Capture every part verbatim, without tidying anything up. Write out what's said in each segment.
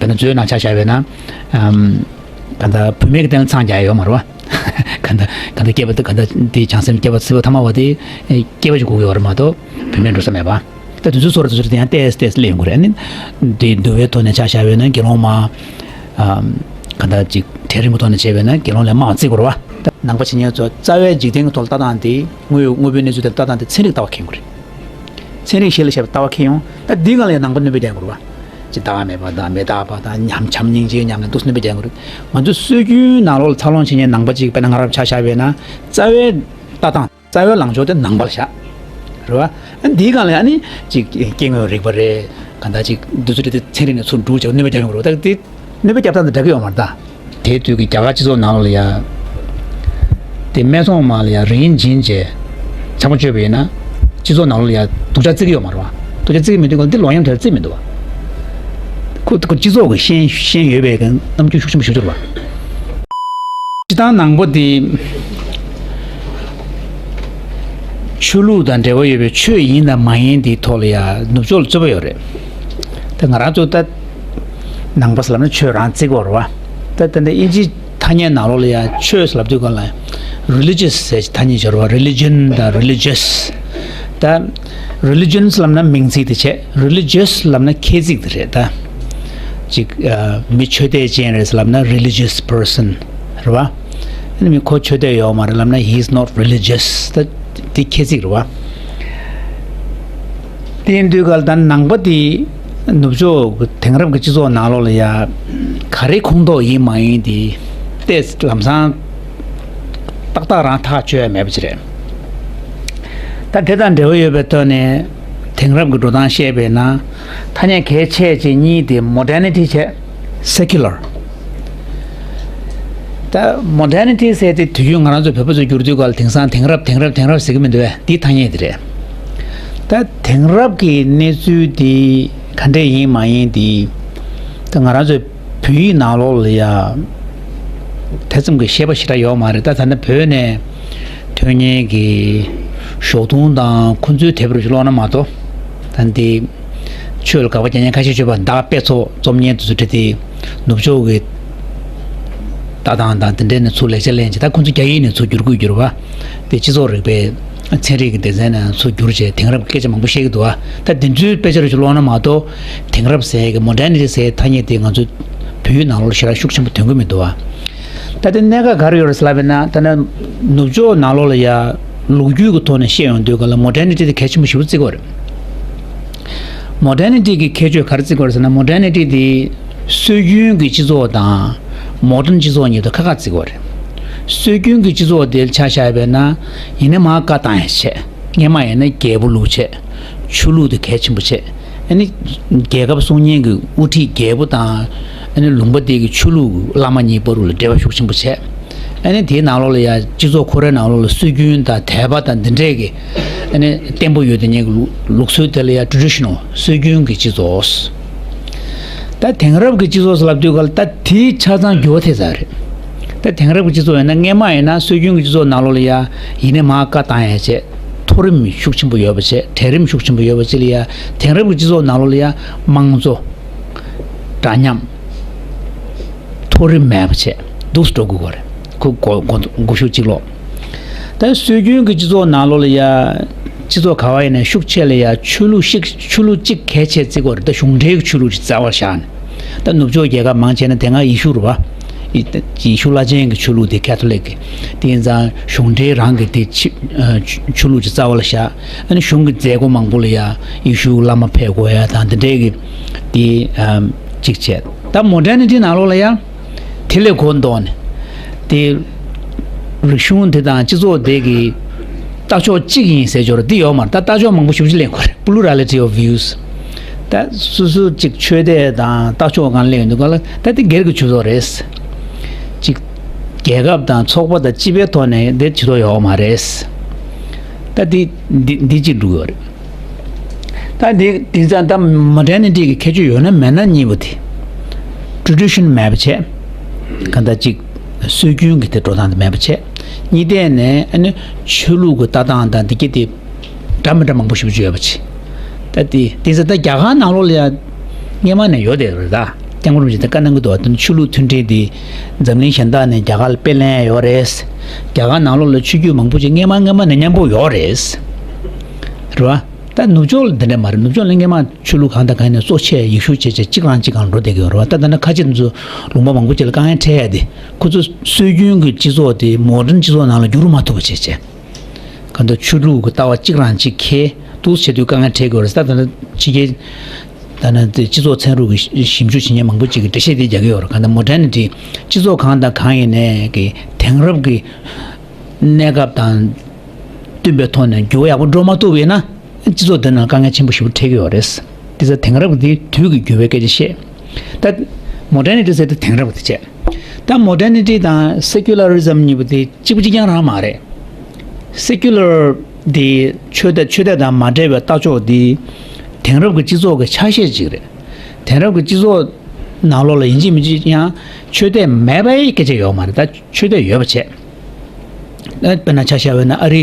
ན་མཛོད་ནང་ཆ་བཞག་པ་ཡིན་ན། ཨམ། ག་ད་བུད་མེད་ཀྱི་སྟེང་ལ་འཚང་རྒྱ་ཡོད་མ་རེད་བ། ག་ད་ག་ད་སྐྱེས་པ་དེ་ག་ད་དེ་བྱང་སེམས་སྐྱེས་པ་སྲིད་པ་ཐ་མ་བ་དེ་སྐྱེས་པ་ཅིག་དགོས་ཀྱི་ཡོད་རེད་མ་གཏོགས་བུད་མེད་འགྲོ་ས་མེད་པ། ད་དུས་ཚོད་སོ་ར་དུས་ཚོད་དེ་ཡང་ཏེས་ཏེས་ལེན་དགོས་རེད། ཨ་ནི་དེ་འདུལ་བའི་ཐོག་ནས་ཆ་བཞག་པ་ཡིན་ན་དགེ་སློང་མ། ཨམ། ག་ད་ཅིག་གྲལ་རིམ་གྱི་ཐོག་ནས་བྱས་པ་ཡིན་ན་དགེ་སློང་ལས་མང་བརྩི་དགོས་རེད་བ། ད་ནང་པ་བྱེད་མཁན་ཚོ་རྩ་བའི་འཇིག་རྟེན་གྱི་ཐོག་ལ་ལྟ་སྟངས་དེ་དངོས་དངོས་པོའི་གནས་ཚུལ་དེ་ལ་ལྟ་སྟངས་དེ་ཚན་རིག་ལྟ་བ་མཁྱེན་དགོས་རེད། ཚན་རིག་གཞི་ལ་བཞག་པའི་ལྟ་བ་མཁྱེན་ཡོང་། ད་འདི་སྒང་ལ་ཡང་ནང་པ་གནོད་པ་རྒྱག་དགོས་རེད་བ། ཅི་བདག་མེད་པ་དང་མི་རྟག་པ་དང་ཉམས་བྱམས་སྙིང་རྗེའི་ཉམས་ལེན་འདུག་སེ་གནོད་པ་རྒྱག་དགོས་རེད། ང་ཚོའི་སྲོལ་རྒྱུན་ནང་ལོགས་ལ་འཚར་ལོངས་བྱེད་མཁན་ནང་པ་ཅིག་དཔེར་ན་ང་རང་ཆ་བཞག་པ་ཡིན་ན་རྩ་བའི་ལྟ་སྟངས། རྩ་བའི་ལངས་ཕྱོགས་དེ་ནང་པ་ལ་བཞག་རེད་བ། ཨ་འདིའི་སྒང་ལ་ཨ་ནི་ཅིག་སྐྱེ་དངོས་རིག་པ་རེད། གང་ལྟར་ཅིག་འདི་ཚོ་རེད་དེ་ཚན་རིག་ནས་ཚུར་སྒྲུག་བྱས་གནོད་པ་རྒྱག་ཡོང་གི་རེད་བ། ད་དེ་གནོད་པ་རྒྱག་སྟངས་དེ་འདྲ་གི་ཡོད་མ་རེད་ད། དེའི་དུས་ཀྱི་རྒྱ་གར་སྤྱི་ཚོགས་ནང་ལོགས་ལ་ཡ། དེ་སྨད་འཚོང་མ་ལ་ཡ་རིན་སྦྱིན་བྱས། ཚང་མ་སྤྱོད་པ་ཡིན་ན། སྤྱི་ཚོགས་ནང་ལོགས་ལ་ཡ་སྡུག་ཅག་བརྩི་གི་ཡོད་མ་རེད་བ། སྡུག་ཅག་བརྩི་གི་མི་འདུག་ག་འདི་ལོག་གཡེམ་དེར་བརྩི་མི་འདུག་བ། ཁོ་ཁོ་སྤྱི་ཚོགས་ཀྱི་ཤེས་ཤེས་ཡོད་པའི་རྣམ་འགྱུར་ཤུགས་ཆེན་པོ་ཞིག་འབྱོར་བ། སྤྱི་བཏང་ནང་པ་དེ། ཆོས་ལུགས་དང་འབྲེལ་བ་ཡོད་པའི་ཆོས་ཡིན་དང་མ་ཡིན་དེའི་ཐོག་ལ་ཡང་ནུབ་ཕྱོགས་ལ་རྩོད་པ་ཡོད་རེད། ད་ང་རང་ཚོ་ད་ནང་པ་ཟེར་ལབ་ན་ཆོས་རང་བརྩི་གི་ཡོད་རེད་བ། ད་ད་ལྟ་དབྱིན་ཇིའི་ཐ་སྙད་ནང་ལོགས་ལ་ཡང་ཆོས་ཟེར་ལབ་དུས་སྒང་ལ་religious ཟེར་ཐ་སྙད་ཡོད་རེད་བ། religion དང་religious། ད་religion ཟེར་ལབ་ན་མིང་ཚིག་དེ་བྱས། religious ལབ་ན་ཁྱད་ཚིག་དེ་རེད་ད། ཅིག་ཨ། མི་ཆོས་དད་ཅན་རེད་ཟེར་ལབ་ན་religious person རེད་བ། ཨ་ནི་མི་ཁོ་ཆོས་དད་ཡོད་མ་རེད་ལབ་ན་he is not religious ད་དེ་ཁྱད་ཚིག་རེད་བ། དེ་ཡིན་དུས་ག་ལ་ད་ནང་པ་དེ་ནུབ་ཕྱོགས་དེང་རབས་ཀྱི་སྤྱི་ཚོགས་ནང་ལོགས་ལ་ཡ་ག་རེ་ཁོངས་གཏོགས་ཡིན་མ་ཡིན་དེ་ཏོག་ཙམ་ལམ་སང་ཏག་ཏག་རང་ཐག་གཅོད་ཡ་མེད་པ་ཅིག་རེད། ད་དེ་དང་འབྲེལ་བ་ཡོད་པའི་ཐོག་ནས་དེང་རབས་ཀྱི་འགྲོ་སྟངས་བཤད་པས་ན་ཐ་སྙད་གལ་ཆེ་ཆེ་གཉིས་དེ་modernity བྱས། secular། ད་modernity ཟེར་དེ་དུས་རྒྱུན་ང་རང་ཚོ་བོད་པ་ཚོ་བསྒྱུར་དུས་སྐབས་ལ་དེང་སང་དེང་རབས་དེང་རབས་དེང་རབས་ཟེར་གི་མི་འདུག་བས། འདི་ཐ་སྙད་དེ་རེད། ད་དེང་རབས་ཀྱི་གནས་ཚུལ་འདི་ག་འདྲས་ཡིན་མ་ཡིན་འདི་ད་ང་རང་ཚོའི་བོད་ཡིག་ནང་ལོགས་ལ་ཡ་དེ་ཙམ་གྱི་ཤེས་པ་ཞེ་དྲག་ཡོད་མ་རེད། ད་ད་ལྟ་བོད་ནས་ཐོན་མཁན་གྱི་ཞོགས་དུང་དང་ཁོ་ཚོའི་དེབ་རུ་ཅིག་ཀློག་ན་མ་གཏོགས་ད་འདི། ཆོས་ལ་དགག་པ་རྒྱག་མཁན་ཁ་ཤས་ཡོད་པ་ད་དཔེ་ཚོགས་རྩོམ་མཁན་དེ་ཚོ་ཁྲིད་དེ་ནུབ་ཕྱོགས་ཀྱི་ལྟ་སྟངས་དང་དེ་འདྲས་ནས་ཚུར་ལེགས་ཆ་ལེན་བྱས། ད་ཁོ་ཚོ་རྒྱ་ཡིག་ནས་ཚུར་བསྒྱུར་དགོས་བསྒྱུར་བ་དེ་སྤྱི་ཚོགས་རིག་པའི་ཚན་རིག་གི་སྡེ་ཚན་ནས་ཚུར་བསྒྱུར་བྱས་དེང་རབས་ཀྱི་སྐད་ཆ་མང་པོ་བཤད་ཀྱི་འདུག་བ། ད་དེ་ཚོའི་དཔེ་ཆ་རུ་ཅིག་ཀློག་ན་མ་གཏོགས་དེང་རབས་ཟེར་གི་modernity ཟེར་ཐ་སྙད་དེ་ང་ཚོའི་བོད་ཡིག་ནང་ལོགས་ཞེ་དྲག་ཤུགས་ཆེན་པོ་ཐོན་གི་མི་འདུག་བ། ད་དེ་གནད་འགག་ག་རེ་ཡོད་རེད་ཟེར་ལབ་པ་ཡིན་ན་ད་ནི་ནུབ་ཕྱོགས་ནང་ལོགས་ལ་ཡ་ལོ་རྒྱུས་ཀྱི་ཐོག་ནས་བཤད་ཡོང་དུས་ག་ལ་modernity དེ་གལ་ཆེན་པོ་ཞེ་པོ་བརྩི་གི་ཡོད་རེད། modernity གི་ཁྱད་ཆོས་ག་རེ་བརྩི་གི་ཡོད་རེད་ཟེར་ན་modernity དེ་སྲོལ་རྒྱུན་གྱི་སྤྱི་ཚོགས་དང་modern སྤྱི་ཚོགས་གཉིས་དང་ཁ་ཁ་བརྩི་གི་ཡོད་རེད། སྲོལ་རྒྱུན་གྱི་སྤྱི་ཚོགས་དེ་ཆ་བཞག་པ་ཡིན་ན་ཡིན་ན་མར་བཀའ་བཏང་ཡ་བྱས། སྔས་མ་ཡིན་ན་རྒྱལ་པོ་ལུགས་བྱས། ཆོས་ལུགས་དེ་གལ་ཆེན་པོ་བྱས། ཨ་ནི་རྒྱལ་ཁབ་སྲུང་མཁན་གྱི་དབུ་ཁྲིད་རྒྱལ་པོ་དང་ཨ་ནི་ལུང་པ་དེ་གི་ཆོས་ལུགས་བླ་མ་གཉིས་བར་ལ་འབྲེལ་བ་ཤུགས་ཆེན་པོ་བྱས། ཨ་ནི་དེའི་ནང་ལོགས་ལ་ཡ་སྤྱི་ཚོགས་ཁོ་རའི་ནང་ལོགས་ལ་སྲོལ་རྒྱུན་དང་དད་པ་དང་འདི་འདྲས་ཀྱི་ཨ་ནི་བརྟན་པོ་ཡོད་དེ་ཉིད་ཀྱི་ལུགས་ལུགས་སྲོལ་དེ་ལ་ཡ་traditional སྲོལ་རྒྱུན་གྱི་སྤྱི་ཚོགས། ད་དེང་རབས་ཀྱི་སྤྱི་ཚོགས་ཟེར་ལབ་དུས་ག་ལ་ད་དེའི་ཆ་ཚང་འགྱུར་བ་ཐེབས་ཚར་རེད། ད་དེང་རབས་ཀྱི་སྤྱི་ཚོགས་ཡིན་ན་སྔས་མ་ཡིན་ན་སྲོལ་རྒྱུན་གྱི་སྤྱི་ཚོགས་ནང་ལོགས་ལ་ཡ་ཡིན་ནའི་མར་བཀའ་བཏང་ཡ་བྱས། མཐོ་རིམ་ཤུགས་ཆེན་པོ་ཡོད་པ་བྱས། གྲལ་རིམ་ཤུགས་ཆེན་པོ་ཡོད་པ་ཅིག་ལ་ཡ་དེང་རབས་ཀྱི་སྤྱི་ཚོགས་ནང་ལོགས་ལ་ཡ་དམངས་གཙོ། འདྲ་མཉམ། མཐོ་རིམ་མེད་པ་བྱས་འདུག་སེ་འགྲོ་དགོས་ཀྱི་རེད། ཁོ་གོ་གོ་གོ་ཤུགས་གཅིག་ལོག་ད་སྲོལ་རྒྱུན་གྱི་སྤྱི་ཚོགས་ནང་ལོགས་ལ་ཡ། སྤྱི་ཚོགས་ག་བ་ཡིན་ན་ཤུགས་ཆེ་ལ་ཡ་ཆོས་ལུགས་ཤིག་ཆོས་ལུགས་གཅིག་གལ་ཆེ་བརྩི་གི་ཡོད་རེད། ད་གཞུང་འབྲེལ་གྱི་ཆོས་ལུགས་ཅིག་རྩ་བར་བཞག་ནས། ད་ནུབ་ཕྱོགས་རྒྱལ་ཁབ་མང་ཆེ་ན་དེ་སྔ་ཡེ་ཤུ་རེད་བ། ཡེ་ཡེ་ཤུ་བླ་ཆེན་གྱི་ཆོས་ལུགས་དེ་ཁ་ཐོ་ལིག་གི། དེ་ཡིན་ཙང་གཞུང་འབྲེལ་རང་གི་དེ་ཆི་ཨ་ཆོས་ལུགས་ཅིག་རྩ་བ་ལ་བཞག་ཨ་ནི་གཞུང་གི་མཛད་སྒོ་མང་པོ་ལ་ཡ་ཡེ་ཤུ་བླ་མ་ཕེབས་དགོས་ཡ་དང་དེ་འདྲའི་གི་དེ་ཨ་གཅིག་བྱས། ད་མོ་ཌར་ནི་ཊི་ནང་ལོགས་ལ་ཡ། དེ་ལས་གོ་མདོག་ནས། དེ། རིག་གཞུང་དེ་དང་སྤྱི་ཚོགས་དེ་གི་ལྟ་ཕྱོགས་གཅིག་ཡིན་ཟེར་སྦྱོར་འདི་ཡོད་མ་རེད། ད་ལྟ་ཕྱོགས་མང་པོ་ཞེ་པོ་ཅིག་གླེང་དགོས་རེད། Plurality of views། ད་སོ་སོ་གཅིག་ཆོས་དད་དང་ལྟ་ཕྱོགས་སྒང་གླེང་ཡོང་དུས་སྒང་ལ་ད་དེ་སྒེར་གྱི་ཇུས་གཏོགས་རེད། གཅིག་རྒྱལ་ཁབ་དང་ཚོགས་པ་དང་སྤྱི་པའི་ཐོག་ནས་དེ་ཇུས་གཏོགས་ཡོད་མ་རེད། ད་དེ་འདི་འདི་གཅིག་འགྲོ་གི་ཡོད་རེད། ད་འདི་དེང་སང་ད་མོ་ཌར་ནི་ཊི་གི་ཁྱད་ཆོས་ཡོད་ན་མེད་ན་གཉིས་པོ་དེ། ཊེ་རེ་ཌི་ཤན་མེད་པ་བྱས། གང་ལྟར་ཅིག་སྲོལ་རྒྱུན་གྱི་དེ་འགྲོ་སྟངས་དེ་མེད་པ་བྱས། གཉིས་ཐད་ནས་ཨ་ནི་ཆོས་ལུགས་ཀྱི་ལྟ་སྟངས་དང་འདི་གྱད་དེ་འདྲ་མི་འདྲ་མང་པོ་ཞེ་པོ་ཅིག་ཡོད་པ་བྱས། ད་དེ་དེང་སང་ད་རྒྱ་གར་ནང་ལོགས་ལ་ཡ་སྔས་མ་ནས་ཡོད་བསྡད་རེད་ད། སྐྱབས་མགོན་རིན་པོ་ཆེ་དང་བཀའ་གནང་གི་འདུག་བ། དེ་ནི་ཆོས་ལུགས་མཐུན་སྒྲིལ་དེ་འཛམ་གླིང་གཞན་དག་ནས་རྒྱ་གར་ལ་དཔེ་ལེན་ཡ་ཡོད་རེད། རྒྱ་གར་ནང་ལོགས་ལ་ཆོས་བརྒྱུད་མང་པོ་ཅིག་སྔས་མ་སྔས་མ་ནས་མཉམ་པོ་ཡོད་རེད། རེད་བ། ད་ནུབ་ཕྱོགས་ལ་དེ་འདྲ་མ་རེད། ནུབ་ཕྱོགས་ལ་སྔས་མ་ཆོས་ལུགས་གང་དང་གང་ནས་གཙོ་ཆེ་ཡིག་ཤུགས་ཆེ་ཆེ་གཅིག་རང་གཅིག་གང་འགྲོ་བསྡད་ཀྱི་ཡོད་རེད་བ། ད་ད་ནི་ཁ་ཆེ་ཚོ་ལུང་པ་མང་པོ་ཅིག་ལ་དཀའ་ངལ་འཕྲད་ཡ་དེ་ཁོ་ཚོ་སྲོལ་རྒྱུན་གྱི་སྤྱི་ཚོགས་དེ་མོ་ཌན་སྤྱི་ཚོགས་ནང་ལ་འགྱུར་མ་ཐུབ་པ་བྱས་བྱས། གང་ལྟར་ཆོས་ལུགས་ཀྱི་ལྟ་བ་གཅིག་རང་གཅིག་ཁེལ་འདུག་བྱེད་དུས་དཀའ་ངལ་འཕྲད་ཀྱི་ཡོད་རེད། ད་ད་ནི་ཕྱི་རྒྱལ་ད་ནི་དེ་སྤྱི་ཚོགས་ཚན་རིག་གི་ཞིབ་འཇུག་བྱེད་མཁན་མང་པོ་ཅིག་གིས་འགྲེལ་བཤད་དེ་རྒྱག་གི་ཡོད་རེད། གང་ལྟར་མོ་ཌར་ནི་ཊི་སྤྱི་ཚོགས་གང་དང་གང་ཡིན་ནའི་གི་དེང་རབས་ཀྱི་གནས་སྐབས་དང་བསྟུན་པའི་ཐོག་ནས་འགྱུར་བ་ཡག་པོ་འགྲོ་མ་ཐུབ་པ་ཡིན་ན། སྤྱི་ཚོགས་འདི་ནང་དཀའ་ངལ་ཆེན་པོ་ཞེ་པོ་འཕྲད་ཀྱི་ཡོད་རེད། དེ་ཚོ་དེང་རབས་ཀྱི་དུས་ཀྱི་འགྱུར་བའི་སྐད་ཆ་བཤད། ད་མོ་ཌར་ནི་ཊི་ཟེར་དུས་དེང་རབས་ཀྱི་དེ་བྱས། ད་མོ་ཌར་ནི་ཊི་དང་སེ་ཀུ་ལ་རི་ཛམ་གཉིས་པོ་དེ་གཅིག་པ་གཅིག་རྐྱང་རང་མ་རེད། སེ་ཀུ་ལར་དེ་ཆོས་དད་ཆོས་དད་དང་མ་འབྲེལ་བའི་ལྟ་ཕྱོགས་དེ་དེང་རབས་ཀྱི་སྤྱི་ཚོགས་ཀྱི་ཆ་ཤས་ཅིག་རེད། དེང་རབས་ཀྱི་སྤྱི་ཚོགས་ནང་ལོགས་ལ་ཡིན་གཅིག་མིན་གཅིག་ཡང་ཆོས་དད་མེད་པའི་སྐད་ཆ་ཡོད་མ་རེད། ད་ཆོས་དད་ཡོད་པ་བྱས། དཔེར་ན་ཆ་བཞག་པ་ཡིན་ན་ཨ་རི་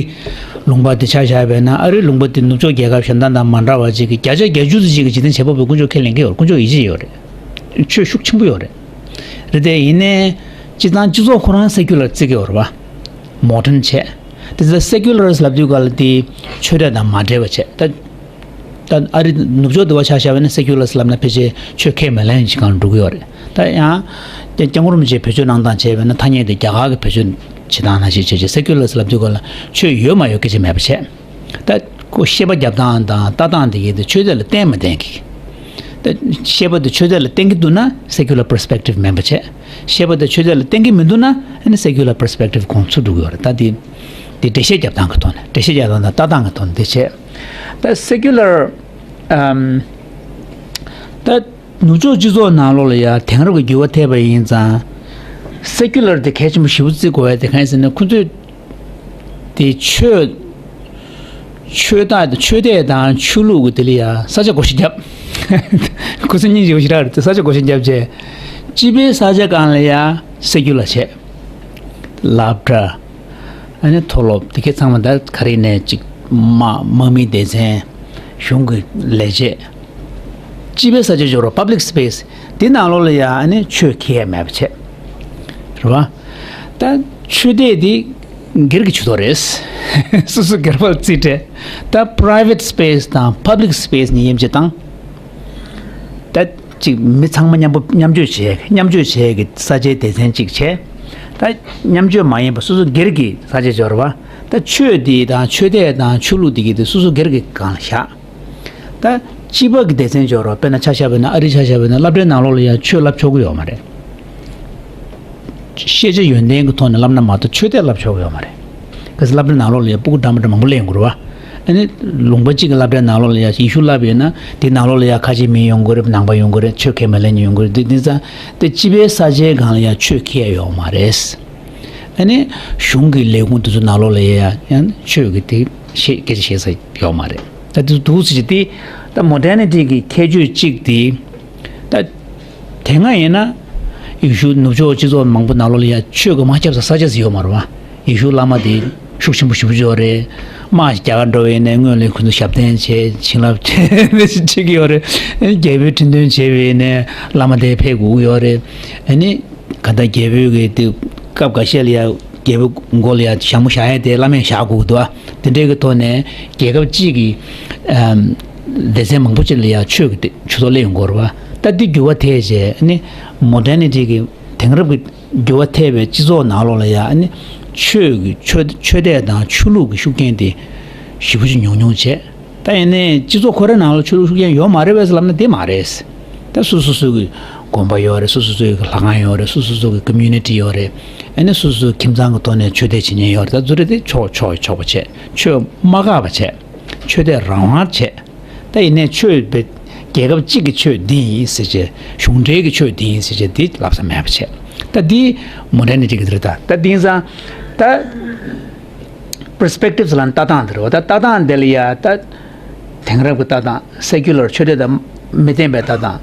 ལུང་པ་དེ་ཆ་བཞག་པ་ཡིན་ན། ཨ་རི་ལུང་པ་དེ་ནུབ་ཕྱོགས་རྒྱལ་ཁབ་གཞན་དག་དང་མ་འདྲ་བ་ཅིག་གི་བརྒྱ་ཆ་བརྒྱད་ཅུ་ཙམ་ཅིག་གི་འཇིག་རྟེན་བྱེད་པ་པོའི་དཀོན་མཆོག་ཁས་ལེན་གྱི་ཡོད་རེད། དཀོན་མཆོག་ཡིད་ཆེས་ཡོད་རེད། ཆོས་ཤུགས་ཆེན་པོ་ཡོད་རེད། རེད་དེ་ཡིན་ནའི་སྤྱིར་བཏང་སྤྱི་ཚོགས་ཁོ་རང་སེ་ཀུ་ལར་བརྩི་གི་ཡོད་རེད་བ། མོ་ཌརན་བྱས། དེ་ཚོ་སེ་ཀུ་ལར་ལབ་དུས་ག་ལ་དེ་ཆོས་དད་དང་མ་འབྲེལ་བ་བྱས། ད་ད་ཨ་རི་ནུབ་ཕྱོགས་དུ་བ་ཆ་བཞག་པ་ན་སེ་ཀུ་ལར་ལབ་ན་ཕལ་ཆེར་ཆོས་ཁས་མི་ལེན་ཞིག་གང་འགྲོ་གི་ཡོད་རེད། ད་ཡང་སྐྱབས་མགོན་རིན་པོ་ཆེས་བེད་སྤྱོད་གནང་སྟངས་བྱས་པ་ན་ཐ་སྙད་དེ་རྒྱ་གར་གྱི་བེད་སྤྱོད་བྱེད་སྟངས་ནང་བཞིན་བྱས་བྱས་སེ་ཀུ་ལར་ལབ་དུས་ག་ལ་ཆོས་ཡོད་མ་ཡོད་སྐད་ཆ་མེད་པ་བྱས། ད་ཁོ་བཤད་པ་རྒྱབ་སྟངས་དང་ལྟ་སྟངས་དེ་གའི་དེ་ཆོས་དད་ལ་བརྟེན་མི་བརྟེན་གི། ད་བཤད་པ་དེ་ཆོས་དད་ལ་བརྟེན་གི་འདུག་ན་སེ་ཀུ་ལར་པར་སི་པེག་ཊིབ་མིན་པ་བྱས། བཤད་པ་དེ་ཆོས་དད་ལ་བརྟེན་གི་མི་འདུག་ན་ཨ་ནི་སེ་ཀུ་ལར་པར་སི་པེག་ཊིབ་གོང་ཚུད་འགྲོ་གི་ཡོད་རེད། ད་དེ་དེ་འགྲེལ་བཤད་རྒྱབ་སྟངས་ཀྱི་ཐོག་ནས། འགྲེལ་བཤད་རྒྱབ་སྟངས་དང་ལྟ་སྟངས་ཀྱི་ཐོག་ནས་དེ་བྱས། ད་སེ་ཀུ་ལར་ཨམ། ད་ནུབ་ཕྱོགས་སྤྱི་ཚོགས་ནང་ལོགས་ལ་ཡ་དེང་རབས་ཀྱི་འགྱུར་བ་ཐེབས་པ་ཡིན་ཙང་། སེ་ཀུ་ལར་དེ་གལ་ཆེན་པོ་ཞེ་པོ་བརྩི་དགོས་ཡ་དེ་གང་ཡིན་ཟེར་ན། ཁོ་ཚོས་དེ་ཆོས་ཆོས་དད་ཆོས་དད་དང་ཆོས་ལུགས་ཀྱི་དེ་ལ་ཡ་ས་ཆ་བགོ་བཤའ་བརྒྱབ། ཁོ་ཚོ་སྙིང་རྗེ་པོ་ཞེ་དྲག་རེད། ས་ཆ་བགོ་བཤའ་བརྒྱབ་བྱས། སྤྱི་པའི་ས་ཆ་སྒང་ལ་ཡ་སེ་ཀུ་ལར་བྱས། སློབ་གྲྭ། ཨ་ནི་མཐོ་སློབ་དེ་གའི་ཚང་མ་ད་ག་རེ་ནས་ཅིག་དམག་དམག་མིའི་སྡེ་ཚན། གཞུང་གི་ལས་བྱེད། སྤྱི་པའི་ས་ཆ་འབྱོར་བ། པབ་ལིག་སི་པེ་སི་དེ་ནང་ལོགས་ལ་ཡ་ཨ་ནི་ཆོས་ཁེལ་ཡ་མེད་པ་བྱས། རེད་བ། ད་ཆོས་དད་དེ་སྒེར་གྱི་ཆོས་ཐོག་རེད། སོ་སོ་སྒེར་པར་རྩིས་སྤྲད། ད་པ་རའི་ཝེ་ཊི་སི་པེ་སི་དང་པབ་ལིག་སི་པེ་སི་གཉིས་དབྱེ་འབྱེད་བཏང་། ད་ཅིག་མི་ཚང་མ་མཉམ་པོ་མཉམ་སྤྱོད་བྱེད་མཉམ་སྤྱོད་བྱེད་ཀྱི་ས་ཆའི་སྡེ་ཚན་གཅིག་བྱས། ད་མཉམ་སྤྱོད་མ་ཡིན་པ་སོ་སོ་སྒེར་གྱི་ས་ཆ་འབྱོར་བ། ད་ཆོས་འདི་དང་ཆོས་དད་དང་ཆོས་ལུགས་འདི་གི་དེ་སོ་སོ་སྒེར་གྱི་སྒང་ལ་བཞག། ད་སྤྱི་པ་གི་སྡེ་ཚན་འབྱོར་བ། དཔེར་ན་ཆ་བཞག་པ་ན་ཨ་རི་ཆ་བཞག་པ་ན་སློབ་གྲྭའི་ནང་ལོགས་ལ་ཡང་ཆོས་བསླབ་ཆོག་གི་ཡོད་མ་རེད། ཤེས་བྱ་ཡོན་ཏན་གྱི་ཐོག་ནས་བསླབ་ན་མ་གཏོགས་ཆོས་དད་བསླབ་ཆོག་གི་ཡོད་མ་རེད། གལ་སྲིད་སློབ་གྲྭའི་ནང་ལོགས་ལ་ཡང་སྤུ་གུ་འདྲ་མི་འདྲ་མང་པོ་སླེབས་ཡོང་གི་རེད་བ། ཨ་ནི་ལུང་པ་གཅིག་གི་སློབ་གྲྭའི་ནང་ལོགས་ལ་ཡང་ཡེ་ཤུ་བསླབ་ཡོད་ན་དེའི་ནང་ལོགས་ལ་ཡང་ཁ་ཆེ་མི་ཡོང་གི་རེད། ནང་པ་ཡོང་གི་རེད། ཆོས་ཁས་མི་ལེན་མཁན་ཡོང་གི་རེད། དེ་དེ་ཙང་དེ་སྤྱི་པའི་ས་ཆའི་སྒང་ལ་ཡང་ཆོས་ཁེལ་ཡ་ཡོད་མ་རེད། ཨ་ནི་གཞུང་གི་ལས་ཁུངས་དེ་ཚོ་ནང་ལོགས་ལ་ཡང་ཡང་ཆོས་ཀྱི་དེ་བཤད་སྐད་ཆ་བཤད་ས་ཡོད་མ་རེད། ད་དེ་འདུག་ཟེར་གྱི་དེ་ད་མོ་ཌར་ནི་ཊི་གི་ཁྱད་ཆོས་གཅིག་དེ། ད་དེ་སྔ་ཡིན་ན་ཡེ་ཤུ་ནུབ་ཕྱོགས་སྤྱི་ཚོགས་མང་པོ་ནང་ལོགས་ལ་ཡང་ཆོས་ཀྱི་དམག་རྒྱབ་ས་ས་ཆ་ཟིག་ཡོད་མ་རེད་བ། ཡེ་ཤུ་བླ་མ་དེ་ཤུགས་ཆེན་པོ་ཞེ་པོ་ཅིག་ཡོད་རེད། དམག་རྒྱག་ག་འགྲོ་བའི་ནས་སྔོན་ལ་ཁོ་ཚོ་ཞབས་བརྟན་བྱས་བྱིན་རླབས་བྱས་ནས་ཅིག་བྱེད་ཀྱི་ཡོད་རེད། རྒྱལ་པོའི་ཁྲི་འདོན་བྱས་པའི་ནས་བླ་མ་དེ་ཕེབས་དགོས་ཀྱི་ཡོད་རེད། ཨ་ནི། ག་ད་རྒྱལ་པོའི་གི་དེ་སྐབས་འགའ་ཤས་ལ་ཡ་རྒྱལ་པོའི་མགོ་ལ་ཡ་ཞྭ་མོ་བཞག་ཡ་དེ་བླ་མས་བཞག་དགོས་འདུག་ཨ། དེ་འདྲའི་གི་ཐོག་ནས་རྒྱལ་ཁབ་གཅིག་གི་ཨམ་སྡེ་ཚན་མང་པོ་ཅིག་ལ་ཡ་ཆོས་ཀྱི་དེ་ཆོས་ཐོག་སླེབས་ཡོང་གི་ཡོད་རེད་བ། ད་འདི་འགྱུར་བ་ཐེབས་རྗེས་ནི་མོ་ཌར་ནི་ཊི་གི་དེང་རབས་ཀྱི་འགྱུར་བ་ཐེབས་པའི་སྤྱི་ཚོགས་ནང་ལོགས་ལ་ཡ་ནི་ཆོས་ཀྱི་ཆོས་ཆོས་དད་དང་ཆོས་ལུགས་ཀྱི་ཤུགས་རྐྱེན་དེ་ཞེ་པོ་ཅིག་ཉུང་ཉུང་བྱས། ད་ཡིན་ནའི་སྤྱི་ཚོགས་ཁོ་རའི་ནང་ལ་ཆོས་ལུགས་ཤུགས་རྐྱེན་ཡོད་མ་རེད་པས་ལབ་ན་དེ་མ་རེད། ད་སོ་སོ་སོ་གི་དགོན་པ་ཡོད་རེད། སོ་སོ་སོ་གི་ལྷ་ཁང་ཡོད་རེད། སོ་སོ་སོ་གི་ཀོ་མུ་ནི་ཊི་ཡོད་རེད། ཨ་ནི་སོ་སོ་སོ་ཁྱིམ་ཚང་གི་ཐོག་ནས་ཆོས་དད་བྱེད་མཁན་ཡོད་རེད། ད་ཚུར་རེད་དེ་ཆོག་ཆོག་ཆོག་པ་བྱས། ཆོས་མ་བཀག་པ་བྱས། ཆོས་དད་རང་དབང་བྱས། ད་ཡིན་ནའི་ཆོས་པའི་རྒྱལ་ཁབ་གཅིག་གི་ཆོས་འདི་ཡིན་ཟེར་བྱས། གཞུང་འབྲེལ་གྱི་ཆོས་འདི་ཡིན་ཟེར་བྱས་འདི་ལབ་ས་མེད་པ་བྱས། ད་འདི་མོ་ཌར་ནི་ཊི་གི་འདི་རེད། ད་ད་དེང་སང་ད། པར་སི་པེག་ཊིབ་ལབ་ན་ལྟ་སྟངས་དེ་རེད་བ། ད་ལྟ་སྟངས་དེ་ལ་ཡ་ད་དེང་རབས་ཀྱི་ལྟ་སྟངས། སེ་ཀུ་ལར་ཆོས་དད་དང་མི་ལྡན་པའི་ལྟ་སྟངས།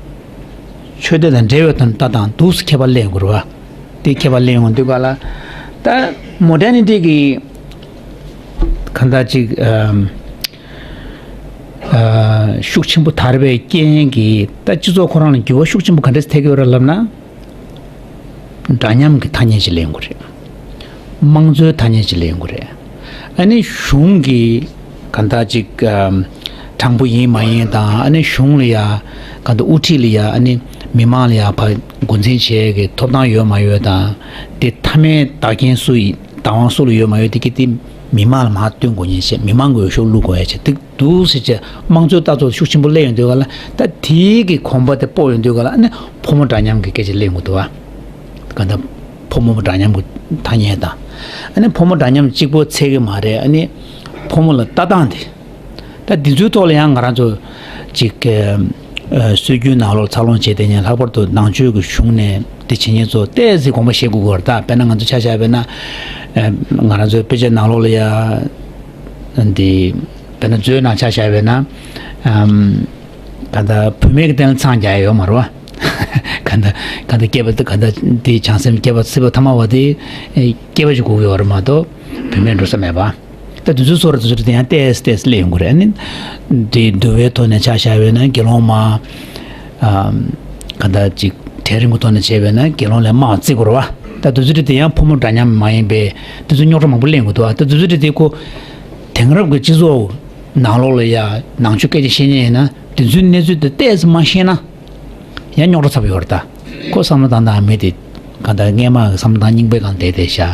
ཆོས་དད་དང་འབྲེལ་བའི་ཐོག་ནས་ལྟ་སྟངས་འདུག་སེ་ཁྱད་པར་སླེབས་ཡོང་གི་རེད་བ། དེ་ཁྱད་པར་སླེབས་ཡོང་དུས་ག་ལ་ད་མོ་ཌར་ནི་ཊི་གི་གང་ལྟར་ཅིག་ཨམ། ཤུགས་ཆེན་པོ་དར་བའི་རྐྱེན་གྱིས་ད་སྤྱི་ཚོགས་ཁོ་རང་ལ་འགྱུར་བ་ཤུགས་ཆེན་པོ་ག་འདྲས་ཐེབས་ཀྱི་ཡོད་རེད་ལབ་ན། འདྲ་མཉམ་གྱི་ཐ་སྙད་ཅིག་གླེང་དགོས་རེད། དམངས་གཙོའི་ཐ་སྙད་ཅིག་གླེང་དགོས་རེད། ཨ་ནི་གཞུང་གི་ག་འདྲ་ཅིག་ཨམ། དྲང་པོ་ཡིན་མ་ཡིན་དང་ཨ་ནི་གཞུང་ལ་ཡ་ག་འདྲ་དབུ་ཁྲིད་ལ་ཡ་ཨ་ནི་མི་མང་ལ་ཡ་ཕར་འགོ་འཛིན་བྱེད་ཀྱི་ཐོབ་ཐང་ཡོད་མ་ཡོད་དང་དེ་མཐའ་མའི་བདག་རྐྱེན་སུ་ཡིན་བདག་དབང་སུ་ལ་ཡོད་མ་ཡོད་དེ་གི་དེ་མི་མང་ལ་མར་སྟོན་དགོས་ཉེན་བྱས་མི་མང་གི་འོས་ཤོག་བླུག་དགོས་ཡ་བྱས་དེ། འདུག་ཟེར་བྱས་དམངས་གཙོའི་ལྟ་ཚུལ་ཤུགས་ཆེན་པོ་སླེབས་ཡོང་དུས་ག་ལ་ད་དེའི་གི་གོམ་པ་དེ་སྤོ་ཡོང་དུས་ག་ལ་ཨ་ནི་ཕོ་མོ་འདྲ་མཉམ་གི་སྐད་ཆ་གླེང་དགོས་འདུག་བ། ག་འདྲ་ཕོ་མོ་འདྲ་མཉམ་གི་ཐ་སྙད་དང་ཨ་ནི་ཕོ་མོ་འདྲ་མཉམ་གཅིག་པོ་ཚད་ཀྱི་མ་རེད། ཨ་ནི་ཕོ་མོ་ལ་ལྟ་སྟངས་དེ་ད་འདི་ཚོའི་ཐོག་ལ་ཡང་ང་རང་ཚོ་ཅིག་ཨ་སྲོལ་རྒྱུན་ནང་ལོགས་འཚར་ལོངས་བྱས་དེ་ཉིད་ལྷག་པར་དུ་ནང་ཆོས་ཀྱི་གཞུང་ནས་དེ་བྱེད་མཁན་ཚོ་ཏོག་ཙམ་དགོངས་པ་བཞེས་དགོས་ཀྱི་ཡོད་རེད། ད་དཔེར་ན་ང་ཚོ་ཆ་བཞག་པ་ཡིན་ན་ཨ་ང་རང་ཚོའི་དཔེ་ཆ་ནང་ལོགས་ལ་ཡ། འདི། དཔེར་ན་མཛོད་ནང་ཆ་བཞག་པས་ན། ཨམ། ག་འདྲ་བུད་མེད་ཀྱི་སྟེང་ལ་འཚང་རྒྱ་ཡོད་མ་རེད་བ། ག་འདྲ་ག་འདྲ་སྐྱེས་པ་དེ་ག་འདྲ་དེ་བྱང་སེམས་སྐྱེས་པ་སྲིད་པ་ཐ་མ་བ་དེ་སྐྱེས་པ་ཞིག་དགོས་ཀྱི་ཡོད་རེད་མ་གཏོགས་བུད་མེད་འགྲོ་ས་མེད་པ། ད་དུས་ཚོད་སོར་དུས་ཚོད་དེ་ཡང་ཏོག་ཙམ་ཏོག་ཙམ་སླེབས་ཡོང་གི་རེད། ཨ་ནི་དེ་འདུལ་བའི་ཐོག་ནས་ཆ་བཞག་པས་ན་དགེ་སློང་མ། ཨམ། ག་འདྲ་ཅིག་གྲལ་རིམ་གྱི་ཐོག་ནས་བྱས་པས་ན་དགེ་སློང་ལས་དམའ་བ་བརྩི་དགོས་རེད་བ། ད་དུས་ཚོད་དེ་ཡང་ཕོ་མོ་འདྲ་མཉམ་མ་ཡིན་པའི་དུས་ཚོད་རྙོག་དྲ་མང་པོ་སླེབས་ཡོང་གི་འདུག་བ། ད་དུས་ཚོད་དེ་ཁོ། དེང་རབས་ཀྱི་སྤྱི་ཚོགས་ནང་ལོགས་ལ་ཡ་ནང་ཆོས་སྐད་ཆ་བཤད་མཁན་ཡིན་ན་དེ་ཚོའི་གནས་ཚུལ་དེ་ཏོག་ཙམ་མ་ཤེས་ན་ཡང་རྙོག་དྲ་ཚ་པོ་ཡོད་རེད་ད། ཁོ་བསམ་བློ་བཏང་སྟངས་མི་དེ་གང་ལྟར་སྔས་མ་གི་བསམ་བློ་བཏང་རྙིང་པའི་སྒང་བསྡད་བསྡད་ཤག་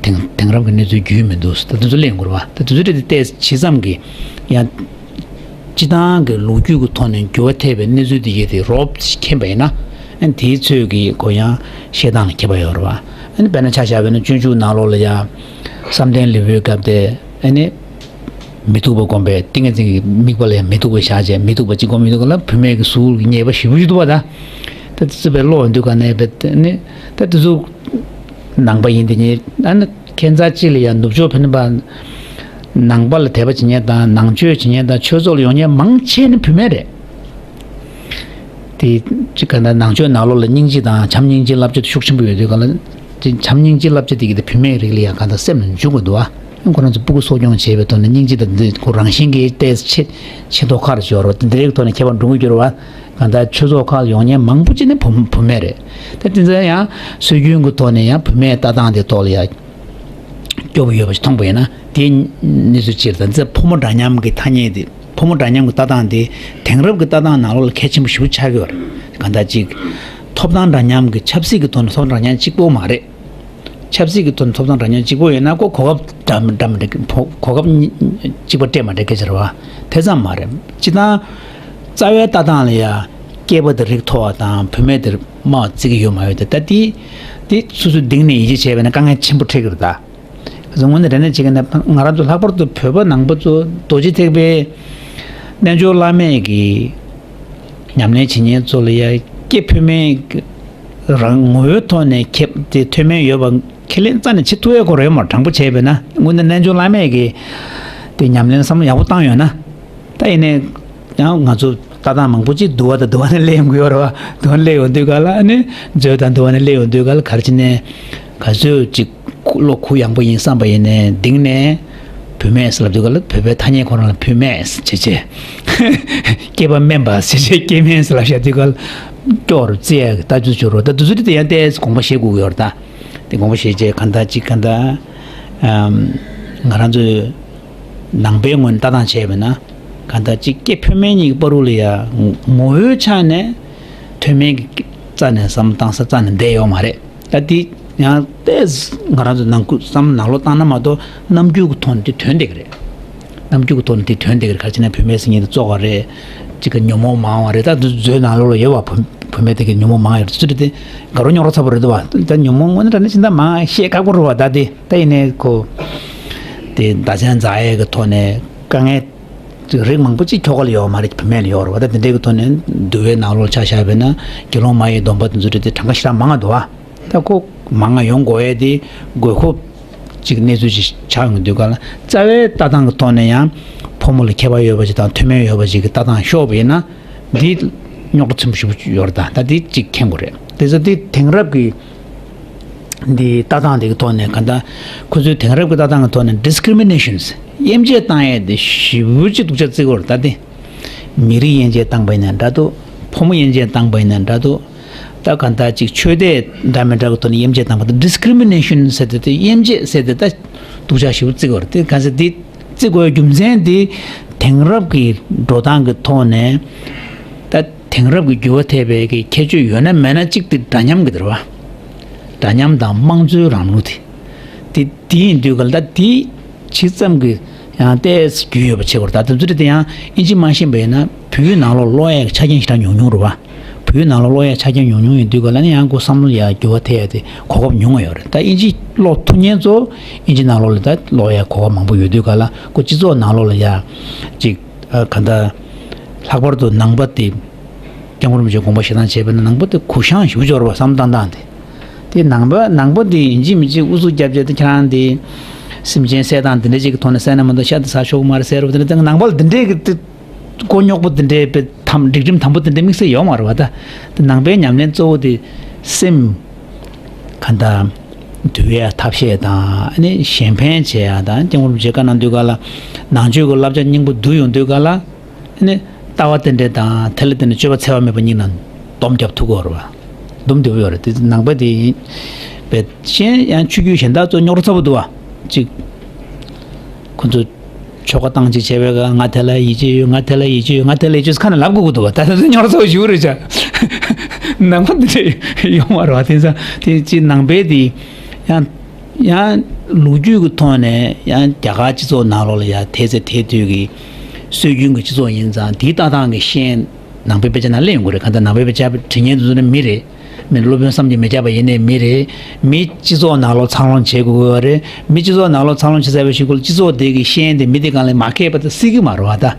དེང་དེང་རབས་ཀྱི་གནས་ཚུལ་རྒྱུས་མི་འདུག་ད་དེ་ཚོ་གླེང་དགོས་རེད་བ། ད་དེ་ཚོ་རེད་དེ་ཏོག་ཙམ་ཇི་ཙམ་གྱི་ཡང་སྤྱི་བཏང་གི་ལོ་རྒྱུས་ཀྱི་ཐོག་ནས་འགྱུར་བ་ཐེབས་པའི་གནས་ཚུལ་དེ་ཡོད་དེ་རོབ་ཙམ་མཁྱེན་པ་ཡིན་ན་ཨ་ནི་དེའི་ཚོད་ཀྱི་གོ་ཡང་བཤད་སྟངས་ལ་ཁྱད་པར་ཡོད་རེད་བ། ཨ་ནི་དཔེར་ན་ཆ་བཞག་པ་ཡིན་ན་སྤྱོད་འཇུག་ནང་ལོགས་ལ་ཡ་བསམ་གཏན་ལེའུའི་སྐབས་དེ། ཨ་ནི། མི་ཐུབ་པ་བསྒོམས་པས་ཏིང་ངེ་འཛིན་གྱི་དམིགས་པ་ལ་ཡང་མི་ཐུབ་པ་བཞག་བྱས་མི་ཐུབ་པ་གཅིག་བསྒོམས་ཡོང་དུས་ག་ལ་བུད་མེད་ཀྱི་གཟུགས་ཀྱི་ཉེས་པ་ཞེ་པོ་ཞིག་འདུག་པ་ད། ད་དེ་ཚོ་བས་ཀློག་ཡོང་དུས་ག་ནས་བས་ནི་ད་དེ་ཚོ་ནང་པ་ཡིན་དེ་ཉིད་ཨ་ནི་ཁྱད་མཚར་གཅིག་ལ་ཡང་ནུབ་ཕྱོགས་ཕན་པ་ནང་པ་ལ་དད་པ་བྱེད་མཁན་དང་ནང་ཆོས་བྱེད་མཁན་དང་ཆོས་ཚོགས་ལ་ཡོང་མཁན་མང་ཆེ་ནི་བུད་མེད་རེད། དེ་གཅིག་ག་ན་ནང་ཆོས་ནང་ལོགས་ལ་སྙིང་རྗེ་དང་བྱམས་སྙིང་རྗེ་བསླབ་བྱ་དེ་ཤུགས་ཆེན་པོ་ཡོད་དུས་ག་ལ། དེ་བྱམས་སྙིང་རྗེ་བསླབ་བྱ་དེ་གི་དེ་བུད་མེད་རིགས་ལ་ཡང་གང་ལྟར་སེམས་ལ་འཇུག་དགོས་འདུག་ཨ། ཁོ་རང་ཚོ་སྤུ་གུ་གསོ་སྐྱོང་བྱེད་པའི་ཐོག་ནས་སྙིང་རྗེ་དང་འདི་ཁོ་རང་བཞིན་གྱིས་ཏོག་ཙམ་ཆེ་ཆེ་མདོག་ཁ་རུ་ཤོར་བ་དེ་འདི་རིགས་ཐོག་ནས་ཁྱད་པར་འགྲོ་གི་འགྱུར་བ། གང་ལྟར་ཆོས་ཚོགས་ཁག་ཡོང་མཁན་མང་པོ་ཅིག་ནི་བུ་བུད་མེད་རེད། ད་དེ་ཚོ་ཡང་སྲོལ་རྒྱུན་གྱི་ཐོག་ནས་ཡང་བུད་མེད་ལྟ་སྟངས་དེ་ཐོག་ལ་ཡང་སྐྱོ་པོ་ཡོད་པ་ཞིག་མཐོང་པ་ཡིན་ན་དེའི་གནས་ཚུལ་སྤྱིར་དང་འཛམ་ཕོ་མོ་འདྲ་མཉམ་གྱི་ཐ་སྙད་དེ་ཕོ་མོ་འདྲ་མཉམ་གྱི་ལྟ་སྟངས་དེ་དེང་རབས་ཀྱི་ལྟ་སྟངས་ནང་ལོགས་ལ་གལ་ཆེན་པོ་ཞེ་པོ་ཆགས་ཀྱི་ཡོད་རེད། གང་ལྟར་ཅིག་ཐོབ་ཐང་འདྲ་མཉམ་གྱི་ཆབ་སྲིད་ཀྱི་ཐོག་ནས་ཐོབ་ཐང་འདྲ་མཉམ་གཅིག་པོ་མ་རེད། ཆབ་སྲིད་ཀྱི་ཐོག་ནས་ཐོབ་ཐང་འདྲ་མཉམ་གཅིག་པོ་ཡོད་ན་ཁོ་གོ་སྐབས་འདྲ་མི་འདྲ་མི་འདྲ་གི་ཕོ་གོ་སྐབས་གཉིས་གཅིག་པ་སྤྲད་མ་སྤྲད་སྐད་ཆ་རེད་བ། དེ་ཙམ་མ་རེད། སྤྱིར་བཏང་རྩ་བའི་ལྟ་སྟངས་ལ་ཡ་སྐྱེས་པ་དེ་རིགས་མཐོ་བ་དང་བུད་མེད་དེ་དམའ་བ་བརྩི་གི་ཡོད་མ་ཡོད་དེ་ད་དེ་དེ་སོ་སོའི་གདིང་ནས་ཡིད་ཆེས་བྱས་པ་ན་དཀའ་ངལ་ཆེན་པོ་འཕྲད་ཀྱི་རེད་ད། དངོས་གནས་དྲང་གནས་བྱེད་ཀྱི་ན་ང་རང་ཚོ་ལྷག་པར་དུ་བོད་པ་ནང་པ་ཚོ་རྡོ་རྗེ་ཐེག་པའི་རྣལ་འབྱོར་བླ་མེད་ཀྱི་ཉམས་ལེན་བྱེད་མཁན་ཚོ་ལ་ཡ་སྐྱེ་བུད་མེད་ཀྱི་རང་ངོ་བོའི་ཐོག་ནས་ཁེབས་ཏེ་མཐུན་མིན་ཡོད་པ་ཁས་ལེན་རྩ་ནས་བྱེད་ཐུབ་ཡ་ཁོ་རེད་མ་དྲང་པོ་བྱས་པས་ན་དངོས་གནས་རྣལ་འབྱོར་བླ་མེད་ཀྱི་དེ་ཉམས་ལེན་བསམ་བློ་ཡག་པོ་བཏང་ཡོད་ན་ད་ཡིན་ནའི་ཡང་ང་ཚོ་ལྟ་སྟངས་མང་པོ་ཅིག་འདུལ་བ་དང་འདུལ་བ་ནས་སླེབས་ཡོང་གི་ཡོད་རེད་བ། འདུལ་བ་སླེབས་ཡོང་དུས་ག་ལ་ཨ་ནི་མཛོད་དང་འདུལ་བ་ནས་སླེབས་ཡོང་དུས་ག་ལ་ག་རེ་བྱས་ནས་ག་ཚོད་ཅིག་བློ་གུ་ཡངས་པོ་ཡིན་བསམ་པ་ཡིན་ནའི་གདིང་ནས་བུད་མེད་ཟེར་ལབ་དུས་ག་ལ་བོད་པའི་ཐ་སྙད་ཁོ་རང་ལ་བུད་མེད་ཟེར་བྱས་བྱས། སྐྱེས་པ་དམན་པ་ཟེར་བྱས་སྐྱེས་དམན་ཟེར་ལབ་བཞག་དུས་ག་ལ་སྐྱོ་རུ་བརྩི་ཡ་གི་ལྟ་ཚུལ་བྱུང་རོགས། ད་དུས་ཚོད་དེ་ཡང་ཏོག་ཙམ་དགོངས་པ་བཞེས་དགོས་ཀྱི་ཡོད་རེད་ད། དེ་དགོངས་པ་བཞེས་བྱས་གང་ལྟར་ཅིག་གང་ལྟར་ཨམ། ང་རང་ཚོའི་ནང་པའི་ངོས་ནས་ལྟ་སྟངས་བྱས་པ་ན་གང་ལྟར་ཅིག་སྐྱེ་བུད་མེད་གཉིས་ཀྱི་བར་དུ་ལ་ཡ་ངོ་བོའི་ཆ་ནས་མཐུན་མིན་གྱི་རྩ་ནས་བསམ་བློ་བཏང་ས་རྩ་ནས་བསྡད་ཡོད་མ་རེད། ད་དེ་ཡང་ཏོག་ཙམ་ང་རང་ཚོ་ནང་ཁུལ་བསམ་བློ་ནང་ལོགས་བཏང་ན་མ་གཏོགས་རྣམ་འགྱུར་གྱི་ཐོག་ནས་དེ་དོན་བསྡད་ཀྱི་རེད། རྣམ་འགྱུར་གྱི་ཐོག་ནས་དེ་དོན་བསྡད་ཀྱི་རེད། ག་རེ་བྱས་ན་བུད་མེད་ཟེར་མཁན་དེ་བཙོག་པ་རེད། གཅིག་གི་ཉོན་མོངས་མང་བ་རེད། ད་འདི་མཛོད་ནང་ལོགས་ལ་ཡོད་པ་བུ་བུད་མེད་དེ་གི་ཉོན་མོངས་མང་ཡོད་རེད། ཚུལ་དེ་དགའ་རོགས་རྙོག་དྲ་ཚ་པོ་རེད་འདུག་བ། ད་ཉོན་མོངས་དངོས་གནས་དྲང་གནས་ཕྱིན་ད་མང་བཤད་ཁག་པོ་རེད་བ། ད་དེ་ད་ཡིན་ནའི་ཁོ་དེ་བརྡ་མཚོན་འཛིན་ཡས་ཀྱི་ཐོག་ནས་དཀའ་ངལ་རིགས་མང་པོ་ཅིག་ཁྱོ་ག་ལ་ཡོད་མ་རེད། བུད་མེད་ལ་ཡོད་རེད་བ། ད་དེ་འདྲའི་གི་ཐོག་ནས་འདུལ་བའི་ནང་ལོགས་ཆ་བཞག་པས་ན་དགེ་སློང་མ་ཡི་སྡོམ་པ་དེ་ཚོ་རེད་དེ་གྲངས་ཀ་ཞེ་དྲག་མང་ང་འདུག་བ། ད་ཁོ་མང་ང་ཡོང་དགོས་ཡས་དེ་དགོས་མཁོ་ཅིག་གནས་ཚུལ་ཅིག་ཆགས་ཡོང་དུས་ག་ལ་རྩ་བའི་ལྟ་སྟངས་ཀྱི་ཐོག་ནས་ཡང་ཕོ་མོ་ལ་ཁྱད་པར་ཡོད་པ་ཅིག་དང་མཐུན་མིན་ཡོད་པ་ཅིག་གི་ལྟ་སྟངས་ཤོར་བ་ཡིན་ན་འདི་རྙོག་དྲ་ཆེན་པོ་ཞེ་པོ་ཡོད་རེད། ད་ད་འདི་ཅིག་མཁྱེན་དགོས་རེད། དེ་ཚོ་འདི་དེང་རབས་ཀྱི་འདི་ལྟ་སྟངས་དེ་གི་ཐོག་ནས་ག་ད་ཁོ་ཚོའི་དེང་རབས་ཀྱི་ལྟ་སྟངས་ཀྱི་ཐོག་ནས་discriminations དབྱེ་འབྱེད་བཏང་ཡས་དེ་ཞེ་པོ་ཅིག་སྡུག་ཅག་བརྩི་གི་ཡོད་རེད། ད་འདི། མི་རིགས་དབྱེ་འབྱེད་བཏང་པ་ཡིན་ན་འདྲ་འདུག་ཕོ་མོ་དབྱེ་འབྱེད་བཏང་པ་ཡིན་ན་འདྲ་འདུག་ད་ག་འདྲ་ཅིག་ཆོས་དད་འདྲ་མི་འདྲ་གི་ཐོག་ནས་དབྱེ་འབྱེད་བཏང་པ་དང་། ཌི་སི་ཀི་རི་མི་ནེ་ཤན་ཟེར་དེ་དེ་དབྱེ་འབྱེད་ཟེར་དེ་ད་སྡུག་ཅག་ཞེ་པོ་བརྩི་གི་ཡོད་རེད། དེ་ག་ཟེར་དེ་བརྩི་དགོས་རྒྱུ་མཚན་དེ་དེང་རབས་ཀྱི་འགྲོ་སྟངས་ཀྱི་ཐོག་ནས་ད་དེང་རབས་ཀྱི་འགྱུར་བ་ཐེབས་པའི་གི་ཁྱད་ཆོས་ཡོད་ན་མེད་ན་གཅིག་དེ་འདྲ་མཉམ་གི་དེ་རེད་བ། འདྲ་མཉམ་དང་དམངས་གཙོའི་རིང་ལུགས་དེ། དེ་དེ་ཡིན་དུས་ག་ལ་ད་དེ་ཇི་ཙམ་གྱི་ཡང་ཏོག་ཙམ་རྒྱུས་ཡོད་པ་བྱེད་དགོས་རེད། ད་དེ་ཚོ་དེ་ཡང་ཨིན་ཇི་མ་ཤེས་པ་ཡིན་ན་བོད་ཡིག་ནང་ལོགས་ཀློག་ཡག་གི་ཆ་རྐྱེན་ཞེ་དྲག་ཉུང་ཉུང་རེད་བ། བོད་ཡིག་ནང་ལོགས་ཀློག་ཡག་ཆ་རྐྱེན་ཉུང་ཉུང་ཡིན་དུས་ག་ལ་ནི་ཡང་ཁོ་བསམ་བློ་ཡ་འགྱུར་བ་ཐེབས་ཡ་དེ་གོ་སྐབས་ཉུང་བ་ཡོད་རེད། ད་ཨིན་ཇི་ཀློག་ཐུབ་མཁན་ཚོ་ཨིན་ཇི་ནང་ལོགས་ལ་ད་ཀློག་ཡག་གོ་སྐབས་མང་པོ་ཡོད་དུས་ག་ལ་ཁོ་སྤྱི་ཚོགས་ནང་ལོགས་ལ་ཡ་ཅིག་ཨ་ག་འདྲ་ལྷག་པར་དུ་ནང་པ་དེ། སྐྱབས་མགོན་རིན་པོ་ཆེའི་དགོངས་པ་བཞེས་སྟངས་བྱས་པ་ཡིན་ན་ནང་པ་དེ་གུ་བཤངས་ཞེ་པོ་ཅིག་ཡོད་རེད་བ། བསམ་བློ་བཏང་སྟངས་དེ། དེ་ནང་པ་ནང་པ་དེ་ཡིན་གཅིག་མིན་གཅིག་ཨུ་ཚུགས་རྒྱབ་བྱས་དེ་ཁྱེད་རང་དེ་སེམས་ཅན་བསད་སྟངས་དེ་འདྲ་ཅིག་གི་ཐོག་ནས་བསད་ན་མ་གཏོགས་ཤ་དེ་ཟ་ཆོག་གི་མ་རེད་ཟེར་རོ། དེ་འདྲ་དེ་ནང་པ་ལ་དེ་འདྲས་ཀྱི་དེ་མགོ་རྙོག་པོ་དེ་འདྲས་པའི་དམ་སྒྲིག་ཁྲིམས་དམ་པོ་དེ་འདྲས་དམིགས་བསལ་ཡོད་མ་རེད་བ། ད་དེ་ནང་པའི་ཉམས་ལེན་གཙོ་བོ་དེ་སེམས་ག་འདྲ་འདུལ་བའི་ཐབས་ཤེས་དང་ཨ་ནི་གཞན་ཕན་བྱེད་ཡ་དང་། སྐྱབས་མགོན་རིན་པོ་ཆེས་བཀའ་གནང་དུས་ག་ལ་ནང་ཆོས་ཀྱི་བསླབ་བྱ་སྙིང་པོ་བསྡུ་ཡོང་དུས་ག་ལ། ནི་ལྟ་བ་རྟེན་འབྲེལ་དང་དེ་ལ་བརྟེན་ནས་སྤྱོད་པ་འཚེ་བ་མེད་པ་གཉིས་ནང་སྡོམ་རྒྱབ་ཐུབ་ཀྱི་ཡོད་རེད་བ། སྡོམ་རྒྱབ་ཡོད་རེད། དེ་ནང་པ་དེ་ཡིན་པས་གཞན་ཡང་ཆོས་བརྒྱུད་གཞན་དག་ཚོ་རྙོག་དྲ་ཚ་པོ་འདུག་བ། གཅིག་ཁོ་ཚོ་ཆོ་ག་བཏང་ཅིག་བྱས་པའི་སྐབས་ང་དེ་ལ་ཡིད་ཆེས་ཡོད། ང་དེ་ལ་ཡིད་ཆེས་ཡོད། ང་དེ་ལ་ཡིད་ཆེས་ཡོད་ཁ་ནས་ལབ་དགོས་ཀྱི་འདུག་བ། ད་ད་དུང་རྙོག་དྲ་ཚ་པོ་ཞིག་རེད་བྱ། ནང་པ་འདི་འདྲ་ཡོད་མ་རེད་བ། དེང་སང་དེ་གཅིག་ནང་པའི་དེ་ཡང་། ཡང་ལོ་རྒྱུས་ཀྱི་ཐོག་ནས་ཡང་རྒྱ་གར་སྤྱི་ཚོགས་ནང་ལོགས་ལ་ཡང་དེ་ཚེ་དེ་དུས་ཀྱི་སྲོལ་རྒྱུན་གྱི་སྤྱི་ཚོགས་ཡིན་ཙང་དེའི་ལྟ་སྟངས་ཀྱི་ཤན་ནང་པའི་དཔེ་ཆ་ནང་གླེང་ཡོང་གི་རེད། གང་ལྟར་ནང་པའི་དཔེ་ཆ་འབྲི་མཁན་དེ་ཚོ་ནི་མི་རེད། མི་སློབ་དཔོན་བསམ་གྱིས་མི་ཁྱབ་པ་ཡིན་ནའི་མི་རེད། མི་སྤྱི་ཚོགས་ནང་ལོགས་འཚར་ལོངས་བྱེད་དགོས་ཀྱི་ཡོད་རེད། མི་སྤྱི་ཚོགས་ནང་ལོགས་འཚར་ལོངས་བྱེད་ཚར་བའི་གཞུག་གུ་ལ་སྤྱི་ཚོགས་དེ་གི་ཤན་དེ་མི་དེ་སྒང་ལ་མ་ཁེལ་བ་དེ་སྲིད་ཀྱི་མ་རེད་བ། ད།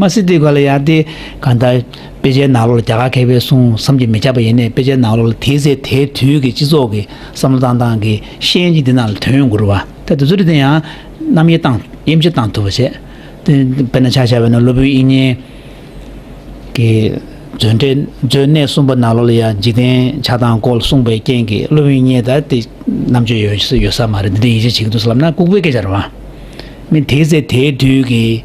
མ་སྲིད་དུས་ག་ལ་ཡང་དེ་གང་ལྟར་དཔེ་ཆའི་ནང་ལོགས་ལ་རྒྱ་གར་མཁས་པའི་གསུང་བསམ་གྱིས་མི་ཁྱབ་པ་ཡིན་ནའི་དཔེ་ཆའི་ནང་ལོགས་ལ་དེའི་ཚེ་དེའི་དུས་ཀྱི་སྤྱི་ཚོགས་ཀྱི་བསམ་བློ་བཏང་སྟངས་ཀྱི་ཤན་གྱི་འདི་ནང་ལ་ཐོན་ཡོང་གི་རེད་བ། ད་དེ་ཚོ་རེད་དེ་ཡང་རྣམ་དབྱེ་བཏང་དབྱེ་འབྱེད་བཏང་ཐུབ་པ་བྱས། དེ་དཔེར་ན་ཆ་བཞག་པ་ཡིན་ན་སློབ་དཔོན་དབྱིག་གཉེན་གྱི་མཛོད་འགྲེལ་མཛོད་གནས་གསུམ་པ་ནང་ལོགས་ལ་ཡང་འཇིག་རྟེན་ཆགས་སྟངས་སྐོར་གསུངས་པའི་རྐྱེན་གྱིས་སློབ་དཔོན་དབྱིག་གཉེན་ད་དེ་རྣམ་དཔྱོད་ཡོད་ཡོད་ས་མ་རེད། འདི་འདྲ་ཡིད་ཆེས་བྱེད་ཀྱི་འདུག་ཟེར་ལབ་ན་ལྐུགས་པའི་སྐད་ཆ་རེད་བ། མི་དེའི་ཚེ་དེའི་དུས་ཀྱི་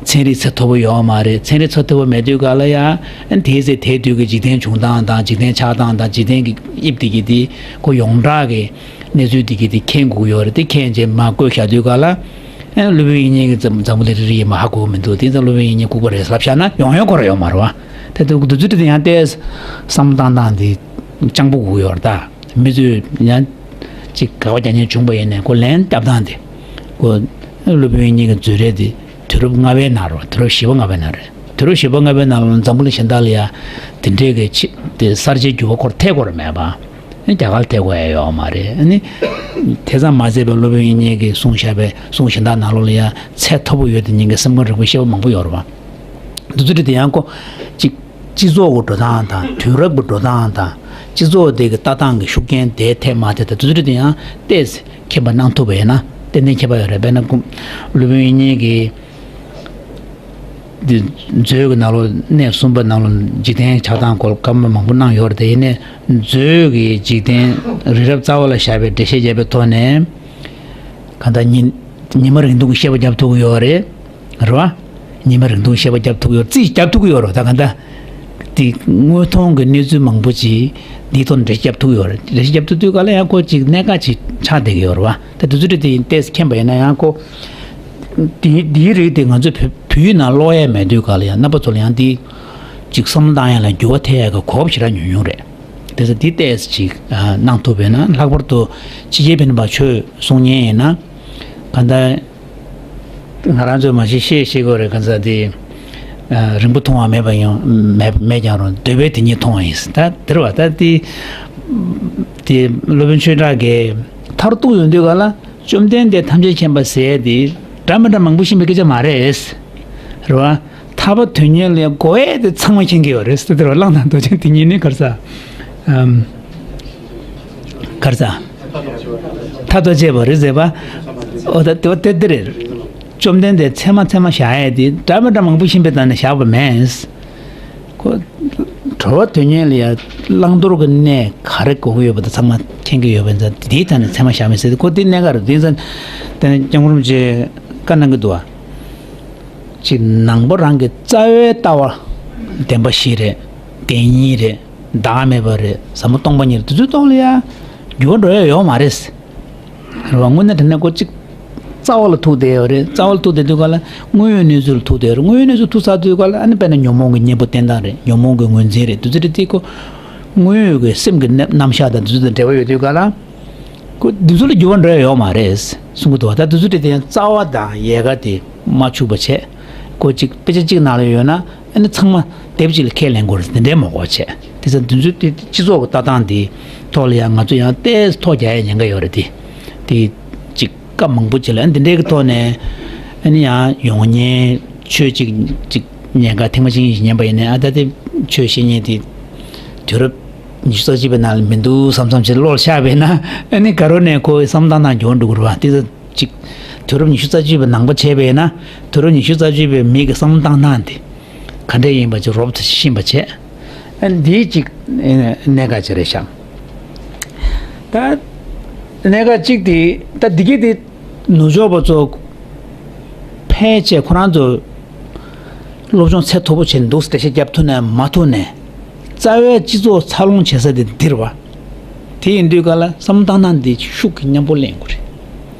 ཚན་རིག་ཚད་མཐོ་པོ་ཡོད་མ་རེད། ཚན་རིག་ཚད་མཐོ་པོ་མེད་དུས་ག་ལ་ཡ། ཨ་ནི་དེའི་ཚེ་དེའི་དུས་ཀྱི་འཇིག་རྟེན་བྱུང་སྟངས་དང་འཇིག་རྟེན་ཆགས་སྟངས་དང་འཇིག་རྟེན་གྱི་དབྱིབས་དེ་གི་དེ་ཁོ་ཡོངས་གྲགས་ཀྱི་གནས་ཚུལ་དེ་གི་དེ་མཁྱེན་དགོས་ཀྱི་ཡོད་རེད། དེ་མཁྱེན་རྗེས་མར་བཀོད་བཞག་དུས་ག་ལ། ཨ་ནི་སློབ་དཔོན་དབྱིག་གཉེན་གྱི་འཛམ་འཛམ་བུ་གླིང་རིལ་རིལ་ཡིན་པ་ཧ་གོ་གི་མི་འདུག་དེ་ཚོ་སློབ་དཔོན་དབྱིག་གཉེན་ལྐུགས་པ་རེད་ལབ་བཞག་ན་ཡོང་ཡོང་ཁོ་རང་ཡོད་མ་རེད་བ། དེ་འདུག་འདུག་ཚུལ་དེ་ཡང་ཏོག་ཙམ་བསམ་བློ་བཏང་སྟངས་དེ་སྤྱང་པོ་དགོས་ཀྱི་ཡོད་རེད་ད། མི་ཚོས་ཡང་ཅིག་དགག་པ་རྒྱག་མཁན་བྱུང་པ་ཡིན་ནའི་ཁོ་ལན་བརྒྱབ་སྟངས་དེ། ཁོ་སློབ་དཔོན་དབྱིག་གཉེན་གྱི་མཛོད་རེད་དེ། དུས་རབས་ལྔ་པའི་ནང་རེད། དུས་རབས་བཞི་པ་ལྔ་པའི་ནང་རེད། དུས་རབས་བཞི་པ་ལྔ་པའི་ནང་ལ་འཛམ་བུ་གླིང་གཞན་དག་ལ་ཡ་དེ་འདྲའི་གི་ཆེ་དེ་གསར་བརྗེའི་འགྱུར་བ་ཁོར་ཐེབས་ཀྱི་ཡོད་མ་རེད་པ། རྒྱ་གར་ལ་ཐེབས་ཀྱི་ཡོད་མ་རེད། ཨ་ནི་དེ་ཙམ་མ་ཟད་པའི་སློབ་དཔོན་དབྱིག་གཉེན་གྱིས་གསུངས་བཞག་པའི་གསུང་གཞན་དག་ནང་ལོགས་ལ་ཡ་ཚད་མཐོ་པོ་ཡོད་དེ་ཉིད་ཀྱི་སེམས་ཁམས་རིག་པའི་ཤེས་པ་མང་པོ་ཡོད་རེད་པ། འདི་ཚོ་དེ་ཡང་ཁོ་ཅིག་སྤྱི་ཚོགས་ཀྱི་འགྲོ་སྟངས་དང་དུས་རབས་ཀྱི་འགྲོ་སྟངས་དང་སྤྱི་ཚོགས་དེ་གི་ལྟ་སྟངས་ཀྱི་ཤུགས་རྐྱེན་དེ་ཐེབས་མ་ཐེབས་དང་དེ་ཚོ་དེ་ཡང་ཏོག་ཙམ་མཁྱེན་པ་གནང་ཐུབ་པ་ཡིན་ན་ཏན་ཏན་ཁྱད་པར་ཡོད་རེད། དཔེར་ན་ཁོང་སློབ་དཔོན་དབྱིག་གཉེན་གྱི་འདི་མཛོད་ཀྱི་ནང་ལོགས་གནས་གསུམ་པ་ནང་ལོགས་འཇིག་རྟེན་ཆགས་སྟངས་སྐོར་བཀའ་མོལ་མང་པོ་གནང་ཡོད་རེད། དེ་ཡིན་ནའི་མཛོད་ཀྱི་འཇིག་རྟེན་རི་རབ་རྩ་བ་ལ་བཞག་པའི་འགྲེལ་བཤད་བརྒྱབ་པའི་ཐོག་ནས་གང་ལྟར་ཉི་ཉི་མ་རིང་ཐུང་གི་བཤད་པ་བརྒྱབ་ཐུབ་ཀྱི་ཡོད་རེད། རེད་བ། ཉི་མ་རིང་ཐུང་བཤད་པ་བརྒྱབ་ཐུབ་ཀྱི་ཡོད། རྩིས་བརྒྱབ་ཐུབ་ཀྱི་ཡོད་རེད། ད་ག་འདྲ་དེ་དངོས་མཐོང་གི་གནས་ཚུལ་མང་པོ་ཅིག་འདིའི་ཐོག་ནས་འགྲེལ་བཤད་བརྒྱབ་ཐུབ་ཀྱི་ཡོད་རེད། འགྲེལ་བཤད་བརྒྱབ་ཐུབ་དུས་ག་ལ་ཡང་ཁོ་ཅིག་གནད་འགག་ཅིག་ཆགས་བསྡད་ཀྱི་ཡོད་རེད་བ། ད་དེ་ཚོ་དེ་ཡིན་ཏེ་མཁྱེན་པ་ཡིན་ན་ཡང་ཁོ་དེ་འདིའི་རིགས་དེ་ང་ཚོས་བོད་བོད་ཡིག་ནང་ཀློག་ཡས་མེད་དུས་ག་ལ་ཡང་རྣམ་པ་ཚོ་ལ་ཡང་དེ་ཅིག་བསམ་བློ་བཏང་ཡས་ལ་འགྱུར་བ་ཐེབས་ཡས་ཀྱི་གོ་སྐབས་ཞེ་དྲག་ཉུང་ཉུང་རེད། དེ་ཚོ་འདི་ཏོག་ཙམ་ཅིག་གནང་ཐུབ་པ་ཡིན་ན། ལྷག་པར་དུ་ཕྱི་རྒྱལ་བོད་མི་ནང་པ་ཆོས་གསུང་མཁན་ཡིན་ན་ག་འདྲ། ང་རང་ཚོས་མ་གཞི་བཤད་ཤེས་དགོས་རེད། གང་ཟག་དེ་རིང་པོ་མཐོང་བ་མེད་པ་ཡང་མེད་མེད་ཀྱང་རུང་འདོད་པས་དེ་ཉིད་མཐོང་བ་ཡིན། ད་དེ་རེད་བ། ད་དེ་དེ་སློབ་དཔོན་ཆོས་གྲགས་ཀྱིས་མཐར་གཏུགས་ཡོང་དུས་ག་ལ་བཅོམ་ལྡན་འདས་ཐམས་ཅད་མཁྱེན་པ་ཟེར་དེ་འདྲ་མི་འདྲ་མང་པོ་ཤེས་པའི་སྐད་ཆ་མ་རེད། རེད་བ། ཐར་པ་དོན་གཉེར་ལ་དགོས་ཡས་དེ་ཚང་མ་མཁྱེན་གྱི་ཡོད་རེད་ཟེར། དེ་རེད་བ། གླང་དང་རྡོ་རྗེ་དེ་ཉིད་ནི་ག་རེ་ཟ། ཨམ། ག་རེ་ཟ། ཐབས་དང་བཅས་པ་རེད་ཟེར་བ། འོ་ད་དེ་དེ་དེ་རེད། བཅོམ་ལྡན་འདས་ཚད་མ་ཚད་མ་བཞག་ཡས་དེ་འདྲ་མི་འདྲ་མང་པོ་ཤེས་པའི་སྟེང་ནས་བཞག་པ་མེད། ཁོ་གྲོལ་བ་དོན་གཉེར་ལ་ཡ་བླང་དོར་གྱི་གནས་ག་རེ་དགོས་ཀྱི་ཡོད་པ་དེ་ཚང་མ་མཁྱེན་གྱི་ཡོད་པ་ཡིན་ཙང་། དེའི་སྟེང་ནས་ཚད་མ་བཞག་མེད་ཟེར་ཏེ་ཁོ་དེ་གནད་འགག་རེད། དེ་ཡིན་ཙང་དེ་ནས་སྐྱབས་མགོན་རིན་པོ་ཆེས་བཀའ་གནང་གི་འདུག་བ། ཅིག་ནང་པ་རང་གི་རྩ་བའི་ལྟ་བ། བདེན་པ་བཞི་རེད། བདེན་གཉིས་རེད། བདག་མེད་པ་རེད། ཟབ་མོ་སྟོང་པ་ཉིད་རེད། དེ་ཚོའི་ཐོག་ལ་ཡ་འགྱུར་བ་འགྲོ་ཡ་ཡོད་མ་རེད། རེད་བ། དངོས་གནས་དྲང་གནས་ཁོ་ཅིག་རྩ་བ་ལ་ཐུག་བསྡད་ཡོད་རེད། རྩ་བ་ལ་ཐུག་བསྡད་དུས་ག་ལ་དངོས་ཡོད་གནས་ཚུལ་ལ་ཐུག་བསྡད་ཡོད་རེད། དངོས་ཡོད་གནས་ཚུལ་ཐུག་ཚར་དུས་ག་ལ་ཨ་ནི་དཔེར་ན་ཉོན་མོངས་ཀྱི་གཉེན་པོ་བསྟེན་སྟངས་རེད། ཉོན་མོངས་ཀྱི་ངོས་འཛིན་རེད། དེ་ཚོ་རེད་དེ་ཁོ་དངོས་ཡོད་ཀྱི་སེམས་ཀྱི་རྣམ་རྣམ་གཞག་དང་དེ་ཚོ་དང་འབྲེལ་བ་ཡོད་དུས་ག་ལ། ཁོ་འདི་ཚོ་ལ་འགྱུར་བ་འགྲོ་ཡ་ཡོད་མ་རེད་གསུང་གི་འདུག་བ། ད་འདི་ཚོ་དེ་དེ་ཡང་རྩ་བ་དང་ཡལ་ག་དེ་མ་འཆུགས་པ་བྱས། ཁོ་གཅིག་དཔེ་ཆ་གཅིག་ནང་ལ་ཡོད་ན་ཨ་ནི་ཚང་མ་དེབ་གཅིག་ལ་ཁས་ལེན་དགོས་རེད། དེ་འདྲའི་མ་དགོས་བྱས། དེ་ཚོ་འདི་ཚོ་དེ་སྤྱི་ཚོགས་ཀྱི་ལྟ་སྟངས་དེ་ཐོག་ལ་ཡང་ང་ཚོ་ཡང་ཏོག་ཙམ་ཐོ་རྒྱག་ཡ་ཉེན་ཁ་ཡོད་རེད་དེ། དེ་གཅིག་སྐབས་མང་པོ་ཅིག་ལ་ཨ་ནི་འདི་འདྲའི་གི་ཐོག་ནས་ཨ་ནི་ཡང་ཡོང་ཉེན་ཆོས་གཅིག་གཅིག་ཉེན་ཁ་ཐེངས་མ་གཅིག་གཉིས་ཤིག་ཉན་པ་ཡིན་ནའི་ཨ་ད་དེ་ཆོས་བཤད་མཁན་དེ་དུས་རབས་ཉི་ཤུ་རྩ་གཅིག་པའི་ནང་ལ་མི་འདུག་བསམ་བསམ་བྱས་བློ་ལ་ཤར་བས་ན་ཨ་ནི་ག་རོ་ནས་ཁོའི་བསམ་བློ་བཏང་སྟངས་འགྱུར་འགྲོ་གི་རེད་བ། དེ་ཚོ་གཅིག་དུས་རབས་ཉི་ཤུ་རྩ་གཅིག་པའི་ནང་པ་བྱས་པས་ན་དུས་རབས་ཉི་ཤུ་རྩ་གཅིག་པའི་མི་གི་བསམ་བློ་བཏང་སྟངས་དེ་ག་འདྲས་ཡིན་པ་ཅིག་རོབ་ཙམ་ཤེས་པ་བྱས། ཨ་ནི་འདིའི་གཅིག་གནད་འགག་ཅིག་རེད་ཤག་ད་གནད་འགག་གཅིག་དེ་ད་འདི་གི་དེ་ནུབ་ཕྱོགས་པ་ཚོ་ཕལ་ཆེར་ཁོ་རང་ཚོ་སློབ་སྦྱོང་ཚད་མཐོ་པོ་བྱས་འདུག་འགྲེལ་བཤད་རྒྱབ་ཐུབ་ནས་མ་ཐུབ་ནས་རྩ་བའི་སྤྱི་ཚོགས་འཚར་ལོངས་བྱེད་ས་དེ་འདིར་བ། དེ་ཡིན་དུས་ག་ལ་བསམ་བློ་བཏང་སྟངས་འདི་ཤུགས་ཀྱིས་མཉམ་པོ་ལེན་དགོས་རེད།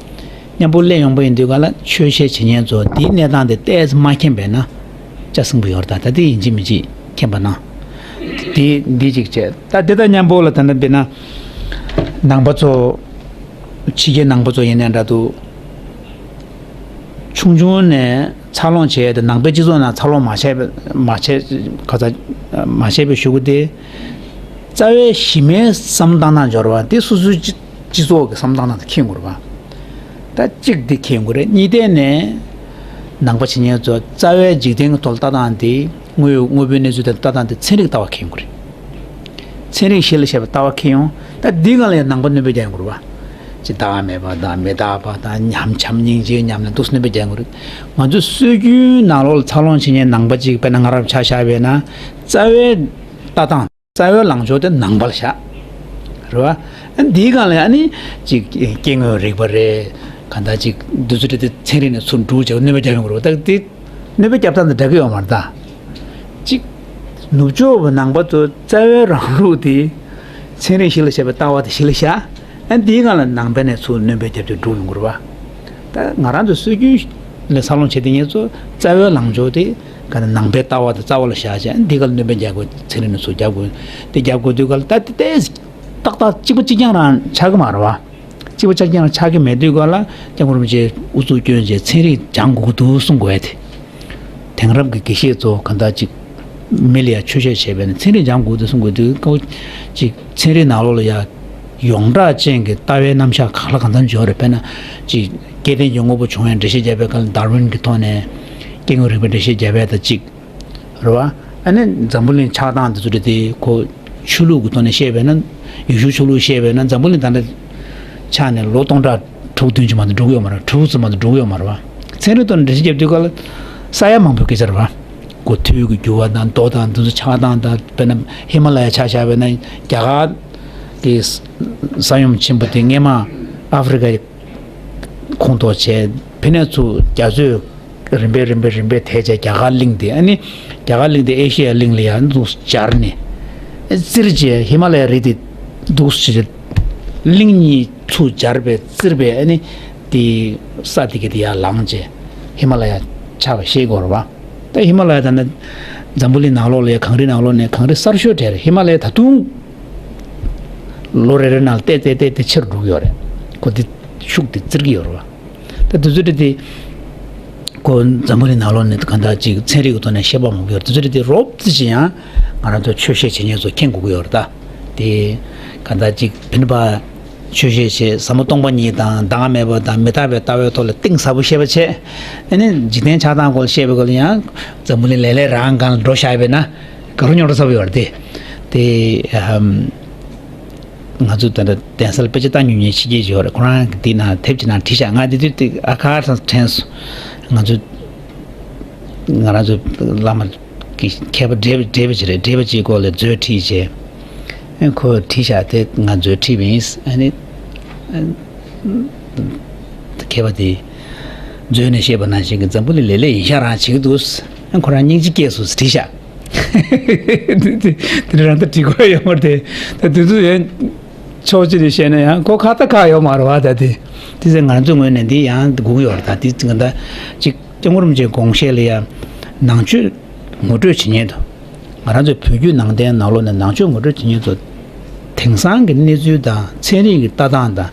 མཉམ་པོ་ལེན་ཡོང་པ་ཡིན་དུས་ག་ལ་ཆོས་བཤད་བྱེད་མཁན་ཚོ་འདིའི་གནས་སྟངས་དེ་ཏོག་ཙམ་མ་མཁྱེན་པས་ན་ལྕགས་སྲིན་པོ་ཡོད་རེད། ད་ད་དེ་ཡིན་གཅིག་མིན་གཅིག་མཁྱེན་པ་ན། དེ་འདི་གཅིག་བྱས། ད་དེ་དང་མཉམ་པོ་ལ་ད་ལྟ་དཔེར་ན་ནང་པ་ཚོ་ཕྱི་རྒྱལ་ནང་པ་ཚོ་ཡིན་ནའི་འདྲ་འདུག་ཆུང་ཆུང་ནས་འཚར་ལོངས་བྱས་ཏེ་ནང་པའི་སྤྱི་ཚོགས་ནང་འཚར་ལོངས་མ་བྱས་པའི་མ་བྱས་ག་ཚ་མ་བྱས་པའི་གཞུག་གུ་དེ་རྩ་བའི་གཞི་མའི་བསམ་བཏང་སྟངས་འབྱོར་བ་དེ་སོ་སོའི་སྤྱི་སྤྱི་ཚོགས་ཀྱི་བསམ་བཏང་སྟངས་དེ་མཁྱེན་དགོས་རེད་བ། ད་གཅིག་དེ་མཁྱེན་དགོས་རེད། གཉིས་ཐད་ནས་ནང་པ་བྱེད་མཁན་ཚོ་རྩ་བའི་འཇིག་རྟེན་གྱི་ཐོག་ལ་ལྟ་སྟངས་དེ་དངོས་དངོས་པོའི་གནས་ཚུལ་དེ་ལྟ་སྟངས་དེ་ཚན་རིག་ལྟ་བ་མཁྱེན་དགོས་རེད། ཚན་རིག་གཞི་ལ་བཞག་པའི་ལྟ་བ་མཁྱེན་ཡོང་། ད་འདི་སྒང་ལ་ཡང་ནང་པ་སྣོན་པ་རྒྱག་དགོས་རེད་བ། ཅི་བདག་མེད་པ་དང་མི་རྟག་པ་དང་ཉམས་བྱམས་སྙིང་རྗེའི་ཉམས་ལེན་འདུག་སེ་སྣོན་པ་རྒྱག་དགོས་རེད། ང་ཚོའི་སྲོལ་རྒྱུན་ནང་ལོགས་ལ་འཚར་ལོངས་བྱེད་མཁན་ནང་པ་ཅིག་དཔེར་ན་ང་རང་ཆ་བཞག་པས་ན་རྩ་བའི་ལྟ་སྟངས། རྩ་བའི་ལངས་ཕྱོགས་དེ་ནང་པ་ལ་བཞག་རེད་བ། ཨ་ནི་འདིའི་སྒང་ལ་ཨ་ནི་ཅིག་སྐྱེ་དངོས་རིག་པ་རེད། གང་ལྟར་ཅིག་འདི་ཚོ་དེ་ཚན་རིག་ནས་ཚུར་འགྲུབ་བྱས་སྣོན་པ་རྒྱག་ཡོང་གི་རེད་བ། ད་དེ་སྣོན་པ་རྒྱབ་སྟངས་དང་འདྲ་གི་ཡོད་མ་རེད་ད། ཅིག་ནུབ་ཕྱོགས་པ་ནང་པ་ཚོ་རྩ་བའི་རང་ལུགས་དེ་ཚན་རིག་གཞི་ལ་བཞག་པའི་ལྟ་བ་དེ་གཞི་ལ་བཞག་ཨ་ནི་འདིའི་སྒང་ལ་ནང་པ་ནས་ཚུར་སྣོན་པ་རྒྱབ་བྱས་འགྲུབ་ཡོང་གི་རེད་བ། ད་ང་རང་ཚོ་སྲོལ་རྒྱུན་ལ་འཚར་ལོངས་བྱེད་དེ་ངེད་ཚོ་རྩ་བའི་ལངས་ཕྱོགས་དེ་ག་ནང་པའི་ལྟ་བ་དང་རྩ་བ་ལ་བཞག་བྱས་འདི་ག་ལ་སྣོན་པ་རྒྱག་དགོས། ཚན་རིག་ནས་ཚུར་རྒྱབ་དགོས། དེ་རྒྱབ་དགོས་དུས་ག་ལ་ད་དེ་ཏོག་ཙམ་ཏག་ཏག་གཅིག་པ་གཅིག་རྐྱང་རང་ཆགས་ཀྱི་མ་རེད་བ། གཅིག་པ་གཅིག་རྐྱང་རང་ཆགས་ཀྱི་མེད་དུས་ག་ལ་སྐྱབས་མགོན་རིན་པོ་ཆེས་ཨུ་ཚུགས་བསྐྱོན་བྱས་ཚན་རིག་སྦྱང་དགོས་ཀྱི་འདུག་གསུང་དགོས་ཡ་དེ། དེང་རབས་ཀྱི་དགེ་བཤེས་ཚོ་ག་འདྲ་ཅིག་མི་ལ་ཡ་ཆོས་བཤད་བྱས་པས་ན་ཚན་རིག་སྦྱང་དགོས་འདུག་གསུང་དགོས་དུས་ཀ་བོ་ཅིག་ཚན་རིག་ནང་ལོགས་ལ་ཡ་ཡོངས་གྲགས་ཅན་གྱི་ལྟ་བའི་རྣམ་གཞག་གང་ལ་གང་འཚམ་ཡོད་རེད། དཔེར་ན་ཅིག་སྐྱེ་ལྡན་གྱི་དངོས་པོ་བྱུང་བའི་འགྲེལ་བཤད་བརྒྱབ་པའི་སྐབས་ལ་ཌར་ཝིན་གྱི་ཐོག་ནས་སྐྱེ་དངོས་རིག་པའི་འགྲེལ་བཤད་བརྒྱབ་པ་དང་གཅིག་རེད་བ། ཨ་ནི་འཛམ་བུ་གླིང་ཆགས་སྟངས་འདི་ཚོ་རེད་དེ་ཁོ་ཆོས་ལུགས་ཀྱི་ཐོག་ནས་བཤད་པས་ན་ཡེ་ཤུ་ཆོས་ལུགས་བཤད་པས་ན་འཛམ་བུ་གླིང་ད་ལྟ་ཆགས་ནས་ལོ་སྟོང་ཕྲག་དྲུག་བདུན་ཅུ་མ་གཏོགས་འགྲོ་གི་ཡོད་མ་རེད། དྲུག་ཙམ་མ་གཏོགས་འགྲོ་གི་ཡོད་མ་རེད་བ། ཚན་རིག་ཐོག་ནས་འགྲེལ་བཤད་བརྒྱབ་དུས་སྐབས་ལ་ས་ཡ་མང་པོའི་སྐད་ཆ་རེད་བ། གོ་དུས་ཀྱི་འགྱུར་བ་དང་མདོ་དང་འདི་ཚོ་ཆགས་སྟངས་དང་དཔེར་ན་ཧི་མ་ལ་ཡ་ཆ་བཞག་པས་ན་རྒྱ་གར་གྱི་ས་ཡོམ་ཆེན་པོ་དེ་སྔས་མ་ཨ་ཧྥེ་རི་ཀའི་ཁོངས་གཏོགས་བྱས་ཕ་ནས་ཚུར་རྒྱ་མཚོས་རིམ་པས་རིམ་པས་རིམ་པས་དེད་བྱས་རྒྱ་གར་གླིང་དེ་ཨ་ནི་རྒྱ་གར་གླིང་དེ་ཨེ་ཤེ་ཡ་གླིང་ལ་ཡང་འཛུགས་སྦྱར་ནས་བཙིར་བྱས་ཧི་མ་ལ་ཡ་རི་དེ་འདུག་སེ་གླིང་གཉིས་ཚུར་སྦྱར་བས་བཙིར་བས་ཨ་ནི་དེ་ས་དེ་ག་དེ་ཡར་ལངས་བྱས་ཧི་མ་ལ་ཡ་ཆགས་པ་ཤེས་དགོས་རེད་བ། ད་ཧི་མ་ལ་ཡ་ད་ནི་འཛམ་བུ་གླིང་ནང་ལོགས་ལ་ཡ་གངས་རི་ནང་ལོགས་ནས་གངས་རི་གསར་ཤོས་གྲས་རེད། ཧི་མ་ལ་ཡ་ད་དུང་ལོ་རེ་རེ་ནང་ལ་ཏེ་ཏེ་ཏེ་ཏེ་ཆེ་རུ་འགྲོ་གི་ཡོད་རེད། ཁོ་དེ་ཤུགས་དེ་བཙིར་གི་ཡོད་རེད་བ། ད་དེ་ཚོ་དེ་དེ་ཁོ་འཛམ་བུ་གླིང་ནང་ལོགས་ནས་གང་ལྟར་ཅིག་ཚན་རིག་གི་ཐོག་ནས་བཤད་པ་མང་པོ་ཡོད་རེད། དེ་ཚོ་དེ་དེ་རོབ་ཙམ་ཅིག་ཡང་ང་རང་ཚོ་ཆོས་བཤད་བྱེད་མཁན་ཚོ་མཁྱེན་དགོས་ཀྱི་ཡོད་རེད་ད། དེ་གང་ལྟར་ཅིག་བིན་པ་ཆོས་བཤད་བྱས་ཟབ་མོ་སྟོང་པ་ཉིད་དང་བདག་མེད་པ་དང་མི་རྟག་པའི་ལྟ་བའི་ཐོག་ལ་གཏིང་ཟབ་པོ་བཤད་པ་བྱས། ཨ་ནི་འཇིག་རྟེན་ཆགས་སྟངས་སྐོར་ལ་བཤད་པའི་སྐོར་ལ་ཡང་འཛམ་བུ་གླིང་ལེ་ལེ་རང་སྒང་ལ་འགྲོ་བཞག་པས་ན་དགའ་རབ་རྙོག་དྲ་ཚ་པོ་ཡོད་རེད་དེ། དེ་ཨམ། ང་ཚོ་ད་ལྟ་གདན་སར་དཔེ་ཆ་ལྟ་མྱོང་མཁན་ཕྱི་རྒྱལ་ཅིག་ཡོད་རེད། ཁོ་རང་གིས་འདི་ནང་དེབ་ཅིག་ནང་བྲིས་ཤག་ང་འདི་དུས་དེ་ཨ་ཁ་དང་དྲན་སོང་། ང་ཚོ་ང་རང་ཚོ་བླ་མ་གི་མཁས་པ་བགྲེས་པ་བགྲེས་པ་ཅིག་རེད། བགྲེས་པ་ཅིག་སྐོར་ལ་མཛོད་ཁྲིད་བྱས། ཨ་ཁོས་བྲིས་ཤག་དེ་ང་མཛོད་ཁྲིད་པ་ཡིན། ཨ་ནི་མཁས་པ་དེ་ མཛོད་ནས་བཤད་པ་ནང་བཞིན་གྱི་འཛམ་བུ་གླིང་ལེ་ལེ་ཡིན་ཤག་རང་བྱེད་ཀྱི་འདུག་ཨ་ཁོ་རང་སྙིང་རྗེ་སྐྱེས་སོང་བྲིས་ཤག་དེ་རང་ད་བྲིས་དགོས་ཡོད་མ་རེད་དེ། ད་དེ་ཚོ་ཡང་ཕྱོགས་གཅིག་ནས་བཤད་ན་ཡང་ཁོ་ཁ་ད་ཁག་ཡོད་མ་རེད་བ། ད་དེ་དེ་ཚེ་ང་ཚོའི་ངོས་ནས་འདི་ཡང་སྒུག་ཡོད་རེད། ད་དེ་ཚེ་ད་ཅིག་སྐྱབས་མགོན་རིན་པོ་ཆེའི་དགོངས་བཞེད་ལ་ཡང་ནང་ཆོས་ངོ་སྤྲོད་བྱེད་མཁན་དུ། ང་རང་ཚོའི་བོད་བརྒྱུད་ནང་བསྟན་ནང་ལོགས་ནས་ནང་ཆོས་ངོ་སྤྲོད་བྱེད་མཁན་ཚོ་དེང་སང་གི་གནས་ཚུལ་དང་ཚན་རིག་གི་ལྟ་སྟངས་དང་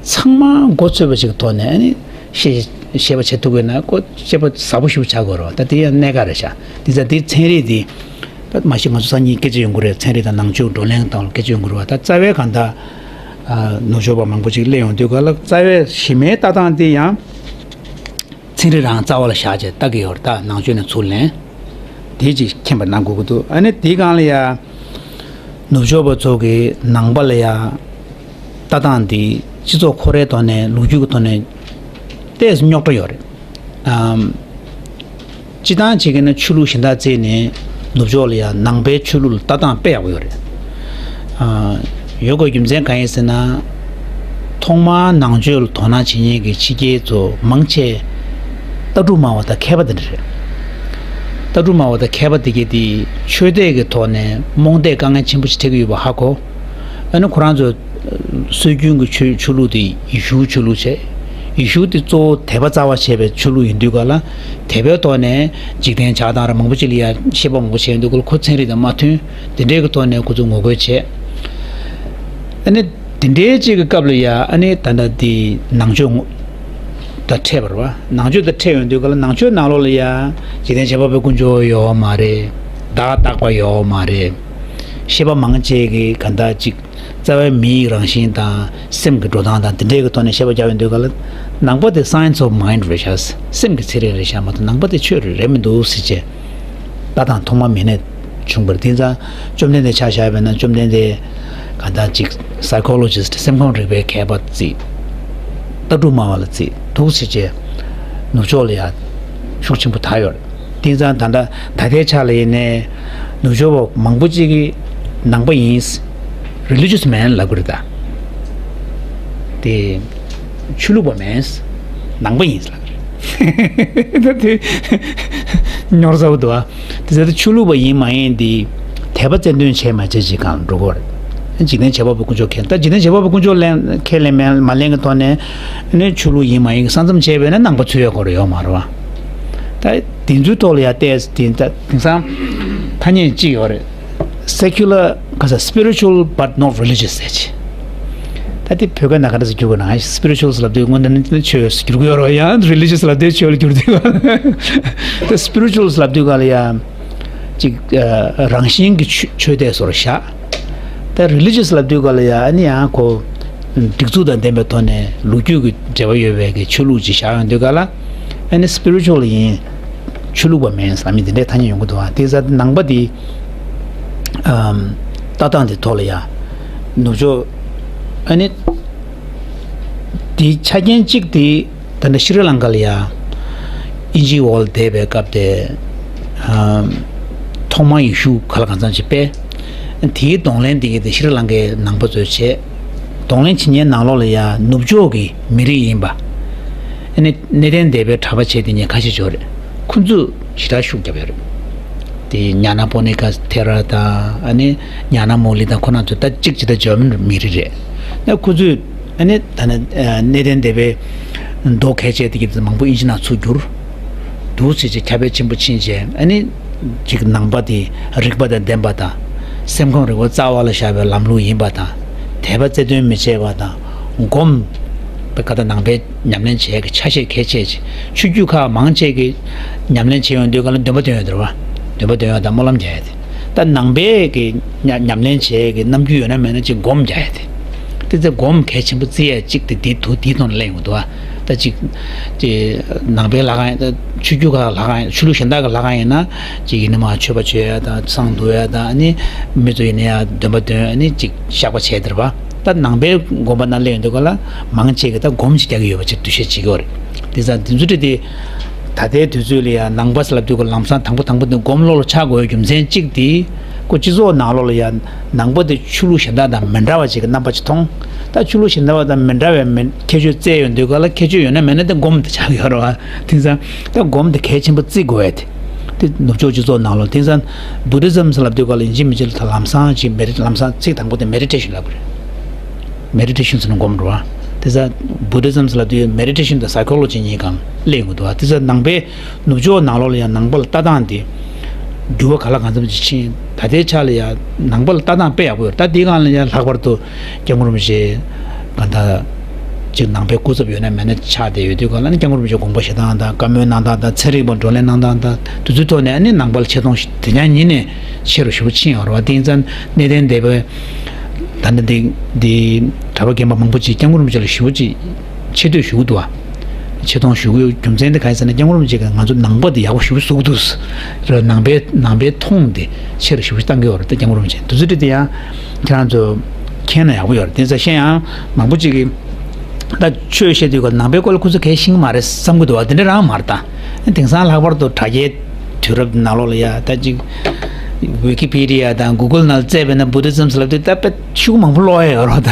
ཚང་མ་མགོ་ཚོས་པ་ཞིག་གི་ཐོག་ནས་ཨ་ནི་བཤད་བཤད་པ་བྱེད་ཐུབ་དགོས་ན་ཁོ་བཤད་པ་ཟབ་པོ་ཞིག་བྱ་དགོས་རེད་བ། ད་དེ་ཡང་གནད་འགག་རེད་ཤག་དེ་ཚ་དེ་ཚན་རིག་དེ་ད་མ་གཞི་ང་ཚོ་སང་ཉིན་སྐད་ཆ་ཡོང་གི་རེད། ཚན་རིག་དང་ནང་ཆོས་བགྲོ་གླེང་སྟེང་ལ་སྐད་ཆ་ཡོང་གི་རེད་བ། ད་རྩ་བའི་གང་ལྟར་ནུབ་ཕྱོགས་པ་མང་པོ་ཅིག་སླེབས་ཡོང་དུས་ག་ལ་རྩ་བའི་གཞི་མའི་ལྟ་སྟངས་དེ་ཡང་། ཚན་རིག་རང་རྩ་བ་ལ་བཞག་བྱས་ལྟ་གི་ཡོད་རེད། ད་ནང་ཆོས་ནས་ཚུར་ལེན། དེ་ཅིག་མཁྱེན་པ་གནང་དགོས་ཀྱི་འདུག་ཨ་ནི་དེའི་སྒང་ལ་ཡ། ནུབ་ཕྱོགས་པ་ཚོ་གི་ནང་པ་ལ་ཡ། ལྟ་སྟངས་འདི་སྤྱི་ཚོགས་ཁོ་རའི་ཐོག་ནས་ལོ་རྒྱུས་ཀྱི་ཐོག་ནས་ཏོག་ཙམ་རྙོག་དྲ་ཡོད་རེད། ཨམ། སྤྱི་བཏང་བྱེད་ཀྱི་ན་ཆོས་ལུགས་གཞན་དག་བརྩིས་ནས་ནུབ་ཕྱོགས་ལ་ཡང་ནང་པའི་ཆོས་ལུགས་ལ་ལྟ་སྟངས་དཔེ་ཡག་པོ་ཡོད་རེད། ཨ། ཡོད་དགོས་རྒྱུ་མཚན་གང་ཡིན་ཟེར་ན། ཐོག་མར་ནང་ཆོས་ལ་དོ་སྣང་བྱེད་མཁན་གྱི་ཕྱི་རྒྱལ་ཚོ་མང་ཆེ་ལྟ་གྲུབ་སྨྲ་བ་དང་མཁས་པ་དེ་འདྲ་རེད། ལྟ་གྲུབ་སྨྲ་བ་དང་མཁས་པ་དེ་གས་དེ་ཆོས་དད་ཀྱི་ཐོག་ནས་རྨོངས་དད་དཀའ་ངལ་ཆེན་པོ་ཞིག་འཕྲད་ཀྱི་ཡོད་པ་ཧ་གོ། ཨ་ནི་ཁོ་རང་ཚོ་སྲོལ་རྒྱུན་གྱི་ཆོས་ཆོས་ལུགས་དེ་ཡེ་ཤུ་ཆོས་ལུགས་བྱས། ཡེ་ཤུ་དེ་གཙོ་བོ་དད་པ་རྩ་བ་བྱས་པའི་ཆོས་ལུགས་ཡིན་དུས་ག་ལ། དད་པའི་ཐོག་ནས་འཇིག་རྟེན་ཆགས་སྟངས་ར་མང་པོ་ཅིག་ལ་ཡ་བཤད་པ་མང་པོ་བྱས་ཡོང་དུས་ག་ལ་ཁོ་ཚན་རིག་དང་མ་མཐུན། དེ་འདྲའི་གི་ཐོག་ནས་ཁོ་ཚོ་ངོ་རྒོལ་བྱས། ཨ་ནི་དེ་འདྲའི་ཅིག་གི་སྐབས་ལ་ཡ་ཨ་ནི་ད་ལྟ་དེ་ནང་ཆོས་ངོ་དང་འཕྲད་པ་རེད་བ། ནང་ཆོས་དང་འཕྲད་ཡོང་དུས་ག་ལ་ནང་ཆོས་ནང་ལོགས་ལ་ཡ་འཇིག་རྟེན་བྱེད་པ་པོའི་དཀོན་མཆོག་ཡོད་མ་རེད། བདག་རྟག་པ་ཡོད་མ་རེད། བཤད་པ་མང་ཆེ་གི་ག་འདྲ་ཅིག་རྩ་བའི་མིའི་རང་བཞིན་དང་སེམས་ཀྱི་འགྲོ་སྟངས་དང་དེ་འདྲའི་གི་ཐོག་ནས་བཤད་པ་རྒྱག་ཡོང་དུས་ག་ལ། ནང་པ་དེ་science of mind རེད་ཤག་སེམས་ཀྱི་ཚན་རིག་རེད་ཤག་མ་གཏོགས་ནང་པ་དེ་ཆོས་རེད་རེད་མི་འདུག་ཟེར་བྱས། ལྟ་སྟངས་ཐོག་མ་མི་ནས་བྱུང་བར་དེང་སང་བཅོམ་ལྡན་འདས་ཆ་བཞག་པ་ཡིན་ན་བཅོམ་ལྡན་འདས་ག་འདྲ་ཅིག་psychologist སེམས་ཁམས་རིག་པའི་མཁས་པ་བརྩིས། ལྟ་གྲུབ་སྨྲ་བ་ལ་བརྩིས་འདུག་ཟེར་བྱས། ནུབ་ཕྱོགས་ལ་ཡ་ཤུགས་ཆེན་པོ་དར་ཡོད་རེད། དེང་སང་ད་ལྟ་ད་ལྟའི་ཆ་ལ་ཡིན་ནའི་ནུབ་ཕྱོགས་པ་མང་པོ་ཅིག་གིས་ནང་པ་ཡིན། religious man ལབ་ཀྱི་རེད་ད། དེ་ཆོས་ལུགས་པ་མིན། ནང་པ་ཡིན་ལབ་ཀྱི་རེད། ད་དེ་རྙོག་ཚ་པོ་འདུག་ཨ། དེ་ཚེ་ད་ཆོས་ལུགས་པ་ཡིན་མ་ཡིན་དེ་དད་པ་རྩལ་འདོན་བྱས་མ་བྱས་ཅིག་གང་འགྲོ་གི་རེད། འཇིག་རྟེན་བྱེད་པ་པོ་དཀོན་མཆོག་མཁྱེན། ད་འཇིག་རྟེན་བྱེད་པ་པོ་དཀོན་མཆོག་ལེན་ཁས་ལེན་མེད་མ་ལེན་གྱི་ཐོག་ནས་ནི་ཆོས་ལུགས་ཡིན་མ་ཡིན་གྱི་ས་མཚམས་བྱས་པས་ན་ནང་པ་ཚུད་ཡོད་དགོས་རེད་ཡོད་མ་རེད་བ། ད་དེ་ཚོའི་ཐོག་ལ་ཡ་བལྟས་དེ་ད་དེང་སང་ཐ་སྙད་གཅིག་ཡོད་རེད། secular ག་ས་spiritual but not religious ཟེར་ཅིག་ད་དེ་བོད་སྐད་ནང་ག་འདྲ་ཟེར་བསྒྱུར་དགོས་ན་spiritual ལབ་དུས་སྔོན་ད་ནི་ཆོས་ཟེར་བསྒྱུར་གི་ཡོད་རེད་ཡང་religious ལབ་དུས་ཆོས་ལ་བསྒྱུར་དུས་ད་spiritual ལབ་དུས་ག་ལ་ཡ། ཅིག་ཨ། རང་བཞིན་གྱི་ཆོས་ཆོས་དད་སོར་བཞག་ད་religious ལབ་དུས་ག་ལ་ཡ་ཨ་ནི་ཡང་ཁོ་སྒྲིག་འཛུགས་དང་ལྡན་པའི་ཐོག་ནས་ལོ་རྒྱུས་ཀྱི་འབྲེལ་བ་ཡོད་པའི་གི་ཆོས་ལུགས་ཅིག་བཞག་ཡོང་དུས་ག་ལ་ཨ་ནི་spiritual ཡིན། ཆོས་ལུགས་པ་མིན་བསམ་མི་དེ་འདྲའི་ཐ་སྙད་ཡོང་གི་འདུག་ཨ་དེ་ཟ་ནང་པ་དེ་ཨམ། ལྟ་སྟངས་དེ་ཐོག་ལ་ཡ་ནུབ་ཕྱོགས་ཨ་ནི་དེ་ཆ་རྐྱེན་གཅིག་དེ། ད་ནི་ཤྲི་ལང་ཀ་ལ་ཡ་དབྱིན་ཇིའི་འོག་ལ་བསྡད་པའི་སྐབས་དེ། ཨ། ཐོག་མར་ཡེ་ཤུ་ག་ལ་གང་འཚམ་ཞིག་སྤེལ། དེའི་གདོང་ལེན་དེ་གས་དེ་ཤྲི་ལང་ཀའི་ནང་པ་ཚོས་བྱས། གདོང་ལེན་བྱེད་མཁན་ནང་ལོགས་ལ་ཡ་ནུབ་ཕྱོགས་ཀྱི་མི་རིགས་ཡིན་པ། ཨ་ནི་གནས་བརྟན་སྡེ་པའི་གྲྭ་པ་བྱས་དེ་ཉིད་ཁ་ཤས་ཅིག་ཡོད་རེད། ཁོ་ཚོས་ཞེ་དྲག་ཤུགས་བརྒྱབ་ཡོད་རེད། དེ་ཉ་ན་པོ་ནི་ཀ་ཐེ་ར་དང་ཨ་ནི་ཉ་ན་མོ་ལི་དང་ཁོ་རང་ཚོ་ད་གཅིག་ཅིག་ད་འཇར་མན་མི་རིགས་རེད། ན་ཁོ་ཚོས་ཨ་ནི་ད་ནི་གནས་བརྟན་སྡེ་པའི་མདོ་གལ་ཆེ་དེ་གི་མང་པོ་ཨིན་ཇི་ནང་ཚུར་བསྒྱུར། འདུག་ཟེར་ཅིག་ཁྱབ་སྤེལ་ཆེན་པོ་ཕྱིན་རྗེས་ཨ་ནི་ཅིག་ནང་པ་དེ་རིག་པ་དང་ལྡན་པ་དང་སེམས་ཁམས་རིག་པ་རྩ་བ་ལ་བཞག་པའི་ལམ་ལུགས་ཡིན་པ་དང་དད་པ་རྩལ་འདོན་མི་བྱེད་པ་དང་སྒོམ་པའི་ཀ་ད་ནང་པའི་ཉམས་ལེན་བྱེད་ཀྱི་ཆ་ཤས་གལ་ཆེ་ཆེ་ཆོས་བརྒྱུད་ཁག་མང་ཆེ་གི་ཉམས་ལེན་བྱེད་ཡོང་དུས་ག་ལ་འདོན་པ་འདོན་ཡོང་དུས་བ། འདོན་པ་འདོན་ཡོང་དང་སྨོན་ལམ་རྒྱག་ཡ་དེ། ད་ནང་པའི་གི་ཉ་ཉམས་ལེན་བྱེད་ཀྱི་རྣམ་འགྱུར་ཡོད་ན་མེད་ན་ཅིག་སྒོམ་རྒྱག་ཡ་དེ། དེ་ཚེ་སྒོམ་གལ་ཆེན་པོ་བརྩི་ཡ་གཅིག་དེ་དེ་དུ་དེའི་ཐོག་ནས་གླེང་ཡོང་དུས་བ། ད་ཅིག་དེ་ནང་པའི་ལྷ་ཁང་ཡིན་ད་ཆོས་བརྒྱུད་ཁག་ལྷ་ཁང་ཡིན་ཆོས་ལུགས་གཞན་དག་གི་ལྷ་ཁང་ཡིན་ན་ཅིག་ཡིན་ན་མ་མཆོད་པ་བྱོས་ཡ་དང་བསང་བསྡུ་ཡ་དང་ཨ་ནི་མི་ཚོ་ཡིན་ན་ཡ་འདོན་པ་འདོན་ཨ་ནི་ཅིག་བཤགས་པ་བྱས་དེ་རེད་བ། ད་ནང་པའི་དགོན་པ་ནང་སླེབས་ཡོང་དུས་ག་ལ་མང་ཆེ་གི་ད་སྒོམ་ཅིག་རྒྱག་གི་ཡོད་པ་ཅིག་འདུ་ཤེས་བྱེད་ཀྱི་ཡོད་རེད། དེ་ཙང་དེ་ཚོ་དེ་དེ་ད་ལྟའི་དུས་ཚོད་ལ་ཡང་ནང་པ་ཟེར་ལབ་དུས་ག་ལམ་སང་དང་པོ་དང་པོ་དེ་སྒོམ་བློ་ལ་ཆགས་དགོས་རྒྱུ་མཚན་གཅིག་དེ་ ཁོ་སྤྱི་ཚོགས་ནང་ལོགས་ལ་ཡང་ནང་པ་དེ་ཆོས་ལུགས་གཞན་དག་དང་མི་འདྲ་བ་ཅིག་གི་རྣམ་པ་ཅིག་མཐོང་། ད་ཆོས་ལུགས་གཞན་དག་དང་མི་འདྲ་བའི་མི་ཁྱད་ཆོས་བཙལ་ཡོང་དུས་ག་ལ་ཁྱད་ཆོས་ཡོད་ན་མེད་ན་དེ་སྒོམ་དེ་ཆགས་ཡོད་རེད་བ། དེང་སང་ད་སྒོམ་དེ་གལ་ཆེན་པོ་བརྩི་དགོས་ཡ་དེ། དེ་ནུབ་ཕྱོགས་སྤྱི་ཚོགས་ནང་ལོགས་དེང་སང་བུ་དྷི་ཛམ་ཟེར་ལབ་དུས་ག་ལ་ཡིན་གཅིག་མིན་གཅིག་ལ་ད་ལམ་སང་ཅིག་མེ་རི་ལམ་སང་ཚིག་དང་པོ་དེ་མེ་ཌི་ཊེ་ཤན་ལབ་དགོས་རེད། མེ་ཌི་ཊེ་ཤན་ཟེར་ན་སྒོམ་རེད་བ། དེ་ཚ་བུ་དྷི་ཛམ་ཟེར་ལབ་དུས་མེ་ཌི་ཊེ་ཤན་དང་སའི་ཁོ་ལོ་ཇི་གཉིས་ཀ་སླེབས་ཡོང་གི་འདུག་བ། དེ་ཚ་ནང་པའི་ནུབ་ཕྱོགས་ནང་ལོགས་ལ་ཡང་ནང་པ་ལ་ལྟ་སྟངས་དེ་འགྱུར་བ་ག་ལ་གང་འཚམ་ཅིག་ཕྱིན། ད་ལྟའི་ཆ་ལ་ཡང་ནང་པ་ལ་ལྟ་སྟངས་དཔེ་ཡག་པོ་ཡོད་རེད། ད་འདིའི་སྒང་ལ་ཡང་ལྷག་པར་དུ་སྐྱབས་མགོན་རིན་པོ་ཆེ་ག་ད་ཅིག་ནང་པའི་སྐུ་ཚབ་ཡོད་ན་མེད་ན་ཆགས་བསྡད་ཡོད་དུས་ག་ལ་ནི་སྐྱབས་མགོན་རིན་པོ་ཆེ་དགོངས་པ་བཞེས་སྟངས་དང་བཀའ་མོལ་གནང་སྟངས་དང་ཚན་རིག་པ་བགྲོ་གླེང་གནང་སྟངས་དང་དེ་ཚོའི་ཐོག་ནས་ཨ་ནི་ནང་པ་ལ་ཆེ་མཐོང་དེ་སྙིང་ཉིད་ནས་ཆེ་རུ་ཞེ་པོ་ཕྱིན་ཡོད་རེད་བ། དེ་ཡིན་ཙང་གནས་བརྟན་སྡེ་པའི་ད་ནི་འདི་འདི་གྲྭ་པ་རྒན་པ་མང་པོ་ཅིག་སྐྱབས་མགོན་རིན་པོ་ཆེ་ལ་ཞེ་པོ་ཅིག་ཆེ་བསྟོད་ཞུ་གི་འདུག་བ། ཆེ་མཐོང་ཞུ་གི་ཡོད། རྒྱུ་མཚན་དེ་ག་རེ་ཟེར་ན་སྐྱབས་མགོན་རིན་པོ་ཆེ་གིས་ང་ཚོ་ནང་པ་དེ་ཡག་པོ་ཞེ་པོ་བཟོ་གི་འདུག་ཟེར། ནང་པའི་ནང་པའི་མཐོང་དེ་ཆེ་རུ་ཞེ་པོ་ཞིག་བཏང་གི་ཡོད་རེད། ད་སྐྱབས་མགོན་རིན་པོ་ཆེ་དེ་ཚོ་དེ་དེ་ཡང་ཁྱེད་རང་ཚོ་མཁྱེན་ན་ཡག་པོ་ཡོད་རེད། དེ་ཚོ་ཤེས་ཡང་མང་པོ་ཅིག་གིས་ད་ཆོས་བཤད་དུས་ག་ནང་པའི་སྐོར་ལ་ཁོ་ཚོ་གལ་ཤེས་ཀྱི་མ་རེད་བསམ་གི་འདུག་བ། དེ་འདྲ་རང་མ་རེད། ད་དེང་སང་ལྷག་པར་དུ་དྲ་རྒྱའི་དུས་རབས་ནང་ལོགས་ལ་ཡ་ད་ཅིག་ཝི་ཀི་པི་ཌི་ཡ་དང་གུ་གལ་ནང་བཙལ་བས་ན་བུ་དྷི་ཛམ་ཟེར་ལབ་དུས་ད་དཔེ་ཤུགས་མང་པོ་ཀློག་ཡ་ཡོད་རེད། ད་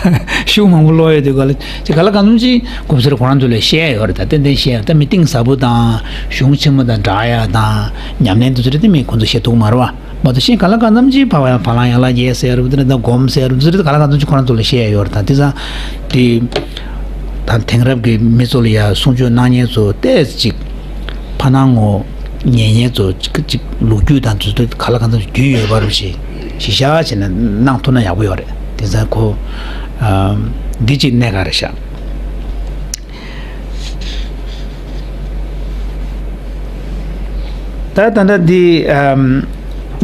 ཤུགས་མང་པོ་ཀློག་ཡ་དུས་ག་ལ་ཅིག་ག་ལ་གང་འཚམ་ཅིག་གོམས་སྲོལ་ཁོ་རང་ཚོ་ལ་བཤད་ཡ་ཡོད་རེད། ད་ཏན་ཏན་བཤད་ཡ་ད་མི་གཏིང་ཟབ་པོ་དང་གཞུང་ཆེན་མོ་དང་འདྲ་ཡ་དང་ཉམས་ལེན་དེ་ཚོ་རེད། དེ་མི་ཁོ་ཚོ་བཤད་ཐུབ་མ་རེད་བ། མ་གཏོགས་གཞན་ག་ལ་གང་འཚམ་ཅིག་བག་ཡངས་བག་ལང་ཡང་ལ་རྒྱས་ཟེར་ཡ་རེད། དེ་ནས་ད་སྒོམ་ཟེར་ཡ་རེད། དེ་ཚོ་རེད། ག་ལ་གང་འཚམ་ཅིག་ཁོ་རང་ཚོ་ལ་བཤད་ཡ་ཡོད་རེད། ད་དེ་ཚ་དེ་ད་དེང་རབས་ཀྱི་མི་ཚོ་ལ་ཡ་གསུང་ཆོས་གནང་མཁན་ཚོ་ཏོག་ཙམ་ཅིག་ཕ་ནང་ངོ་ཉན་མཁན་ཚོ་ཅིག་ཅིག་ལོ་རྒྱུས་དང་དུས་ཚོད་ག་ལ་གང་འཚམ་རྒྱུས་ཡོད་པ་རུ་ཞིག་གཞི་བཞག་བྱས་ནས་གནང་ཐུབ་ན་ཡག་པོ་ཡོད་རེད། དེ་ཚ་ཁོ་ཨ་འདི་གཅིག་གནད་འགག་རེད་ཤག་ད་ད་ལྟ་འདི་ཨམ་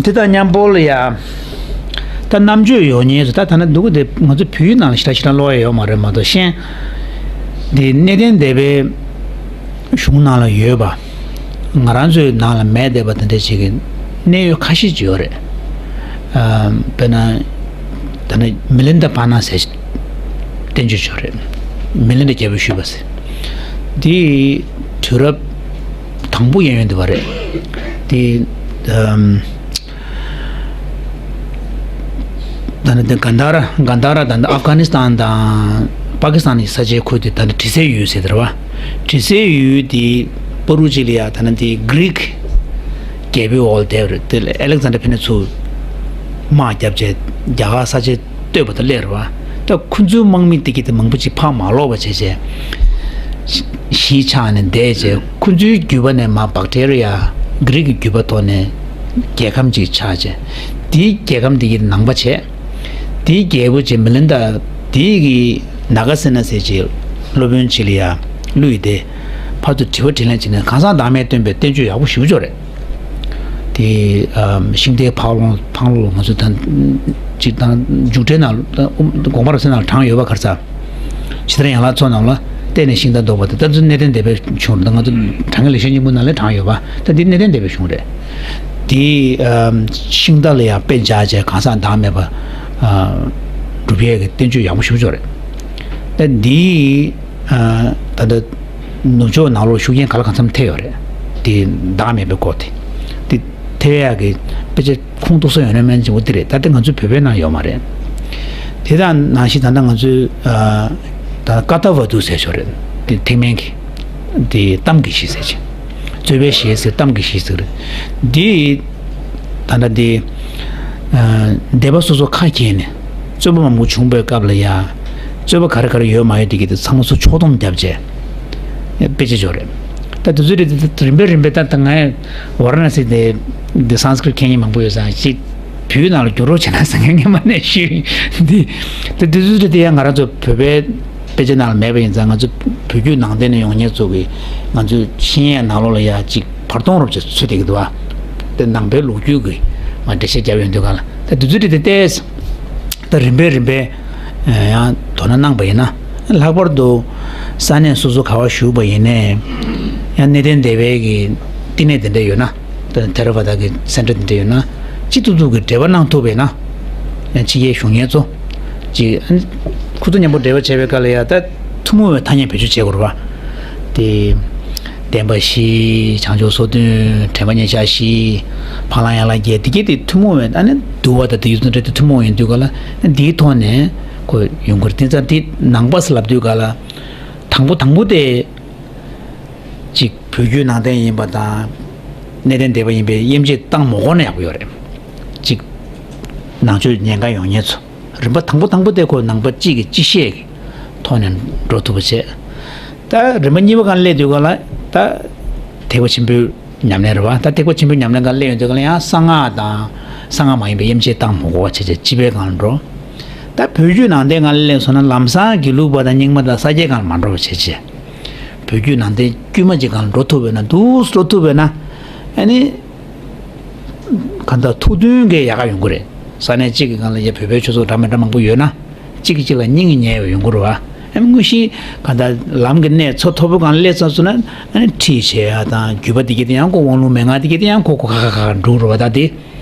དེ་དང་མཉམ་པོ་ལ་ཡ་ད་རྣམ་དཔྱོད་ཡོད་མཁན་ཚོ་ད་ད་ལྟ་འདུག་གི། དེ་ང་ཚོ་བོད་ཡིག་ནང་ལ་ཞེ་དྲག་ཞེ་དྲག་ཀློག་ཡ་ཡོད་མ་རེད། མ་གཏོགས་གཞན་འདི་གནས་བརྟན་སྡེ་པའི་གཞུང་ནང་ལ་ཡོད་པ། ང་རང་ཚོའི་ནང་ལ་མེད་བསྡད་པ་དེ་འདྲ་ཞིག་གི་གནད་ཡོད་ཁ་ཤས་ཅིག་ཡོད་རེད། ཨ་དཔེར་ན་ད་ནི་མི་ལིན་ད་པར་ན་ཟེར་བསྟན་བཅོས་ཅིག་ཡོད་རེད། མི་ལིན་ད་རྒྱལ་པོས་ཞུས་པ་ཟེར། དེ་དུས་རབས་དང་པོ་གཡས་གཡོན་དུ་བ་རེད། དེ་ཨམ། ད་ནི་དེ་གན་དྷ་ར་གན་དྷ་ར་ད་ནི་ཨབ་གྷ་ནི་སི་ཐན་དང་པ་ཀི་སི་ཐན་གྱི་ས་ཆའི་ཁུལ་དེ་ད་ནི་དྲི་ཟའི་ཡུལ་ཟེར་དེ་རེད་བ། དྲི་ཟའི་ཡུལ་དེ་པ་རུ་ཅི་ལ་ཡ་ད་ནི་དེ་གྷི་རིག་རྒྱལ་པོའི་འོག་ལ་བསྡད་པ་རེད། དེ་ལ་ཨ་ལེག་ཛན་ཌར་ཕེབས་ནས་ཚུར་དམག་བརྒྱབ་བྱས་རྒྱ་གར་ས་ཆ་གཏོད་པ་དང་སླེབས་རེད་བ། ད་ཁོ་ཚོའི་དམག་མི་དེ་གི་དེ་མང་པོ་ཅིག་ཕར་མ་ལོག་པ་བྱས་བྱས་གཞིས་ཆགས་ནས་བསྡད་བྱས། ཁོ་ཚོའི་བརྒྱུད་པ་ནས་མར་བག་ཏྲེ་རི་ཡ་གྷི་རིག་གི་བརྒྱུད་པ་ཐོག་ནས་རྒྱལ་ཁམས་ཅིག་ཆགས་བྱས། དེའི་རྒྱལ་ཁམས་དེ་གི་ནང་པ་བྱས། དེའི་རྒྱལ་པོ་ཅིག་མི་ལིན་ད་དེ་གི་ན་ག་སེ་ན་ཟེར་ཅིག་སློབ་དཔོན་ཅིག་ལ་ཡ་བསླུས་ཏེ་ཕར་ཚུར་དྲི་བ་དྲིས་ལན་བྱས་ནས་གང་ཟག་བདག་མེད་སྟོན་པའི་བསྟན་བཅོས་ཡག་པོ་ཞེ་པོ་ཅིག་ཡོད་རེད། དེ་ཨམ་ཤིང་རྟའི་ཕང་ལོ་ཕང་ལོ་ང་ཚོ་ད་ཅིག་དང་མཇུག་འབྲས་ནང་དགོངས་པ་རབ་གསལ་ནང་ལ་དྲངས་ཡོད་པ། ག་རེ་ཟ་ཕྱི་དར་ཡན་ལག་ཚོགས་རྣམས་ལ་བརྟེན་ནས་ཤིང་རྟ་བཟློག་པ་དེ་ད་ཚོ་གནས་བརྟན་སྡེ་པའི་གཞུང་རེད། ད་ང་ཚོ་དྲང་ངེས་ལེགས་བཤད་སྙིང་པོ་ནང་ལ་དྲངས་ཡོད་པ། ད་འདི་གནས་བརྟན་སྡེ་པའི་གཞུང་རེད། དེ་ཨམ་ཤིང་རྟ་ལ་ཡང་དཔེ་འཇགས་བྱས་གང་ཟག་བདག་མེད་པ་ཨ་སྒྲུབ་ཡས་ཀྱི་བསྟན་བཅོས་ཡག་པོ་ཞེ་པོ་ཅིག་ཡོད་རེད། ད་འདི་ཨ་ད་ལྟ་ནུབ་ཕྱོགས་ནང་ལོགས་ཤུགས་རྐྱེན་ག་ལ་གང་འཚམ་ཐེབས་ཡོད་རེད། དེ་བདག་མེད་པའི་སྐོར་དེ། དེ་ཐེབས་ཡག་གི་དཔེ་ཆ་ཁུངས་གཏུགས་ས་ཡོད་ན་མེད་ན་འོ་དེ་རེད། ད་ལྟ་ང་ཚོའི་བོད་པའི་ནང་ཡོད་མ་རེད། དེ་དང་ནང་བཞིན་ད་ལྟ་ང་ཚོའི་ཨ་ད་ཀ་ཏ་ཝ་དུ་ཟེར་ཞོར་རེད། དེ་ཐེག་དམན་གྱི་དེ་གཏམ་གྱི་གཞི་ཟེར་ཅིང་། རྩོད་པའི་གཞི་ཟེར། གཏམ་གྱི་གཞི་ཟེར། འདི་ད་ལྟ་འདི་ཨ་སྡེ་པ་སོ་སོ་ཁ་གྱེས་ནས་རྩོད་པ་མང་པོ་བྱུང་བའི་སྐབས་ལ་ཡ་རྩོད་པ་ག་རེ་ག་རེ་ཡོད་མ་ཡོད་དེ་གི་དེ་ཚང་མ་ཚུར་ཕྱོགས་བསྡོམས་བརྒྱབ་བྱས་དཔེ་ཆ་ཅིག་ཡོད་རེད། ད་དེ་ཚོ་རེད། དེ་རིམ་པས་རིམ་པས་ད་ད་ང་ཝཱ་ར་ཎ་སི་དེ་འདི་སཾ་སྐྲྀཏ་མཁྱེན་མཁན་མང་པོ་ཡོད་ཙང་ཅིག་བོད་ནང་ལ་བསྒྱུར་རོགས་བྱས་ན་ཟེར་མཁན་སྔོན་མ་ནས་ཞུས། འདི་ད་དེ་ཚོ་རེད། དེ་ཡང་ང་རང་ཚོ་བོད་པའི་དཔེ་ཆ་ནང་ལ་མེད་པ་ཡིན་ཙང་། ང་ཚོ་བོད་བརྒྱུད་ནང་བསྟན་ནས་ཡོང་མཁན་ཚོ་གི་ང་ཚོའི་ཤེས་ཡོན་ནང་ལོགས་ལ་ཡ་གཅིག་བར་སྟོང་རོབ་ཅིག་ཚུད་བསྡད་ཀྱི་འདུག་བ། དེ་ནང་པའི་ལོ་རྒྱུས་ཀྱི་ང་འགྲེལ་བཤད་བརྒྱབ་ཡོང་དུས་ག་ལ། ད་དུས་ཚོད་དེ་ཏོག་ཙམ་ད་རིམ་པས་རིམ་པས་ཡང་དོ་སྣང་གནང་པ་ཡིན་ན། ལྷག་པར་དུ་ས་གནས་སོ་སོ་ག་བ་བཞུགས་པ་ཡིན་ནའི་ཡང་གནས་བརྟན་སྡེ་པའི་གི་བསྟི་གནས་དེ་འདྲ་ཡོད་ན། ཐེ་ར་ཝ་ད་གི་སེན་ཊར་དེ་འདྲ་ཡོད་ན། ཅི་ཐུབ་ཐུབ་ཀྱི་འབྲེལ་བ་གནང་ཐུབ་པས་ན། ཡང་ཕྱི་རྒྱལ་བཞུགས་མཁན་ཚོ་ཅིག་ཁོ་ཚོ་མཉམ་པོ་འབྲེལ་བ་བྱས་པའི་སྐབས་ལ་ཡ་ད་ཐུན་མོང་བའི་ཐ་སྙད་བེད་སྤྱོད་བྱེད་དགོས་རེད་བ། དེ་ བདེན་པ་བཞི། བྱང་ཆུབ་སོ་བདུན། དྲན་པ་མཉེས་བྱ་བཞི། འཕགས་ལམ་ཡན་ལག་བརྒྱད། འདི་གྱད་དེ་ཐུན་མོང་བའི་ཨ་ནི་འདུལ་བ་དང་དེ་ཡུལ་དུ་འབྲེལ་ཏེ་ཐུན་མོང་ཡིན་དུས་ག་ལ་འདིའི་ཐོག་ནས་ཁོ་ཡོང་གི་རེད། དེ་ཙང་དེ་ནང་པ་ཟེར་ལབ་དུས་ག་ལ་དང་པོ་དང་པོ་དེ་གཅིག་བོད་བརྒྱུད་ནང་བསྟན་ཡིན་པ་དང་གནས་བརྟན་སྡེ་པ་ཡིན་པའི་དབྱེ་འབྱེད་བཏང་མ་དགོས་ན་ཡག་པོ་ཡོད་རེད། གཅིག་ནང་ཆོས་ཉེན་ཁ་ཡོང་མཁན་ཚོ། རིམ་པ་དང་པོ་དང་པོ་དེ་ཁོ་ནང་པ་གཅིག་གིས་གཅིག་བཤད་ཀྱི་ཐོག་ནས་འགྲོ་ཐུབ་པ་བྱས། ད་རིམ་པ་གཉིས་པ་སྒང་སླེབས་དུས་ག་ལ་ད་ཐེག་པ་ཆེན་པོའི་ཉམས་ལེན་རེད་བ། ད་ཐེག་པ་ཆེན་པོའི་ཉམས་ལེན་སྒང་སླེབས་ཡོང་དུས་ག་ལ་ཡང་གསང་སྔགས་དང་གསང་སྔགས་མ་ཡིན་པའི་དབྱེ་འབྱེད་བཏང་མ་དགོས་པ་བྱས་བྱས་སྤྱི་པའི་སྒང་ལ་འགྲོ། ད་བོད་བརྒྱུད་ནང་བསྟན་སྒང་ལ་སླེབས་སོང་ན་ལམ་སང་དགེ་ལུགས་པ་དང་རྙིང་མ་དང་ས་སྐྱའི་སྒང་ལ་མ་འགྲོ་བ་བྱས་བྱས། བོད་བརྒྱུད་ནང་བསྟན་དཀྱུས་མ་ཅིག་སྒང་ལ་འགྲོ་ཐུབ་པ་ཡིན་ན། འདུག་སེ་འགྲོ་ཐུབ་པ་ཡིན་ན། ཨ་ནི། གང་ལྟར་ཐུགས་མཐུན་གྱི་ཡག་ག་ཡོང་གི་རེད། ས་གནས་གཅིག་གི་སྒང་ལ་ཡ་བོད་པའི་ཆོས་ཚོགས་འདྲ་མི་འདྲ་མང་པོ་ཡོད་ན། གཅིག་གིས་གཅིག་ལ་སྙིང་ཉེ་བ་ཡོང་གི་རེད་བ། ཨ་ནི་དངོས་གཞི་གང་ལྟར་ལམ་གྱི་གནས་མཚོ་མཐོ་པོ་སྒང་ལ་སླེབས་ཚར་སོང་ན། ཨ་ནི་ཁྲིད་བྱེད་ཡ་དང་བརྒྱུད་པ་དེ་གྱད་དེ་ཡང་ཁོ་དབང་ལུང་མན་ངག་དེ་གྱད་དེ་ཡང་ཁོ་ཁོ་ཁ་ཁ་ཁ་འགྲོ་གི་རེད་བ། ད་དེ་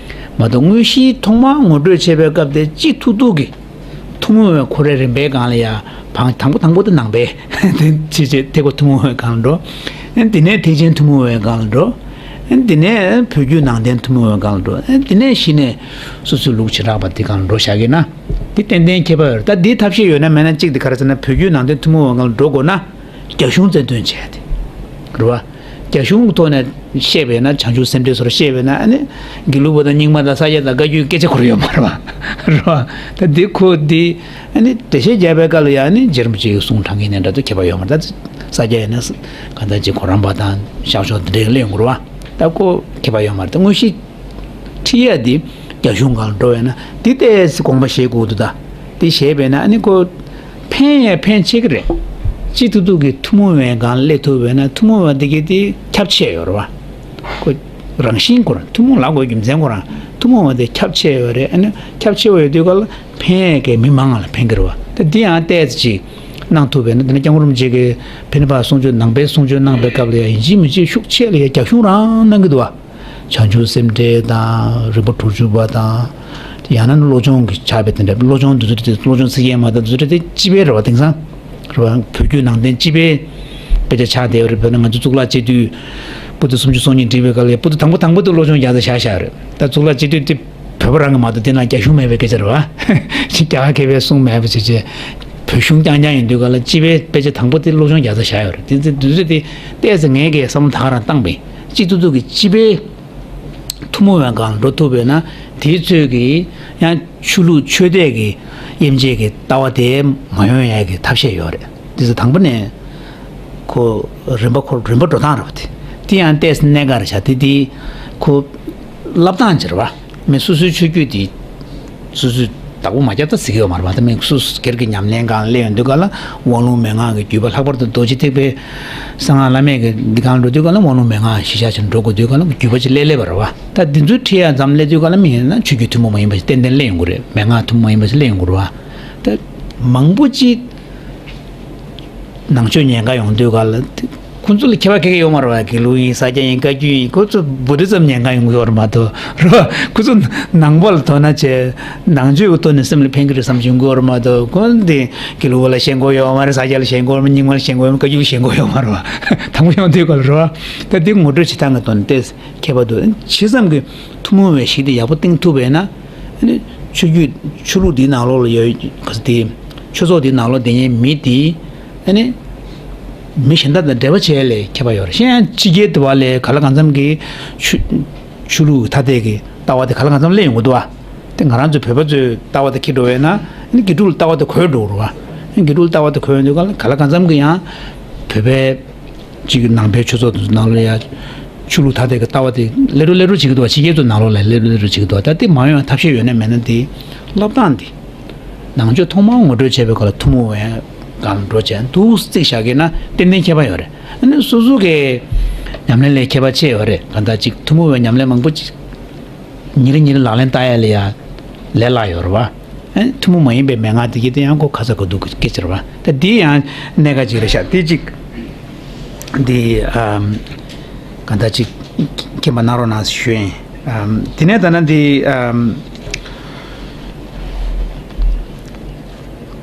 མ་གཏོགས་དངོས་གཞི་ཐོག་མར་ངོ་སྤྲོད་བྱེད་པའི་སྐབས་དེ་གཅིག་ཐུག་ཐུག་གི་ཐུན་མོང་བའི་ཁོ་རའི་རིམ་པའི་སྒང་ལ་ཡ། བང་དང་པོ་དང་པོ་དེ་ནང་པའི་དེ་བྱས་བྱས་ཐེག་པ་ཐུན་མོང་བའི་སྒང་ལ་འགྲོ། ཨ་ནི་དེ་ནས་ཐེག་ཆེན་ཐུན་མོང་བའི་སྒང་ལ་འགྲོ། ཨ་ནི་དེ་ནས་བོད་བརྒྱུད་ནང་བསྟན་ཐུན་མོང་བའི་སྒང་ལ་འགྲོ། ཨ་ནི་དེ་ནས་གཞི་ནས་སོ་སོའི་ལུགས་བྱེ་བྲག་པ་དེ་སྒང་ལ་འགྲོ་བཞག་གི་ན། དེ་ཏན་ཏན་ཁྱད་པར་ཡོད་རེད། ད་འདིའི་ཐབས་ཤེས་ཡོད་ན་མེད་ན་གཅིག་དེ་ག་རེ་ཟེར་ན། བོད་བརྒྱུད་ནང་བསྟན་ཐུན་མོང་བའི་སྒང་ལ་འགྲོ་དགོས་ན། རྒྱ་གཞུང་རྩ་དོན་བྱས་ཏེ། རེད་བ། རྒྱ་གཞུང་གི་ཐོག་ནས་བཤད་པས་ན། བྱང་ཆུབ་སེམས་འགྲེལ་སོགས་བཤད་པས་ན། ཨ་ནི་དགེ་ལུགས་པ་དང་རྙིང་མ་དང་ས་སྐྱ་དང་བཀའ་བརྒྱུད་སྐད་ཆ་ཁོ་རང་ཡོད་མ་རེད་བ། རེད་བ། ད་འདི་ཁོ་འདི་ཨ་ནི་འགྲེལ་བཤད་རྒྱག་པའི་སྐབས་ལ་ཡང་ནི་རྗེ་རིན་པོ་ཆེའི་གསུང་དྲང་གིན་ནས་འདྲ་ཚོ་ཁྱད་པར་ཡོད་མ་རེད། ད་ས་སྐྱ་ཡིན་ན་གང་ལྟར་ཅིག་གོ་རམས་པ་དང་ཤག་ཤོག་འདི་འདྲའི་གླེང་དགོས་རེད་བ། ད་ཁོ་ཁྱད་པར་ཡོད་མ་རེད། ད་དངོས་གཞི་ཁྲིད་ཡ་འདི་རྒྱ་གཞུང་སྒང་ལ་འགྲོ་བས་ན་འདི་ལྟས་དགོངས་པ་བཞེས་དགོས་འདུག་ད་འདི་བཞེས་པས་ན་ཨ་ནི་ཁོ་ཕན་ཡང་ཕན་ཆེ་གི་རེད། སྤྱི་ཐུབ་ཐུབ་ཀྱི་ཐུན་མོང་བའི་སྒང་ལ་སླེབས་ཐུབ་པས་ན། ཐུན་མོང་བ་འདི་གི་དེ་ཁྱབ་ཆེ་ཡོད་རེད་བ། ཁོ་རང་བཞིན་ཁོ་རང་ཐུན་མོང་ལབ་དགོས་རྒྱུ་མཚན་ཁོ་རང་ཐུན་མོང་བ་དེ་ཁྱབ་ཆེ་ཡོད་རེད། ཨ་ནི་ཁྱབ་ཆེ་བ་ཡོད་དུས་ག་ལ་ཕན་ཡས་ཀྱི་མི་མང་ང་ལ་ཕན་གི་རེད་བ། ད་འདི་ཡང་ལྟས་ཅིག་གནང་ཐུབ་པས་ན། དེ་ནས་སྐྱབས་མགོན་རིན་པོ་ཆེ་གིས་ཕན་ནི་པ་གསུང་ཆོས་ནང་པའི་གསུང་ཆོས་གནང་པའི་སྐབས་ལ་ཡང་ཡིན་གཅིག་མིན་གཅིག་ཤུགས་ཆེ་ལ་ཡང་རྒྱ་གཞུང་རང་གནང་གི་འདུག་བ། བྱང་ཆུབ་སེམས་འགྲེལ་དང་རིམ་པ་དྲུག་ཅུ་པ་དང་། ཡང་ན་བློ་སྦྱོང་གི་ཕྱག་དཔེ་དེ་འདྲ། བློ་སྦྱོང་དེ་ཚོ་དེ་བློ་སྦྱོང་ཚིག་བརྒྱད་མ་དང་དེ་ཚོ་དེ་སྤྱི་པའི་རེད་བ། དེང་སང་རེད་བ། བོད་བརྒྱུད་ནང་བསྟན་སྤྱི་པའི་དཔེ་ཆ་ཆགས་བསྡད་ཡོད་རེད། བོད་ནང་ང་ཚོ་གཙུག་ལག་སྤྱི་འཐུས་པོ་ཏི་སུམ་ཅུ་སོ་གཉིས་བསྒྲིགས་པའི་སྐབས་ལ་པོ་ཏི་དང་པོ་དང་པོ་དེ་བློ་སྦྱོང་རྒྱག་ས་བཞག་བཞག་རེད། ད་གཙུག་ལག་སྤྱི་འཐུས་དེ་བོད་པ་རང་གི་མ་གཏོགས་དེ་ན་རྒྱ་གཞུང་མེད་པའི་སྐད་ཆ་རེད་བ། རྒྱ་གར་མཁས་པའི་གསུང་མེད་པ་བྱས་བྱས་བོད་གཞུང་རྐྱང་རྐྱང་ཡིན་དུས་ག་ལ་སྤྱི་པའི་དཔེ་ཆ་དང་པོ་དེ་བློ་སྦྱོང་རྒྱག་ས་བཞག་ཡོད་རེད། དེ་ཚོ་དེ་ཚོ་དེ་ལྟས་ཚེ་ངས་ཀྱི་བསམ་བློ་ད་ག་རང་བཏང་པས། སྤྱི་ཐུབ་ཐུབ་ཀྱི་སྤྱི་པའི་ཐུན་མོང་བའི་སྒང་ལ་འགྲོ་ཐུབ་པས་ན། དེའི་ཚོད་ཀྱིས་ཡང་ཆོས་ལུགས་ཆོས་དད་ཀྱི་དབྱེ་འབྱེད་ཀྱི་ལྟ་བ་དེ་མ་ཡོང་ཡ་གི་ཐབས་ཤེས་ཡོད་རེད། དེ་ཚོ་དང་པོ་ནས་ཁོ་རིམ་པ་ཁོ་རིམ་པ་འགྲོ་སྟངས་རེད་བ། དེ་དེ་ཡང་ལྟས་གནད་འགག་རེད་ཤག་དེ་དེ་ཁོ་བསླབ་སྟངས་ཅིག་རེད་བ། མི་སོ་སོའི་ཆོས་བརྒྱུད་དེ་སོ་སོས་བདག་པོ་མ་རྒྱབ་ད་ཟེར་གྱི་ཡོད་མ་རེད་བ། ད་མི་སོ་སོ་སྒེར་གྱི་ཉམས་ལེན་སྒང་སླེབས་ཡོང་དུས་ག་ལ་དབང་ལུང་མན་ངག་གི་བརྒྱུད་པ། ལྷག་པར་དུ་རྡོ་རྗེ་ཐེག་པའི་གསང་སྔགས་བླ་མེད་ཀྱི་འདི་སྒང་འགྲོ་དུས་ག་ལ་དབང་ལུང་མན་ངག་གཞི་བཞག་བྱས་འགྲོ་དགོས་དུས་ག་ལ་བརྒྱུད་པ་ཅིག་སླེབས་སླེབས་པ་རེད་བ། ད་འདི་ཚོའི་ཁྲིད་ཡ་མཚམས་སླེབས་དུས་ག་ལ་མི་ཡིན་ན་ཆོས་བརྒྱུད་ཐུན་མོང་མ་ཡིན་པ་ཞིག་ཏན་ཏན་སླེབས་ཡོང་གི་རེད། མན་ངག་ཐུན་མོང་མ་ཡིན་པ་ཞིག་སླེབས་ཡོང་གི་རེད་བ། ད་མང་པོ་ཅིག་ནང་ཆོས་ཉེན་ཁ་ཡོང་དུས་ག་ལ་ཁོ་ཚོ་ལ་ཁྱད་པར་ག་གེ་ཡོད་མ་རེད་བ། དགེ་ལུགས་ཡིན། ས་སྐྱ་ཡིན། བཀའ་བརྒྱུད་ཡིན། ཁོ་ཚོ་བོད་དུ་ཙམ་ཉེན་ཁ་ཡོང་གི་ཡོད་རེད་མ་གཏོགས་རེད་བ། ཁོ་ཚོ་ནང་པ་ལ་དོ་སྣང་བྱས་ནང་ཆོས་ཀྱི་ཐོག་ནས་སེམས་ལ་ཕན་གྱི་རེད་བསམ་གྱི་ཡོང་གི་ཡོད་རེད་མ་གཏོགས། ཁོ་འདི་དགེ་ལུགས་པ་ལ་ཞེན་ཁོག་ཡོད་མ་རེད། ས་སྐྱ་ལ་ཞེན་ཁོག་ཡོད་མ་རེད། རྙིང་མ་ལ་ཞེན་ཁོག་ཡོད་མ་རེད། བཀའ་བརྒྱུད་ལ་ཞེན་ཁོག་ཡོད་མ་རེད་བ། དང་པོ་ཡོང་དུས་ག་ལ་རེད་བ། ད་འདི་ངོ་སྤྲོད་བྱེད་སྟངས་ཀྱི་ཐོག་ནས་ཏོག་ཙམ་ཁྱད་པར་འདུག་བྱས་ཙང་གི་ཐུན་མོང་བའི་གཞི་དེ་ཡག་པོ་བཏིང་ཐུབ་པས་ན། ཨ་ནི་ཆོས་བརྒྱུད་ཆོས་ལུགས་འདིའི་ནང་ལོགས་ལ་ཡོད་ག་ས་དེ་ཆོས་ཚོགས་འདིའི་ནང་ལོགས་བསྡད་མཁན་མི་དེ་ཨ་ནི་མི་གཞན་དག་དང་འབྲེལ་བ་བྱེད་ཡ་ལ་ཁྱད་པར་ཡོད་རེད། གཞན་ཡང་ཕྱི་རྒྱལ་དུ་བ་ལས་ག་ལ་གང་འཚམ་གྱི་ཆོས་ཆོས་ལུགས་ཐ་དད་ཀྱི་ལྟ་བ་དེ་ག་ལ་གང་འཚམ་སླེབས་ཡོང་གི་འདུག་བ། དེ་ང་རང་ཚོའི་བོད་པ་ཚོའི་ལྟ་བ་དེ་འཁྱེར་འགྲོ་བས་ན་ཨ་ནི་དགེ་ཕྲུག་ལ་ལྟ་བ་དེ་གོལ་འགྲོ་གི་རེད་བ། ཨ་ནི་དགེ་ཕྲུག་ལ་ལྟ་བ་དེ་གོལ་ཡོང་དུས་ག་ལ་ག་ལ་གང་འཚམ་གྱི་ཡང་བོད་པའི་གཅིག་གི་ནང་པའི་ཆོས་ཚོགས་དེ་ཚོ་ནང་ལ་ཡ་ཆོས་ལུགས་ཐ་དད་ཀྱི་ལྟ་བ་དེ་ལེ་རུ་ལེ་རུ་བྱེད་ཀྱི་འདུག་བ། ཕྱི་རྒྱལ་ཚོ་ནང་ལོགས་ལ་ལེ་རུ་ལེ་རུ་བྱེད་ཀྱི་འདུག་བ། ད་དེ་མ་ཡོང་བའི་ཐབས་ཤེས་ཡོད་ན་མེད་ན་དེ་བསླབ་སྟངས་དེ་ནང་ཆོས་ཐོག་མར་ངོ་སྤྲོད་བྱས་པའི་སྐབས་ལ་ཐུན་མོང་བའི་སྒང་ལ་འགྲོ་བྱས་འདུག་རྩིས་བཞག་གི་ན་ཏན་ཏན་ཁྱད་པར་ཡོད་རེད། ཨ་ནི་སོ་སོ་གི་ཉམས་ལེན་ལས་ཁྱད་པར་ཆེ་ཡོད་རེད། གང་ལྟར་ཅིག་ཐུན་མོང་བའི་ཉམས་ལེན་མང་པོ་ཅིག་ཉིན་རེ་ཉིན་རེ་ལག་ལེན་བསྟར་ཡ་ལ་ཡ་ལས་སླ་ཡོད་རེད་བ། ཨེ་ཐུན་མོང་མ་ཡིན་པའི་མན་ངག་དེ་གྱད་དེ་ཡང་ཁོ་ཁ་ཚ་དགོས་གཏུགས་ཀྱི་སྐད་ཆ་རེད་བ། ད་འདི་ཡང་གནད་འགག་ཅིག་རེད་ཤག་དེ་གཅིག་འདི་ཨམ་གང་ལྟར་ཅིག་མཁྱེན་པ་གནང་རོགས་གནང་ཞུ་ཡིན། ཨམ་དེ་ནས་ད་ནི་འདི་ཨམ་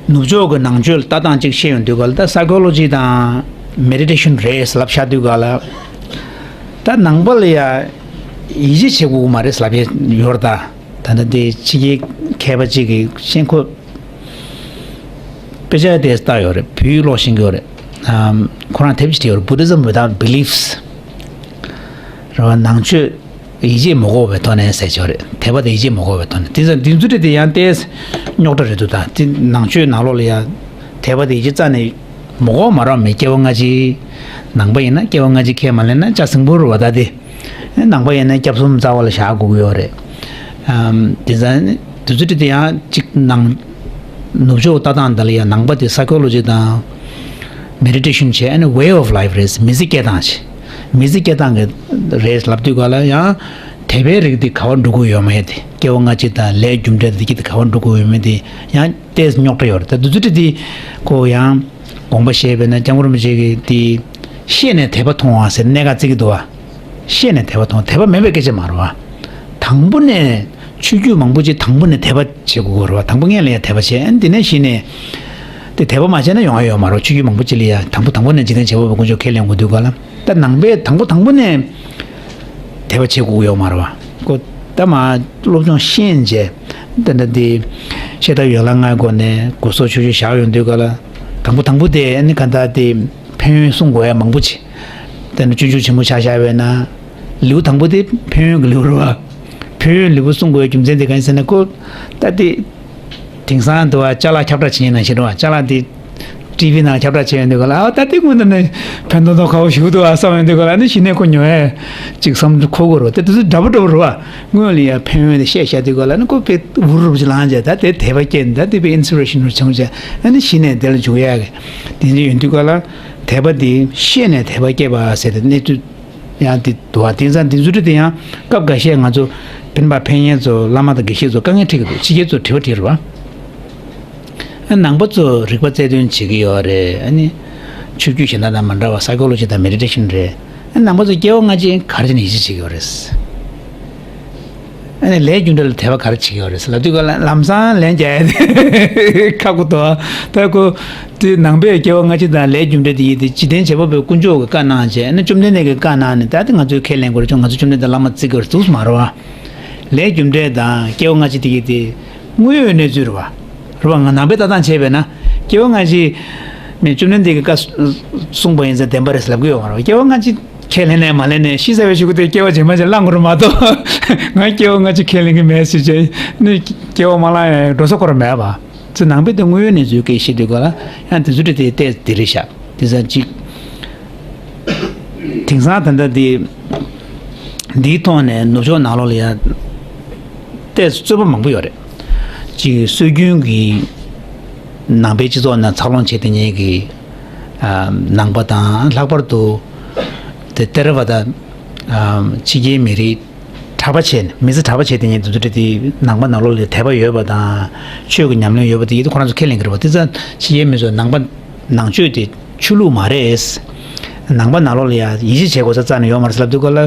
ནུབ་ཕྱོགས་ཀྱི་ནང་ཆོས་ལ་ལྟ་སྟངས་ཅིག་བཤད་ཡོང་དུས་ག་ལ་ད་སའི་ཀོ་ལོ་ཇི་དང་ མེ་ཌི་ཊེ་ཤན་རེད་ལབ་བཞག་དུས་ག་ལ། ད་ནང་པ་ལ་ཡ་ཡིད་ཆེས་བྱེད་དགོས་ཀྱི་མ་རེད་ལབ་ཡས་ཡོད་རེད་ད། ད་ལྟ་དེ་ཕྱི་རྒྱལ་མཁས་པ་གཅིག་གིས་ཤེས་ཁོ་དཔེ་ཆ་དེ་ལྟ་ཡོད་རེད། བོད་ཡིག་ཀློག་ཤེས་ཀྱི་ཡོད་རེད། ཨམ། ཁོ་རང་དེབ་ཅིག་བྲིས་ཡོད་རེད། Buddhism without beliefs རེད་བ། ནང་ཆོས་ཡིད་ཆེས་མ་དགོས་པའི་ཐོག་ནས་ཟེར་གྱི་ཡོད་རེད། དད་པ་དང་ཡིད་ཆེས་མ་དགོས་པའི་ཐོག་ནས། དེ་ཙང་འདི་ཚོ་དེ་ཡང་ཏོག་ཙམ་རྙོག་དྲ་རེད་འདུག་ད་དེ་ནང་ཆོས་ནང་ལོགས་ལ་ཡང་དད་པ་དང་ཡིད་ཆེས་རྩ་ནས་མ་དགོས་མ་རེད་བ། མི་སྐྱེ་བ་སྔ་ཕྱི། ནང་པ་ཡིན་ན་སྐྱེ་བ་སྔ་ཕྱི་ཁས་མ་ལེན་ན་ལྕགས་སྲིན་པོ་རེད་བ། ད་དེ་ནང་པ་ཡིན་ན་སྐྱབས་གསུམ་རྩ་བ་ལ་བཞག་དགོས་ཀྱི་ཡོད་རེད། ཨམ། དེ་ཙང་དེ་ཚོ་དེ་ཡང་གཅིག་ནང་ནུབ་ཕྱོགས་ལྟ་སྟངས་འདི་ལ་ཡང་ནང་པ་དེ་psychology དང་མེ་ཌི་ཊེ་ཤན་བྱས། ཨ་ནི་way of life རེད། མི་ཚེ་སྐྱེལ་སྟངས་བྱས། མི་ཚེ་སྐྱེལ་སྟངས་ཀྱི་རེད་ལབ་དུས་ག་ལ་ཡང་དད་པའི་རིགས་དེ་ག་པར་འགྲོ་གི་ཡོད་མེད་དེ། སྐྱེ་བ་སྔ་ཕྱི་དང་ལས་རྒྱུ་འབྲས་དེ་གི་དེ་ག་པར་འགྲོ་གི་ཡོད་མེད་དེ་ཡང་ཏོག་ཙམ་རྙོག་དྲ་ཡོད་རེད། ད་དེ་ཚོ་དེ་དེ་ཁོ་ཡང་དགོངས་པ་བཞེས་པས་ན། སྐྱབས་མགོན་རིན་པོ་ཆེ་གིས་དེ་ཤེས་ནས་དད་པ་མཐོང་བ་ཟེར་གནད་འགག་བརྩི་གི་འདུག་བ། ཤེས་ནས་དད་པ་མཐོང་། དད་པ་མེད་པའི་སྐད་ཆ་མ་རེད་བ། དང་པོ་ནས་ཆོས་བརྒྱུད་མང་པོ་ཅིག་དང་པོ་ནས་དད་པ་བྱེད་དགོས་རེད་བ། དང་པོ་སྔོན་ལ་ཡང་དད་པ་བྱས། ཨ་ནི་དེ་ནས་གཞི་ནས་དེ་དད་པ་མ་བྱས་ན་ཡོང་ཡ་ཡོད་མ་རེད། ཆོས་བརྒྱུད་མང་པོ་ཅིག་ལ་ཡང་དང་པོ་དང་པོ་ནས་འཇིག་རྟེན་བྱེད་པ་པོའི་དཀོན་མཆོག་ཁས་ལེན་དགོས་དུས་ག་ལ། ད་ནང་པའི་དང་པོ་དང་པོ་ནས་དད་པ་བྱེད་དགོས་ཀྱི་ཡོད་མ་རེད་བ། ཁོ་ད་མ་སློབ་སྦྱོང་ཤེས་བྱས། ད་ད་དེ་ཤེས་རབ་ཡན་ལག་ལྔའི་སྒོ་ནས་སྒོ་ཟོག་ཆོས་སྤྱོད་བཞག་ཡོང་དུས་ག་ལ། དང་པོ་དང་པོ་དེ་ཨ་ནི་ག་ད་དེ་ཕན་ཡོན་གསུང་དགོས་ཡ་མང་པོ་ཅིག་ད་ནི་སྤྱོད་འཇུག་ཆེན་མོ་ཆ་བཞག་པས་ན། ལེའུ་དང་པོ་དེ་ཕན་ཡོན་གྱི་ལེའུ་རེད་བ། ཕན་ཡོན་ལེའུ་གསུང་དགོས་ཡ་རྒྱུ་མཚན་དེ་གང་ཡིན་ཟེར་ན། ཁོ་ད་དེ་དེང་སང་དུ་བ་ཅ་ལག་ཁྱབ་བསྒྲགས་བྱེད་ཉེན་ནང་བཞིན་རེད་བ། ཅ་ལག་དེ་ཊི་ཝི་ནང་ཁྱབ་བསྒྲགས་བྱེད་ཡོང་དུས་ག་ལ། ཨ་ད་དེ་སྔོན་དུ་ནས་ཕན་ཐོགས་ཐོགས་ཁ་བོ་ཞིག་འདུག་ཨ་བསམ་ཡོང་དུས་ག་ལ། ཨ་ནི་གཞི་ནས་ཁོ་ཉོ་ཡ་ཅིག་བསམ་འཁོར་གོ་རེད་བ། དེ་དེ་ཚོ་འདྲ་པོ་འདྲ་པོ་རེད་བ། སྔོན་ལ་ཡ་ཕན་ཡོན་དེ་བཤད་བཞག་དུས་ག་ལ། ཨ་ནི་ཁོ་དཔེ་འུར་རུབ་ཅིག་ལངས་བྱས། ད་དེ་དད་པ་སྐྱེས་ནས་ད་དེ་དཔེ་ཨིན་སི་པི་རེ་ཤན་རུ་བྱུང་བྱས། ཨ་ནི་གཞི་ནས་དེ་ལ་འཇུག་ཡ་གི་དེ་འདྲ་ཡོང་དུས་ག་ལ། དད་པ་དེ་ཤེས་ནས་དད་པ་སྐྱེས་པ་ཟེར་ཏེ་གནས་ཚུལ་ཡང་དེ་འདུག་བ། དེང་སང་དེ་ཚོ་དེ་ཡང་སྐབས་འགའ་ཤས་ང་ཚོ་སྤེན་པ་ཕན་ཡོན་ཚོ་བླ་མ་དང་དགེ་བཤེས་ཚོ་དཀའ་ངལ་འཕྲད་ཀྱི་འདུག་ཕྱི་རྒྱལ་ཚོ་དྲི་བ་དྲིས་རེད་བ། ཨ་ནང་པ་ཚོ་རིག་པ་རྩལ་འདོན་བྱེད་ཀྱི་ཡོད་རེད། ཨ་ནི་ཆོས་བརྒྱུད་གཞན་དག་དང་མ་འདྲ་བ་སའི་ཀོ་ལོ་ཇི་དང་མེ་ཌི་ཊེ་ཤན་རེད། ཨ་ནང་པ་ཚོ་སྐྱེ་བ་སྔ་ཕྱི་ག་རེ་བྱས་ནས་ཡིད་ཆེས་བྱེད་ཀྱི་ཡོད་རེད། ཨ་ནི་ལས་རྒྱུ་འབྲས་ལ་དད་པ་ག་རེ་བྱེད་ཀྱི་ཡོད་རེད་ཟེར་ལབ་དུས་ག་ལ། ལམ་སང་ལན་རྒྱག་ཡ་དེ་ཁག་པོ་འདུག་ད་ཁོ་དེ་ནང་པའི་སྐྱེ་བ་སྔ་ཕྱི་དང་ལས་རྒྱུ་འབྲས་དེ་ཡིན་ཏེ། འཇིག་རྟེན་བྱེད་པ་པོའི་དཀོན་མཆོག་གི་བཀའ་གནང་བྱས། ཨ་ནི་བཅོམ་ལྡན་འདས་ཀྱི་བཀའ་གནང་ནས། ད་དེ་ང་ཚོས་ཁས་ལེན་དགོས་རེད། ང་ཚོ་བཅོམ་ལྡན་འདས་བླ་མ་བརྩི་དགོས་རེད་འདུག་མ་རེད་བ། ལས་རྒྱུ་འབྲས་དང་སྐྱེ་བ་སྔ་ཕྱི་དེ་གི་དེ་དངོས་ཡོད་གནས་ཚུལ་རེད་བ། རེད་བ། ང་ནང་པའི་ལྟ་སྟངས་བྱས་པས་ན། སྐྱེ་བ་སྔ་ཕྱི་ནས་བཅོམ་ལྡན་འདས་ཀྱི་བཀའ་གསུངས་པ་ཡིན་ཙང་བདེན་པ་རེད་ལབ་ཀྱི་ཡོད་མ་རེད་བ། སྐྱེ་བ་སྔ་ཕྱི་ཁས་ལེན་ནས་མ་ལེན་ནས་ཤི་ཚར་བའི་གཞུག་གུ་དེ་སྐྱེ་བ་རྗེས་མ་ཅིག་བླང་དགོས་རེད་མ་གཏོགས། ང་སྐྱེ་བ་སྔ་ཕྱི་ཁས་ལེན་གྱི་མེད་ཟེར་བྱས་ནས་སྐྱེ་བ་མ་བླངས་ཡང་འགྲོ་ས་ཁོ་རང་མེད་པ། ཚེ་ནང་པའི་དེ་དངོས་ཡོད་གནས་ཚུལ་སྐད་བཤད་དུས་ག་ལ་ཡང་དེ་ཚོ་དེ་ལྟས་དེ་རེད་ཤག་དེ་ཙང་ཅིག་དེང་སང་ད་ལྟ་འདི་འདིའི་ཐོག་ནས་ནུབ་ཕྱོགས་ནང་ལོགས་ལ་ཡང་ཏོག་ཙམ་རྩོད་པ་མང་པོ་ཡོད་རེད། གཅིག་སྲོལ་རྒྱུན་གྱི་ནང་པའི་སྤྱི་ཚོགས་ནང་འཚར་ལོངས་བྱེད་བསྡད་མཁན་གྱི་ཨ་ནང་པ་དང་། ལྷག་པར་དུ་དེ་ཐེ་ར་ཝ་ད་ཨ་ཕྱི་རྒྱལ་མི་རིགས་གྲྭ་པ་བྱས་ནས། མི་ཚེ་གྲྭ་པ་བྱས་བསྡད་མཁན་དེ་ཚོ་དེ་ནང་པ་ནང་ལོགས་ལ་དད་པ་ཡོད་པ་དང་ཆོས་ཀྱི་ཉམས་ལེན་ཡོད་པ་དེ་ཡིན་དུས་ཁོ་རང་ཚོ་ཁས་ལེན་གྱི་རེད་པ། དེ་ཙང་ཕྱི་རྒྱལ་མི་ཚོས་ནང་པ་ནང་ཆོས་དེ་ཆོས་ལུགས་མ་རེད། ནང་པ་ནང་ལོགས་ལ་ཡ་ཡིད་ཆེས་བྱེད་དགོས་ས་རྩ་ནས་ཡོད་མ་རེད་ལབ་དུས་ག་ལ།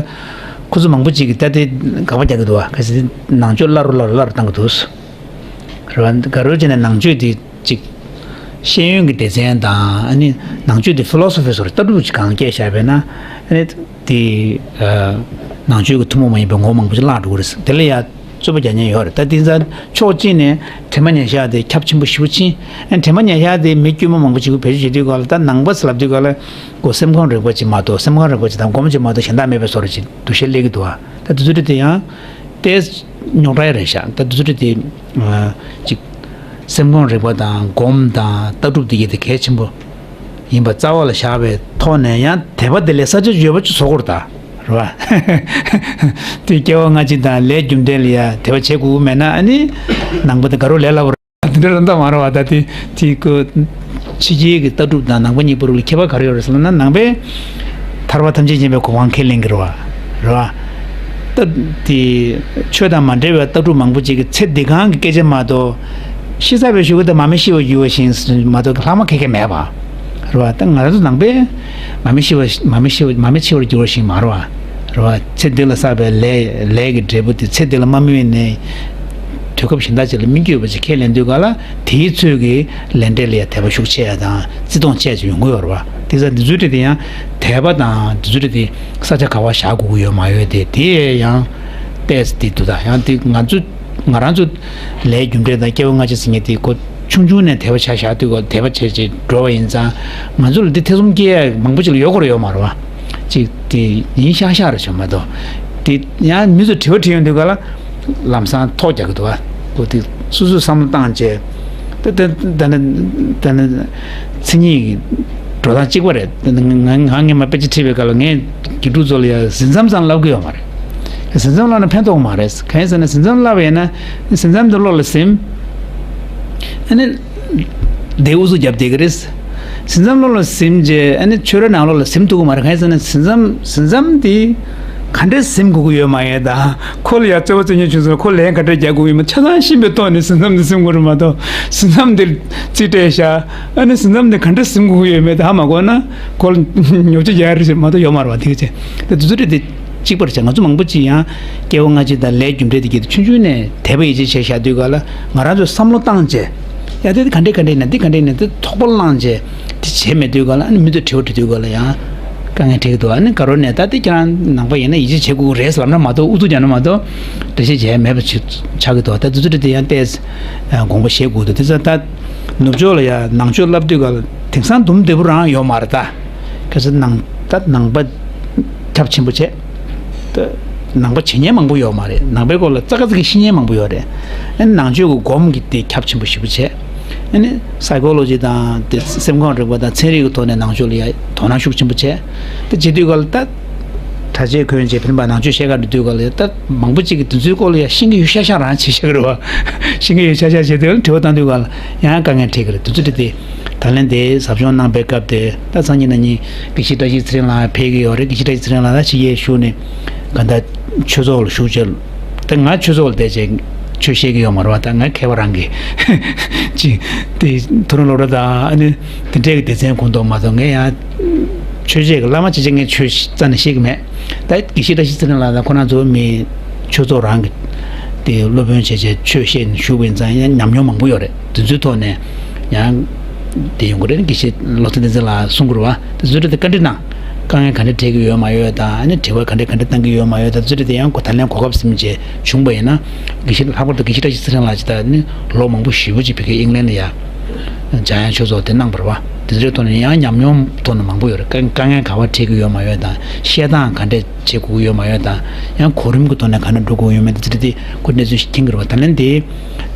ཁོ་ཚོ་མང་པོ་ཅིག་གིས་ད་དེ་དགག་པ་རྒྱག་གི་འདུག་བ། གལ་སྲིད་ནང་ཆོས་སླར་རུ་སླར་རུ་སླར་རུ་བཏང་གི་འདུག་རེད་བ། ག་རེ་བྱས་ནས་ནང་ཆོས་དེ་ཅིག་ཤེས་ཡོན་གྱི་སྡེ་ཚན་དང་། ཨ་ནི་ནང་ཆོས་དེ་ཕི་ལོ་སོ་ཕི་སོགས་ལྟ་གྲུབ་ཅིག་གང་སྐྱེས་བཞག་པས་ན། ཨ་ནི་དེ་ཨ་ནང་ཆོས་ཀྱི་ཐུན་མོང་མ་ཡིན་པའི་ངོ་བོ་མང་པོ་ཅིག་བརླག་འགྲོ་གི་རེད། དེ་ལ་ཡ་རྩོད་པ་རྒྱག་མཁན་ཡོད་རེད། ད་དེང་སང་ཕྱོགས་གཅིག་ནས་དྲི་མ་ཉེས་བྱ་དེ་ཁྱབ་ཆེན་པོ་ཞེ་པོ་ཕྱིན། ཨ་ནི་དྲི་མ་ཉེས་བྱ་དེ་མི་དཀྱུས་མ་མང་པོ་ཅིག་གིས་བེད་སྤྱོད་བྱེད་དུས་ག་ལ། ད་ནང་པ་ཟེར་ལབ་དུས་ག་ལ་སྒོ་སེམས་ཁམས་རིག་པ་ཅིག་མ་གཏོགས། སེམས་ཁམས་རིག་པ་ཅིག་དང་སྒོམ་ཅིག་མ་གཏོགས་གཞན་དག་མེད་པའི་བཟོ་འདྲ་ཅིག་འདུ་ཤེས་སླེབས་ཀྱི་འདུག་ཨ། ད་དེ་ཚོ་དེ་ཡང་ཏོག་ཙམ་རྙོག་དྲ་རེད་ཤག་ད་དེ་ཚོ་དེ་ཨ་ཅིག་སེམས་ཁམས་རིག་པ་དང་སྒོམ་དང་ལྟ་གྲུབ་དེ་གའི་དེ་གལ་ཆེན་པོ་ཡིན་པ་རྩ་བ་ལ་བཞག་པའི་ཐོག་ནས། ཡང་དད་པ་དེ་ལས་ས་ཆ་ཡོད་པ་ཅིག་བཟོ་དགོས་རེད་ད། རེད་བ། དེ་སྐྱེ་བ་སྔ་ཕྱི་དང་ལས་རྒྱུ་འབྲས་ལ་ཡ་དད་པ་བྱེད་དགོས་ཀྱི་མེད་ན། ཨ་ནི་ནང་པ་དེ་དགའ་རབ་ལས་སླ་པོ་རེད། དེ་འདྲ་རང་ད་མ་རེད་བ། ད་དེ་དེ་ཀོ་ཕྱི་རྒྱལ་གྱི་ལྟ་གྲུབ་དང་ནང་པ་གཉིས་བར་ལ་ཁྱད་པར་ག་རེ་ཡོད་རེད་ཟེར་ན། ནང་པས་ཐར་པ་ཐམས་ཅད་མཁྱེན་པའི་གོ་འཕང་ཁས་ལེན་གྱི་རེད་བ། རེད་བ། ད་དེ་ཆོས་དང་མ་འབྲེལ་བའི་ལྟ་གྲུབ་མང་པོ་ཅིག་གིས་ཚེ་འདི་གང་གི་སྐད་ཆ་མ་གཏོགས། ཤི་ཚར་བའི་གཞུག་གུ་དེ་མ་མི་ཤི་བར་འགྱུར་བ་བཞིན་མ་གཏོགས་ལྷག་མ་ག་གེ་མེད་པ། རེད་བ། ད་ང་རང་ཚོ་ནང་པས་མ་མི་ཤི་བ། མ་མི་ཤི་བ། མ་མི་འཆི་བར་འགྱུར་བ་བཞིན་མ་རེད་བ། རེད་བ། ཚེ་འདི་ལ་བསགས་པའི་ལས་ལས་ཀྱི་འབྲས་བུ་དེ་ཚེ་འདི་ལ་མ་སྨིན་ནས། དུས་སྐབས་གཞན་དག་ཅིག་ལ་སྨིན་གྱི་ཡོད་པ་ཅིག་ཁས་ལེན་དུས་ག་ལ་དེའི་ཚོད་ཀྱི་ལས་འབྲས་ལ་ཡང་དད་པ་ཤུགས་ཆེ་ཡ་དང་བརྩི་མཐོང་ཆེ་ཡ་ཅིག་ཡོང་གི་ཡོད་རེད་བ། དེ་ཙང་འདི་ཚོའི་གྲས་དེ་ཡང་དད་པ་དང་འདི་ཚོའི་གྲས་དེ་ས་ཆ་ག་བ་བཞག་དགོས་ཀྱི་ཡོད་མ་ཡོད་དེ་དེ་ཡང་ཏོག་ཙམ་དེ་འདུག་ད་ཡང་དེ་ང་ཚོ་ང་རང་ཚོ་ལས་རྒྱུ་འབྲས་དང་སྐྱེ་བ་སྔ་ཕྱི་ཟེར་མཁན་དེ་ཁོ་ཆུང་ཆུང་ནས་དད་པ་ཆ་བཞག་དུས་ག་དད་པ་བྱས་བྱས་འགྲོ་བ་ཡིན་ཙང་ང་ཚོ་ལ་འདི་ཐེ་ཚོམ་སྐྱེ་ཡ་མང་པོ་ཅིག་ལ་ཡོད་དགོས་རེད་ཡོད་མ་རེད་བ། ཅིག་དེ་ཡིན་ཤག་ཤག་རེད་བྱུང་མ་གཏོགས། དེ་ཡང་མི་ཚོ་དྲི་བ་དྲིས་ཡོང་དུས་ག་ལ་ལམ་སང་ཐོག་རྒྱག་གི་འདུག་བ། ཁོ་དེ་སོ་སོས་བསམ་བློ་བཏང་བྱས། ད་ད་ད་ནི་ད་ནི་མཚན་ཉིད་ཀྱི་འགྲོ་སྟངས་གཅིག་པ་རེད། ད་ནི་ང་ང་ངས་མ་དཔེ་ཆ་ཁྲིད་པའི་སྐབས་ལ་ངས་དགེ་ཕྲུག་ཚོ་ལ་ཡ་ཟིན་མཚམས་ཙམ་བསླབ་ཀྱི་ཡོད་མ་རེད། ཟིན་མཚམས་བསླབ་ན་ཕན་ཐོགས་མ་རེད། གང་ཡིན་ཟེར་ན་ཟིན་མཚམས་བསླབ་པ་ཡིན་ན་ཟིན་མཚམས་དེ་བློ་ལ་ཟིན། ཨ་ནི། དེ་ཨུ་ཚུགས་རྒྱབ་བསྡད་ཀྱི་རེད། ཟིན་མཚམས་བློ་ལ་ཟིན་རྗེས་ཨ་ནི་ཆོས་རའི་ནང་ལོགས་ལ་ཟིན་ཐུབ་ཀྱི་མ་རེད། གང་ཡིན་ཟེར་ན་ཟིན་མཚམས་ཟིན་མཚམས་དེ་ག་འདྲས་ཟིན་དགོས་ཀྱི་ཡོད་མ་ཡོད་དང་ཁོ་ལ་ཡང་རྩོད་པ་རྩོད་མཁན་བྱུང་སོང་ན་ཁོ་ལན་ག་འདྲས་རྒྱག་དགོས་ཀྱི་ཡོད་མེད་ཆ་ཚང་ཤེས་པའི་ཐོག་ནས་ཟིན་མཚམས་དེ་ཟིན་དགོས་རེད་མ་གཏོགས་ཟིན་མཚམས་དེ་རྩིས་སྤྲད་བཞག་ཨ་ནི་ཟིན་མཚམས་དེ་ག་འདྲས་ཟིན་དགོས་ཀྱི་ཡོད་མེད་དེ་ཧ་མ་གོ་ན་ཁོ་ལ་ཉོབ་ཆ་རྒྱག་ཡ་རེད་ཟེར་མ་གཏོགས་ཡོད་མ་རེད་བ། དེ་ག་ཅིག་དེ་དུས་ཚོད་དེ། གཅིག་པར་བྱས། ང་ཚོ་མང་པོ་ཅིག་ཡང་སྐྱེ་བ་སྔ་ཕྱི་དང་ལས་རྒྱུ་འབྲས་དེ་གྱད་དུ་ཆུང་ཆུང་ནས་དད་པ་ཡིད་ཆེས་བྱས་བཞག་དུས་ག་ལ་ང་རང་ཚོས་བསམ་བློ་བཏང་བྱས། ཡ་དེ་ག་འདྲས་ག་འདྲས་ཡིན་ན་འདི་ག་འདྲས་ཡིན་ན་འདི་ཐོགས་པ་བླངས་བྱས་དེ་བྱས་མེད་དུས་ག་ལ་ཨ་ནི་མི་ཚོས་དྲི་བ་དྲི་དུས་ག་ལ་ཡང་དཀའ་ངལ་འཕྲད་ཀྱི་འདུག་ཨ་ནི་དགའ་རོགས་ནས་ད་དེ་ཁྱེད་རང་ནང་པ་ཡིན་ན་ཡིད་ཆེས་བྱེད་དགོས་ཀྱི་རེད་ལབ་ན་མ་གཏོགས་ཨུ་ཚུགས་རྒྱག་ན་མ་གཏོགས་འགྲེལ་བཤད་བྱས་མེད་པ་ཆགས་ཀྱི་འདུག་ད་དེ་ཚོ་དེ་དེ་ཡང་ཏོག་ཙམ་དགོངས་པ་བཞེས་དགོས་འདུག་དེ་ཚོ་ད་ནུབ་ཕྱོགས་ལ་ཡང་ནང་ཆོས་བསླབ་དུས་ག་ལ་དེང་སང་འདུམ་བདེ་པོ་རང་ཡོད་མ་རེད་ད། གལ་སྲིད་ནང་ད་ནང་པ་ཁྱབ་ཆེན་པོ་བྱས། ད་ནང་པ་བྱེད་མཁན་མང་པོ་ཡོད་མ་རེད། ནང་པའི་སྐོར་ལ་ཙག་ཙིག་ཤེས་མཁན་མང་པོ་ཡོད་རེད། ཨ་ནི་ནང་ཆོས་ཀྱི་སྒོམ་གྱི་དེ་ཁྱབ་ཆེན་པོ་ཞེ་པོ་བྱས། ཨ་ནི་སའི་ཀོ་ལོ་ཇི་དང་དེ་སེམས་ཁམས་རིག་པ་དང་ཚན་རིག་གི་ཐོག་ནས་ནང་ཆོས་ལ་ཡ་དོ་སྣང་ཤུགས་ཆེན་པོ་བྱས། དེ་བྱེད་དུས་ག་ལ་ད་གྲྭ་ཆས་གོན་བྱས་ཕན་པ་ནང་ཆོས་བཤད་གར་འགྲོ་དུས་ག་ལ་ཡ་ད་མང་པོ་ཅིག་གིས་དེ་ཚོའི་སྐོར་ལ་ཡ་ཤེས་ཀྱི་ཡོད་ཤག་ཤག་རང་བྱེད་ཤག་རེད་བ། ཤེས་ཀྱི་ཡོད་ཤག་ཤག་བྱེད་དུས་དྲི་བ་བཏང་དུས་ག་ལ་ཡང་དཀའ་ངལ་འཕྲད་ཀྱི་རེད། དེ་ཚོ་དེ་དེ། ད་ལན་དེ་ཟབ་སྦྱོང་གནང་པའི་སྐབས་དེ་ད་སང་ཉིན་གནངས་ཉིན་དགེ་བཤེས་བཀྲ་ཤིས་ཚེ་རིང་ལགས་ཕེབས་ཀྱི་ཡོད་རེད། དགེ་བཤེས་བཀྲ་ཤིས་ཚེ་རིང་ལགས་ད་ཕྱི་རྒྱལ་བཞུགས་ནས་ག་ད་ཆོས་ཚོགས་ལ་བཞུགས་བྱས། ད་ང་ཆོས་ཚོགས་ལ་བསྡད་བྱས་ཆོས་བཤད་ཀྱི་ཡོད་མ་རེད་བ། ད་ང་མཁས་པ་རང་གི་ཅིག་དེ་མཐོ་རིམ་སློབ་གྲྭ་དང་ཨ་ནི་དེ་འདྲས་ཀྱི་སྡེ་ཚན་གོ་འདུག་མ་གཏོགས་ངས་ཡང་ཆོས་བཤད་ཀྱི་བླ་མ་བྱས་བྱས་ངས་ཆོས་རྩ་ནས་བཤད་ཀྱི་མེད། ད་དགེ་བཤེས་བཀྲ་ཤིས་ཚེ་རིང་ལགས་དང་ཁོ་རང་ཚོ་མི་ཆོས་ཚོགས་རང་གི་དེ་སློབ་དཔོན་བྱས་བྱས་ཆོས་བཤད་ནས་བཞུགས་པ་ཡིན་ཙང་ཡང་ཉམས་མྱོང་མང་པོ་ཡོད་རེད། དེ་ཚོའི་ཐོག་ནས་ཡང་དེ་ཡོང་གི་རེད། དགེ་བཤེས་བློ་བཟང་བསྟན་འཛིན་ལགས་གསུང་གི་རེད་བ། དེ་ཚོའི་ཐོག་དེ་བཀའ་འདྲི་གནང་། དཀའ་ངལ་ག་འདྲ་འཕྲད་ཀྱི་ཡོད་མ་ཡོད་དང་ཨ་ནི་དྲི་བ་ག་འདྲ་ག་འདྲ་བཏང་གི་ཡོད་མ་ཡོད་དང་དེ་ཚོའི་ཐོག་དེ་ཡང་གོ་ད་ལན་གོ་སྐབས་ཟིན་བྱས་བྱུང་པ་ཡིན་ན་དགེ་བཤེས་ལྷག་པར་དུ་དགེ་བཤེས་བཀྲ་ཤིས་ཚེ་རིང་ལགས་ཀྱིས་ད་ནི་ལོ་མང་པོ་ཞེ་པོ་ཅིག་བོད་ཀྱི་ཨིང་ལན་ལ་ཡ་འཇམ་དབྱངས་ཆོས་ཚོགས་དེ་གནང་བ་རེད་བ། དེ་ཚོའི་ཐོག་ནས་ཡང་ཉམས་མྱོང་ཐོག་ནས་མང་པོ་ཡོད་རེད། དཀའ་དཀའ་ངལ་ག་བ་འཕྲད་ཀྱི་ཡོད་མ་ཡོད་དང་བཤད་སྟངས་ག་འདྲས་བྱེད་དགོས་ཀྱི་ཡོད་མ་ཡོད་དང་ཡང་གོ་རིམ་གྱི་ཐོག་ནས་ག་འདྲ་འགྲོ་དགོས་ཀྱི་ཡོད་མེད་དེ་ཚོ་དེ་ཁོ་གནས་ཚུལ་ཞིག་མཁྱེན་གྱི་རེད་བ། ད་ལན་དེ་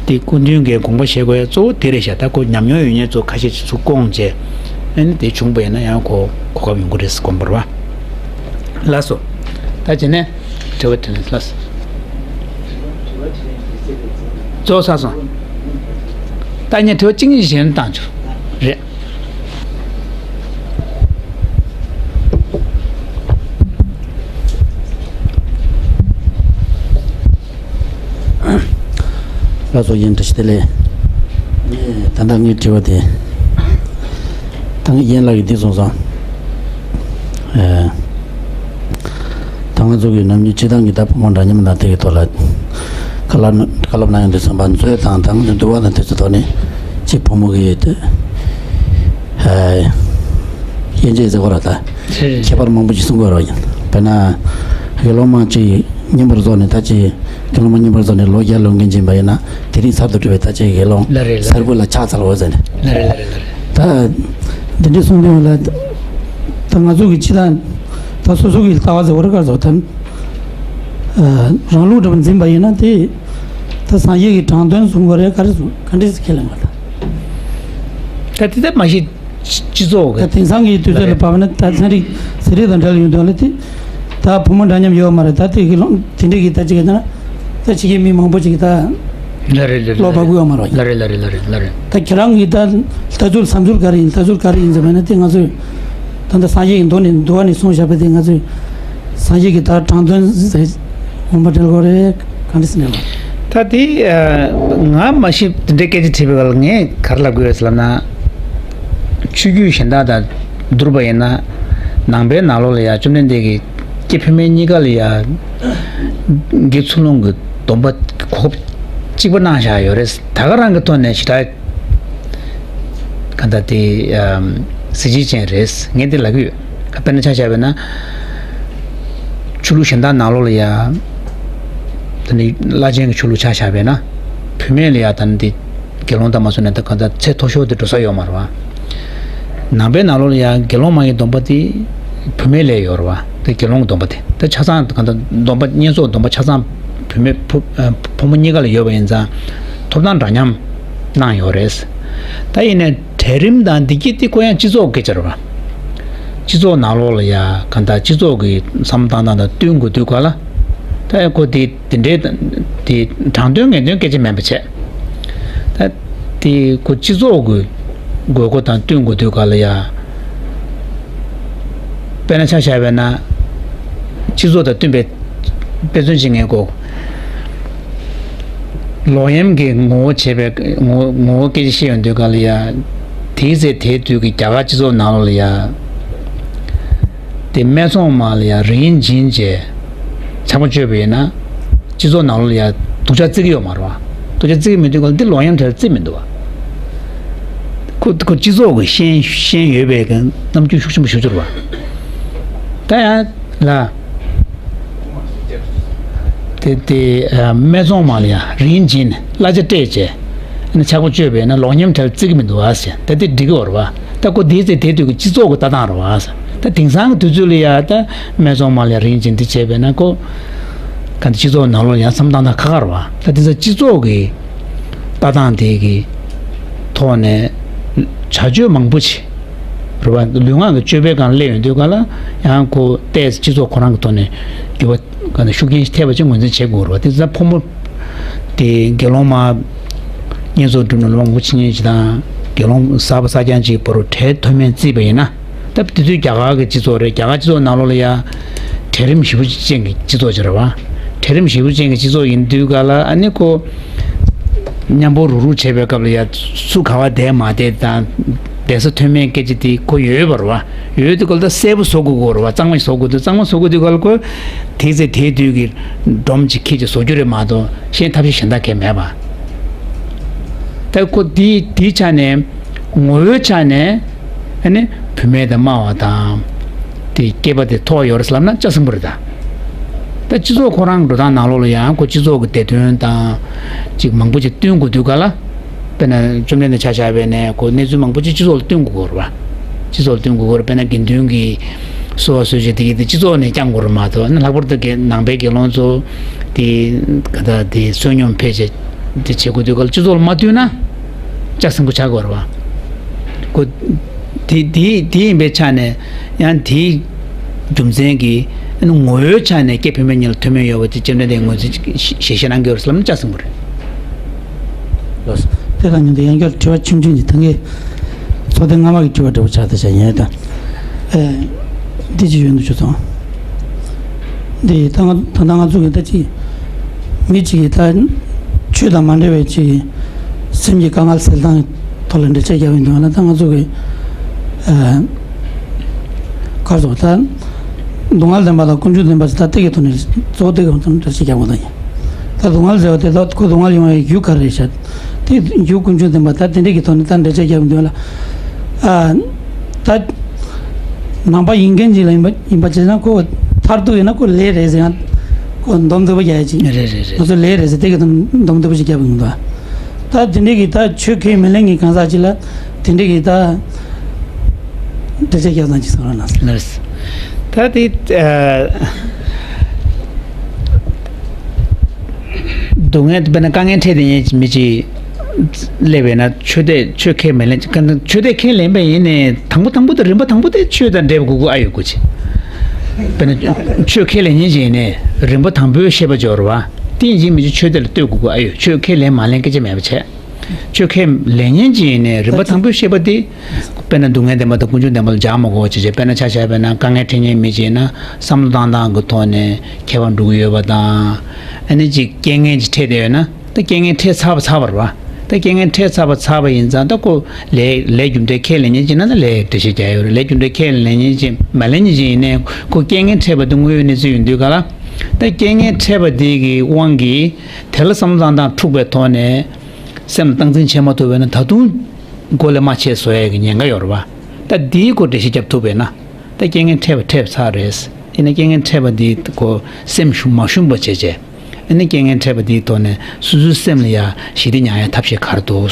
དེ་སྐུ་མདུན་གྱི་དགོངས་པ་བཞེས་དགོས་ཡ་གཙོ་བོ་དེ་རེད་ཤག་ད་ཁོ་ཉམས་མྱོང་ཡོད་མཁན་ཚོ་ཁ་ཤས་ཅིག་ཚུར་བསྐོངས་བྱས་ཨ་ནི་དེ་བྱུང་པ་ཡིན་ན་ཡང་ཁོ་གོ་སྐབས་ཡོང་གི་རེད་དགོངས་པ་རེད་བ། ལགས་སོ། ད་བྱས་ནས་དྲི་བ་དྲིས་ལན་ལགས་སོ། རྫོགས་ཚར་སོང་། ད་ངས་དྲི་བ་གཅིག་གཉིས་གཞན་བཏང་ཆོག་རེད། ལགས་སོ། ཡིན། བཀྲ་ཤིས་བདེ་ལེགས། ད་ལྟ་ངའི་དྲི་བ་དེ་ད་ངས་ཡན་ལག་གི་འདི་སོང་ཙང་། ཨེ། ད་ང་ཚོ་གི་ནམ་རྒྱུན་སྤྱི་བཏང་གི་ད་ཕོ་མོ་འདྲ་མཉམ་དང་དེ་གི་ཐོག་ལ་བཀའ་སློབ་བཀའ་སློབ་གནང་ཡོང་དུས་ཙམ་པ་མཛོད་དང་ད་ང་ཚོ་འདུལ་བ་དང་དེ་ཚོ་ཐོག་ནས་གཅིག་ཕོ་མོ་གི་དེ་ཨེ་དབྱེ་འབྱེད་ཟེར་བ་ར་ད་ཁྱད་པར་མང་པོ་ཞིག་གསུང་གི་ཡོད་རེད། དཔེར་ན་དགེ་སློང་མ་གཅིག་རྙིང་པར་རྫོགས་ནས་ད་ཅིག་དགེ་སློང་མ་རྙིང་པར་རྫོགས་ནས་ལོ་བརྒྱ་ལོན་མཁན་ཅིག་ཡིན་པ་ཡིན་ན་དེ་རིང་གསར་དུ་གྲུབ་པའི་ད་ཅིག་དགེ་སློང་ལ་རེད་ལ་གསར་རེད་བུ་ལ་ཕྱག་འཚལ་བ་ཟེར་ནས་ལ་རེད་ལ་རེད་ལ་རེད། ད་འདི་འདྲའི་གསུང་དོན་ལ་ད་ང་ཚོ་གི་སྤྱི་བཏང་ད་སོ་སོ་གི་ལྟ་བ་ཟེར་བ་རེད་ག་ཚོད་ད་རང་ལུགས་འདྲ་པོ་འཛིན་པ་ཡིན་ན་དེ་ད་སངས་རྒྱས་ཀྱི་དྲང་དོན་གསུང་དགོས་རེད་ག་རེ་གསུང་ག་འདྲས་སེ་ཁས་ལེན་དགོས་ད། ད་དེ་ད་མ་གཞི། སྤྱི་ཚོགས་ཀྱི་ད་དེང་སང་གི་དུས་ཚོད་ལ་བབས་ན་ད་ཚན་རིག་ཟས་རིགས་དང་འབྲེལ་ཡོང་དོན་ལ་དེ་ད་བུ་མོ་འདྲ་མཉམ་ཡོད་མ་རེད། ད་དེ་གི་ལོང་དེ་འདྲས་ཀྱི་ད་ཅིག་ཡོད་ན་ད་ཕྱི་རྒྱལ་མི་མང་པོ་ཅིག་གི་ད་ལ་རེད་ལ་རེད་བློ་བབ་གི་ཡོད་མ་རེད། ལ་རེད་ལ་རེད་ལ་རེད་ལ་རེད། ད་ཁྱེད་རང་གི་ད་ལྟ་ཚུལ་བསམ་ཚུལ་ག་རེ་ཡིན། ལྟ་ཚུལ་ག་རེ་ཡིན་ཟེར་བ་ན་དེ་ང་ཚོས་ད་ད་སངས་རྒྱས་ཀྱི་མདོ་ནས་འདུལ་བ་ནས་གསུངས་བཞག་པ་དེ་ང་ཚོས་སངས་རྒྱས་ཀྱི་ད་དྲང་དོན་ཟེར་འོང་པ་འབྲེལ་དགོས་རེད། གང་འདྲ་སེ་ནས་ལ། ད་དེ་ང་མ་ཤེས་དེ་འདྲའི་སྐད་ཆ་དྲིས་པའི་སྐབས་ལ་ངས་ག་རེ་ལབ་དགོས་ཡོད་ཟེར་ལབ་ན། ཆོས་བརྒྱུད་གཞན་དག་དང་བསྡུར་བ་ཡིན་ན། ནང་པའི་ནང་ལོགས་ལ་ཡང་བཅོམ་ལྡན་འདས་ཀྱིས་སྐྱེ་འཕེལ་མའི་གཉིས་ཀ་ལ་ཡང་། དགེ་ཚུལ་སློང་གི་སྡོམ་པ་གོ་སྐབས་ གཅིག་པ་གནང་བཞག་ཡོད་རེད། ད་ག་རང་གི་ཐོག་ནས་ཞེ་དྲག་ག་འདྲ་དེ་ཨམ་གཟི་བརྗིད་ཅན་རེད། ངས་འདི་ལབ་ཀྱི་ཡོད། དཔེར་ན་ཆ་བཞག་པ་ཡིན་ན། ཆོས་ལུགས་གཞན་དག་ནང་ལོགས་ལ་ཡ། ད་ནི་བླ་ཆེན་གྱི་ཆོས་ལུགས་ཆ་བཞག་པ་ཡིན་ན། བུད་མེད་ལ་ཡ་ད་ནི་དེ་དགེ་སློང་དང་མ་སོང་ནས་ད་ག་འདྲ་ཚད་མཐོ་ཤོས་དེ་འགྲོ་ས་ཡོད་མ་རེད་བ། ནང་པའི་ནང་ལོགས་ལ་ཡ་དགེ་སློང་མ་ཡི་སྡོམ་པ་དེ་བུད་མེད་ལ་ཡོད་རེད་བ། དེ་དགེ་སློང་གི་སྡོམ་པ་དེ། ད་ཆ་ཚང་ག་འདྲ་སྡོམ་པ་བསྙེན་རྫོགས་སྡོམ་པ་ཆ་ཚང་བུད་མེད་ཕོ་ཨ་ཕོ་མོ་གཉིས་ཀ་ལ་ཡོད་པ་ཡིན་ཙང་། ཐོབ་ཐང་འདྲ་མཉམ་གནང་ཡོད་རེད། ད་ཡིན་ནའི་གྲལ་རིམ་དང་འདི་གྱད་དེ་ཁོ་ཡང་སྤྱི་ཚོགས་སྐད་ཆ་རེད་བ། སྤྱི་ཚོགས་ནང་ལོགས་ལ་ཡ་ག་འདྲ་སྤྱི་ཚོགས་ཀྱི་བསམ་བློ་བཏང་སྟངས་དང་བསྟུན་དགོས་དུས་ག་ལ། ད་ཁོ་དེ་དེ་འདྲའི་དེ་དྲང་དོན་ངེས་དོན་སྐད་ཆ་མིན་པ་བྱས། ད་དེ་ཁོ་སྤྱི་ཚོགས་ཀྱི་དགོས་མཁོ་དང་བསྟུན་དགོས་དུས་ག་ལ་ཡ། དཔེར་ན་ཆ་བཞག་པ་ཡིན་ན། སྤྱི་ཚོགས་དང་བསྟུན་པའི་དཔེ་མཚོན་ཅིག་ངས་གོ། ལོག་གཡེམ་གྱི་ངོ་བོ་བྱས་པའི་ངོ་ངོ་བོ་སྐད་ཆ་བཤད་ཡོང་དུས་ག་ལ་ཡ། དེའི་ཚེ་དེའི་དུས་ཀྱི་རྒྱ་གར་སྤྱི་ཚོགས་ནང་ལོགས་ལ་ཡ། དེ་སྨད་འཚོང་མ་ལ་ཡ་རིན་བྱིན་བྱས། ཆག་པ་གཅོད་པ་ཡིན་ན། སྤྱི་ཚོགས་ནང་ལོགས་ལ་ཡ་སྡུག་ཅག་བརྩི་གི་ཡོད་མ་རེད་བ། སྡུག་ཅག་བརྩི་གི་མི་འདུག་ག་ལ་འདི་ལོག་གཡེམ་གྲལ་ལ་བརྩི་མི་འདུག་བ། ཁོ་ཁོ་སྤྱི་ཚོགས་ཀྱི་ཤན་ཤན་ཡོད་པའི་གི་རྣམ་འགྱུར་ཤུགས་ཆེན་པོ་ཞིག་འབྱོར་བ། ད་ཡང་ལ། དེ་དེ་ཨ་སྨད་འཚོང་མ་ལ་ཡ་རིན་བྱིན་གླ་ཆ་སྤྲད་བྱས། ཨ་ནི་ཆག་པ་གཅོད་པས་ན་ལོག་གཡེམ་གྲལ་བརྩི་གི་མི་འདུག་ཨ་ཟེར། ད་དེ་འགྲིག་གི་ཡོད་རེད་བ། ད་ཁོ་དེའི་ཚེ་དེའི་དུས་ཀྱི་སྤྱི་ཚོགས་ཀྱི་ལྟ་སྟངས་རེད་བ། ད་དེང་སང་གི་དུས་ཚོད་ལ་ཡ་ད་སྨད་འཚོང་མ་ལ་ཡ་རིན་བྱིན་དེ་བྱས་པས་ན་ཁོ། ག་འདི་སྤྱི་ཚོགས་ནང་ལོགས་ཡང་བསམ་བློ་བཏང་སྟངས་ཁག་ཁག་རེད་བ། ད་དེ་ཚོ་སྤྱི་ཚོགས་ཀྱི་ལྟ་སྟངས་དེ་གི་ཐོག་ནས་བྱ་སྤྱོད་མང་པོ་ཅིག་རེད་བ། ལུས་ངག་གི་སྤྱོད་པའི་སྒང་སླེབས་ཡོང་དུས་ག་ལ་ཡང་ཁོ་ཏོག་ཙམ་སྤྱི་ཚོགས་ཁོ་རང་གི་ཐོག་ནས་འགྱུར་བ་ག་འདི་ཤུགས་རྐྱེན་ཞིག་ཐེབས་པ་ཅིག་ངོས་འཛིན་བྱེད་དགོས་རེད་བ། དེ་ཚོ་ཕོ་མོ་དེ་དགེ་སློང་མ་བསྙེན་རྫོགས་སྒྲུབ་ནས་ལོ་མང་པོ་ཕྱིན་ཉིན་ཅིག་དང་དགེ་སློང་གསར་པ་གསར་རྐྱང་ཅིག་བར་དུ་གྲལ་མཐོ་དམན་བརྩིས་པ་ཡིན་ན། ད་དེ་དུས་རྒྱ་གར་གྱི་སྤྱི་ཚོགས་རེད། རྒྱ་གར་སྤྱི་ཚོགས་ནང་ལོགས་ལ་ཡ་གྲལ་རིམ་ཞེ་པོ་ཅན་གྱི་སྤྱི་ཚོགས་ཅིག་རེད་བ། གྲལ་རིམ་ཞེ་པོ་ཅན་གྱི་སྤྱི་ཚོགས་ཡིན་དུས་ག་ལ་ཨ་ནི་ཁོ་མཉམ་པོ་རུག་རུག་བྱེད་པའི་སྐབས་ལ་ཡ་སུ་ག་བ་བསྡད་མ་བསྡད་དང་། བསྡད་ས་མཐོ་དམན་སྐད་ཆ་དེ་ཁོ་ཡོད་པ་རེད་བ། ཡོད་དུས་ག་ལ་ད་གསལ་པོ་བཟོ་དགོས་ཀྱི་ཡོད་རེད་བ། གཙང་མ་ཞིག་བཟོ་དགོས་དུས། གཙང་མ་བཟོ་དགོས་དུས་ག་ལ་ཁོ་དེའི་ཚེ་དེའི་དུས་ཀྱི་སྒྲོམ་ཅིག་ཁྱེར་ཅིག་བཟོ་རྒྱུ་རེད་མ་གཏོགས་གཞན་ཐབས་ཤེས་གཞན་དག་གས་མེད་པ། ད་ཁོ་དེའི་དེའི་ཆ་ནས། ངོ་བོའི་ཆ་ནས་ཨ་ནི་བུད་མེད་དང་དམའ་བ་དང་། དེ་སྐྱེས་པ་དེ་མཐོ་བ་ཡོད་རེད་ལབ་ན་ལྕགས་སྲིན་པོ་རེད་ད། ད་སྤྱི་ཚོགས་ཁོ་རང་གི་འགྲོ་སྟངས་ནང་ལོགས་ལ་ཡང་ཁོ་སྤྱི་ཚོགས་ཀྱི་བདེ་དོན་དང་ཅིག་མང་པོ་ཅིག་བསྟུན་དགོས་དུས་ག་ལ། དཔེར་ན་བཅོམ་ལྡན་འདས་ཆ་བཞག་པ་ཡིན་ན་ཁོ་གནས་ཚུལ་མང་པོ་ཅིག་སྤྱི་ཚོགས་ལ་བསྟུན་དགོས་ཀྱི་ཡོད་རེད་བ། སྤྱི་ཚོགས་ལ་བསྟུན་དགོས་ཀྱི་ཡོད་རེད། དཔེར་ན་དགེ་འདུན་གྱི་གསོལ་བ་གསོལ་ཇ་དེ་གི་དེ་སྤྱི་ཚོགས་ནས་བསྐྱང་དགོས་རེད་མ་གཏོགས། ཨ་ནི་ལྷག་པར་དུ་དགེ་ནང་པའི་དགེ་སློང་ཚོ་དེ་ག་ད་དེ་བསོད་སྙོམས་ཕལ་ཆེར། དེ་བྱེད་དགོས་དུས་ག་ལ་སྤྱི་ཚོགས་ལ་མ་བསྟུན་ན་ལྕགས་སྲིན་པོ་ཆགས་ཀྱི་ཡོད་རེད་བ། ཁོ་དེ་དེ་དེ་ཡིན་པའི་ཆ་ནས་ཡང་དེའི་རྒྱུ་མཚན་གྱིས་ངོ་བོའི་ཆ་ནས་སྐྱེས་བུད་མེད་གཉིས་ལ་མཐོ་དམན་ཡོད་པ་དེ་བཅོམ་ལྡན་འདས་ངོས་འཛིན་ཞལ་བཞེས་གནང་གི་ཡོད་རེད་ཟེར་ལབ་ན་ལྕགས་སྲིན་པོ་རེད། ལགས་སོ། དེ་དང་མཉམ་དུ་ཡང་བསྐྱར་དྲི་བ་ཆུང་ཆུང་ཅིག་ད་གིན་ཚོགས་ཐེངས་སྔ་མ་གི་དྲི་བ་འདྲ་པོ་ཆགས་ད་བྱ་ཡིན་ད། ཨེ། འདི་ཅི་ཡོད་འདུག་ཆུ་ཚང་། འདི་ད་ང་ད་ལྟ་ང་ཚོ་གི་ད་ཅི་མི་གཅིག་གིས་ད་ཆོས་དང་མ་འབྲེལ་བའི་ཅིག་སེམས་ཀྱི་དཀའ་ངལ་སེལ་སྟངས་ཐོག་ལ་འགྲེལ་བཤད་རྒྱག་གི་འདུག་ན། ད་ང་ཚོ་གི་ཨ་ག་རེ་ཟེར་ད་སྡུག་བསྔལ་བདེན་པ་དང་ཀུན་འབྱུང་བདེན་པ་ཟེར་ད་དེ་གི་ཐོག་ནས་གཙོ་བོ་དེ་གི་ཐོག་ནས་འགྲེལ་བཤད་རྒྱག་དགོས་ད་ཡིན། ད་སྡུག་བསྔལ་ཟེར་བ་དེ་ད་ཁོ་སྡུག་བསྔལ་ཡོང་བའི་རྒྱུ་ག་རེ་རེད་ཤག་དེ་རྒྱུ་ཀུན་འབྱུང་བདེན་པ་ད་དེ་འདྲ་གི་ཐོག་ནས་ད་འགྲེལ་བཤད་རྒྱག་གི་འདུག་ལ། ཨ་ད་ནང་པ་ཡིན་མཁན་ཅིག་ལ་ཡིན་པ་ཡིན་པ་བྱས་ན་ཁོ་མཐར་ཐུག་ཡིན་ན་ཁོ་ལས་རེད་ཟེར་ཡང་ཁོ་སྡོམ་བརྡར་པོ་རྒྱག་ཡ་ཅིག་རེད་རེད་རེད། ང་ཚོ་ལས་རེད་ཟེར་དེ་གི་སྡོམ་བརྡར་པོ་ཅིག་རྒྱབ་ཡིན་པ། ད་དེ་འདྲ་གི་ད་ཆོས་ཁས་མི་ལེན་མཁན་གང་ཟག་ཅིག་ལ་དེ་འདྲ་གི་ད་འགྲེལ་བཤད་རྒྱག་སྟངས་ཅིག་གསུང་རོགས་གནང་། ལགས། ད་དེ་ཨ། སྡུག་བསྔལ་དཔེར་ན་དཀའ་ངལ་འཕྲད་བསྡད་མཁན་མི་གཅིག་སླེབས་པས་ན་ཆོས་དད་ཆོས་ཁས་མི་ལེན། ཆོས་དད་ཁས་ལེན་པ་ཡིན་ནའི་དང་པོ་དང་པོ་དེ་རིམ་པ་དང་པོ་དེ་ཆོས་དང་འབྲེལ་བ་དགོས་ཀྱི་ཨ་ཡོད་དགོས་ཆེ། དཔེར་ན་ཆོས་ཁས་ལེན་མཁན་ཅིག་ཡིན་ནའི་རིམ་པ་དང་པོའི་བཤད་པ་སྦྱོར་བ་དེ་ཡིན་གཅིག་མིན་གཅིག་ཆོས་དད་ལ་ལྟོས་དགོས་ཀྱི་ཨ་ཡོད། ཆོས་ཁས་ལེན་མ་ལེན་སྐད་ཆ་མེད་པ་བྱས། ཆོས་ཁས་ལེན་མཁན་ཅིག་ཡིན་ནའི་རིམ་པ་དང་པོའི་བཤད་པ་དེ། དཔེར་ན་སྡུག་བསྔལ་བདེན་པ་དང་ཀུན་འབྱུང་བདེན་པ་ལ་སྦྱར་མ་དགོས་པ་བྱས་བྱས། དཔེར་ན་ཆ་བཞག་པ་ཡིན་ན་དཀའ་ངལ་འཕྲད་མཁན་མི་ཅིག་ཡིན་ན་བསམ་བློ་བཏང་སྟངས་ཀྱི་ཐོག་ནས་ཁྱད་པར་འགྲོ་གི་ཡོད་པ་དང་། ཨ་ནི་ཅིག་རྐྱེན་ངན་ཅིག་འཕྲད་བསྡད་ཡོད་ན། ད་རྐྱེན་ངན་འཕྲད་ཚར་བ་ཚར་བ་རེད་བ། ད་རྐྱེན་ངན་འཕྲད་ཚར་བ་ཚར་བ་ཡིན་ཙང་ད་ཁོ་ལས་ལས་རྒྱུ་འབྲས་ཁས་ལེན་མཁན་ཅིག་ཡིན་ན་ད་ལས་འགྲེལ་བཤད་རྒྱག་ཡོད་རེད། ལས་རྒྱུ་འབྲས་ཁས་ལེན་མཁན་ཅིག་མ་ལེན་མཁན་ཅིག་ཡིན་ནའི་ཁོ་རྐྱེན་ངན་འཕྲད་པ་དེ་དངོས་ཡོད་གནས་ཚུལ་ཡིན་དུས་ག་ལ། ད་རྐྱེན་ངན་འཕྲད་པ་དེ་གི་དབང་གིས་དེ་ལ་བསམ་བློ་བཏང་སྟངས་འཁྲུགས་པའི་ཐོག་ནས་སེམས་ལ་སྟངས་འཛིན་བྱེད་མ་ཐུབ་པ་ཡིན་ན། ད་དུང་མགོ་ལས་རྨ་ཆད་བཟོ་ཡས་ཀྱི་ཉེན་ཁ་ཡོད་རེད་པ། ད་དེའི་སྐོར་འགྲེལ་བཤད་རྒྱབ་ཐུབ་པ་ཡིན་ན། ད་རྐྱེན་ངན་འཕྲད་པ་འཕྲད་པ་ཚར་རེད། ཡིན་ན་རྐྱེན་ངན་འཕྲད་པ་དེའི་སྐོར་སེམས་ཞུམ་མ་ཞུམ་པ་བྱས་བྱས། ཨ་ནི་རྐྱེན་ངན་འཕྲད་པ་དེའི་ཐོག་ནས་སོ་སོའི་སེམས་ལ་ཡ་ཞི་བདེ་ཉར་ཡ་ཐབས་ཤེས་ག་རེ་འདུག་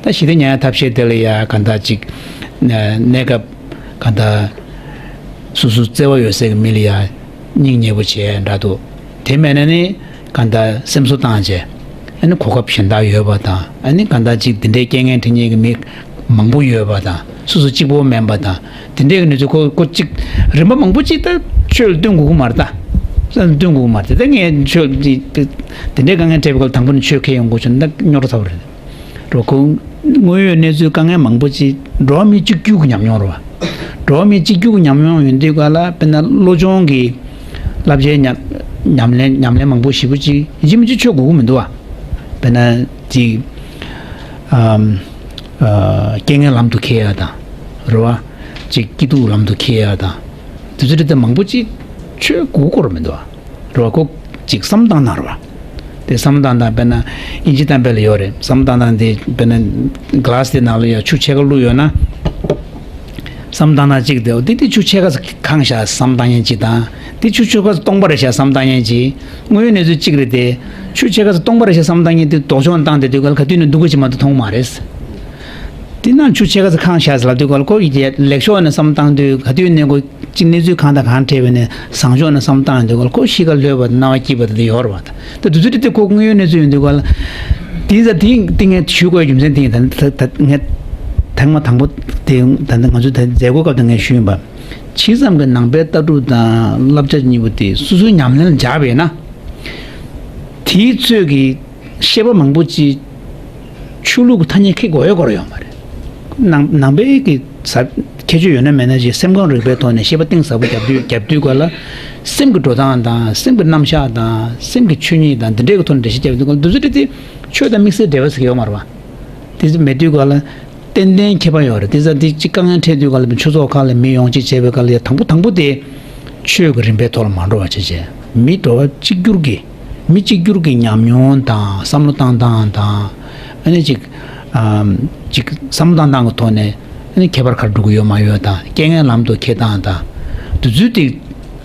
ད་ཞི་བདེ་ཉར་ཡ་ཐབས་ཤེས་དེ་ལ་ཡ་ག་འདྲ་ཅིག་གནས་སྐབས་ག་འདྲ་སོ་སོ་བརྩེ་བ་ཡོད་སའི་མི་ལ་ཡ་སྙིང་ཉེ་པོ་བྱས་འདྲ་འདུག་དེ་མེད་ན་ནི་ག་འདྲ་སེམས་གསོ་བཏང་བྱས། ཨ་ནི་གོ་སྐབས་གཞན་དག་ཡོད་པ་དང་། ཨ་ནི་ག་འདྲ་ཅིག་འདི་འདྲའི་རྐྱེན་ངན་འཕྲད་མཁན་གྱི་མི་མང་པོ་ཡོད་པ་དང་། སོ་སོ་གཅིག་པོ་མིན་པ་དང་། དེ་འདྲའི་གི་གནས་ཚུལ་ཁོ་ཁོ་གཅིག་རིམ་པ་མང་པོ་ཅིག་ད་ཆོས་ལ་སྟོན་དགོས་ཀྱི་མ་རེད་ད། སྟོན་དགོས་ཀྱི་མ་རེད། ད་ངས་ཆོས་འདི་འདི་འདྲའི་དཀའ་ངལ་འཕྲད་པའི་སྐབས་དང་པོ་ནས་ཆོས་ཁས་ཡོང་དགོས་བྱུང་ན་ད་རྙོག་དྲ་ཚ་པོ་རེད། རོ་ཁོ་དངོས་ཡོད་གནས་ཚུལ་དཀའ་ངལ་མང་པོ་ཅིག་འགྲོ་བ་མི་གཅིག་གྱུར་གྱི་ཉམས་མྱོང་རེད་བ། འགྲོ་བ་མི་གཅིག་གྱུར་གྱི་ཉམས་མྱོང་ཡོང་དུས་ག་ལ་དཔེར་ན་བློ་སྦྱོང་གི་བསླབ་བྱའི་ཉམས་ཉམས་ལེན་ཉམས་ལེན་མང་པོ་ཞེ་པོ་ཅིག་ཡིན་གཅིག་མིན་གཅིག་ཆོས་དགོས་ཀྱི་མི་འདུག་བ། དཔེར་ན་ཅིག་ཨམ། ཨ། རྐྱེན་ངན་ལམ་དུ་ཁྱེར་ཡ་དང་། རེད་བ། ཅིག་སྐྱིད་སྡུག་ལམ་དུ་ཁྱེར་ཡ་དང་། དེ་ཚོ་དེ་ལྟར་མང་པོ་ཅིག་ཆོས་དགོས་ཀྱི་རེད་མི་འདུག་བ། རེད་བ། ཁོ་ཅིག་བསམ་བཏང་ན་རེད་བ། དེ་བསམ་བཏང་ན་དཔེར་ན་དབྱིན་ཇི་གཏམ་དཔེ་ལ་ཡོད་རེད། བསམ་བཏང་ན་དེ་དཔེར་ན་ག་ལ་སི་དེ་ནང་ལ་ཡ་ཆུ་ཕྱེད་ཀ་བླུགས་ཡོད་ན། བསམ་བཏང་ན་གཅིག་དེ་འོ་དེ་དེ་ཆུ་ཕྱེད་ཀ་ཙམ་གང་བཞག་བསམ་བཏང་མཁན་གཅིག་དང་། དེ་ཆུ་ཕྱེད་ཀ་ཙམ་སྟོང་པ་རེད་བཞག་བསམ་བཏང་མཁན་གཅིག་དངོས་ཡོད་གནས་ཚུལ་གཅིག་རེད་དེ། ཆུ་ཕྱེད་ཀ་ཙམ་སྟོང་པ་རེད་བཞག་བསམ་བཏང་མཁན་དེ་ལྡོག་ཕྱོགས་ནས་བཏང་བསྡད་དུས་ག་ལ་ག་དུས་ནས་སྡུག་གུ་ཅིག་མ་གཏོགས་མཐོང་མ་རེད། དེ་ནང་ཆུ་ཕྱེད་ཀ་ཙམ་གང་བཞག་ཟེར་ལབ་དུས་ག་ལ་ཁོ་ཡི་ལེགས་ཕྱོགས་ནས་བསམ་བཏང་དུས་ག་དུས་ནས་ཁོ་གཅིག་གནས་ཚུལ་གང་དང་གང་འཕྲད་པ་ནས་བཟང་ཕྱོགས་ནས་བསམ་བཏང་ཡོང་དུས་ག་ལ་ཁོ་གཤིས་ཀ་ལྷོད་པ་དང་སྣང་བ་སྐྱིད་པ་དེ་འདྲ་ཡོད་རེད་བ། ད་དུས་ཚོད་དེ་ཁོ་དངོས་ཡོད་གནས་ཚུལ་ཡོང་དུས་ག་ལ། དེ་ཚ་དེ་དེ་ངས་ཞུ་དགོས་རྒྱུ་མཚན་དེ་ཡིན། ད་ད་ད་ངས་ཐེངས་མ་དང་པོ་དེ་ད་ད་ང་ཚོ་ད་མཛད་སྒོ་སྐབས་དུ་ངས་ཞུས་ཡིན་པ། ཇི་ཙམ་གྱི་ནང་པའི་ལྟ་གྲུབ་དང་བསླབ་བྱ་གཉིས་པོ་དེ་སོ་སོའི་ཉམས་ལེན་ལ་འཇགས་པས་ན། དེའི་ཚོད་ཀྱི་བཤད་པ་མང་པོ་ཅིག་ཆོས་ལུགས་ཀྱི་ཐ་སྙད་ཁེ་དགོས་ཡ་སྐོར་ཡོད་མ་རེད། ནང་ནང་པའི་གི་ས་ཁྱད་ཆོས་ཡོད་ན་མེད་ན་ཅིག་སེམས་ཁམས་རིག་པའི་ཐོག་ནས་བཤད་པ་གཏིང་ཟབ་པོ་རྒྱབ་དུས་རྒྱབ་དུས་ག་ལ། སེམས་ཀྱི་འགྲོ་སྟངས་དང་སེམས་ཀྱི་རྣམ་གཞག་དང་སེམས་ཀྱི་ཆོས་ཉིད་དང་འདི་འདྲའི་གི་ཐོག་ནས་འགྲེལ་བཤད་རྒྱབ་དུས་ག་ལ་འདི་ཚོ་འདྲ་དེ་ཆོས་དང་དམིགས་བསལ་འབྲེལ་བ་ཟེར་གྱི་ཡོད་མ་རེད་བ། དེ་ཚོ་མེད་དུས་ག་ལ། ཏན་ཏན་ཁྱད་པར་ཡོད་རེད། དེ་ཙང་དེ་གཅིག་དཀའ་ངལ་འཕྲད་དུས་ག་ལ་ཆོས་ཚོགས་ཁག་ལ་མི་ཡོང་ཅིག་བྱས་པའི་སྐབས་ལ་ཡ་དང་པོ་དང་པོ་དེ་ཆོས་ཀྱི་རིམ་པའི་ཐོག་ལ་མ་འགྲོ་བ་བྱས་བྱས་མི་འགྲོ་བ་གཅིག་གྱུར་གྱི་མི་གཅིག་གྱུར་གྱི་ཉམས་མྱོང་དང་བསམ་བློ་བཏང་སྟངས་དང་། ཨ་ནི་ཅིག་ཨམ། ཅིག་བསམ་བློ་བཏང་སྟངས་ཀྱི་ཐོག་ནས་ཨ་ནི་ཁྱད་པར་ག་རེ་འགྲོ་གི་ཡོད་མ་ཡོད་དང་རྐྱེན་ངན་ལམ་དུ་འཁྱེར་སྟངས་དང་། དེ་ཚོའི་སྟེང་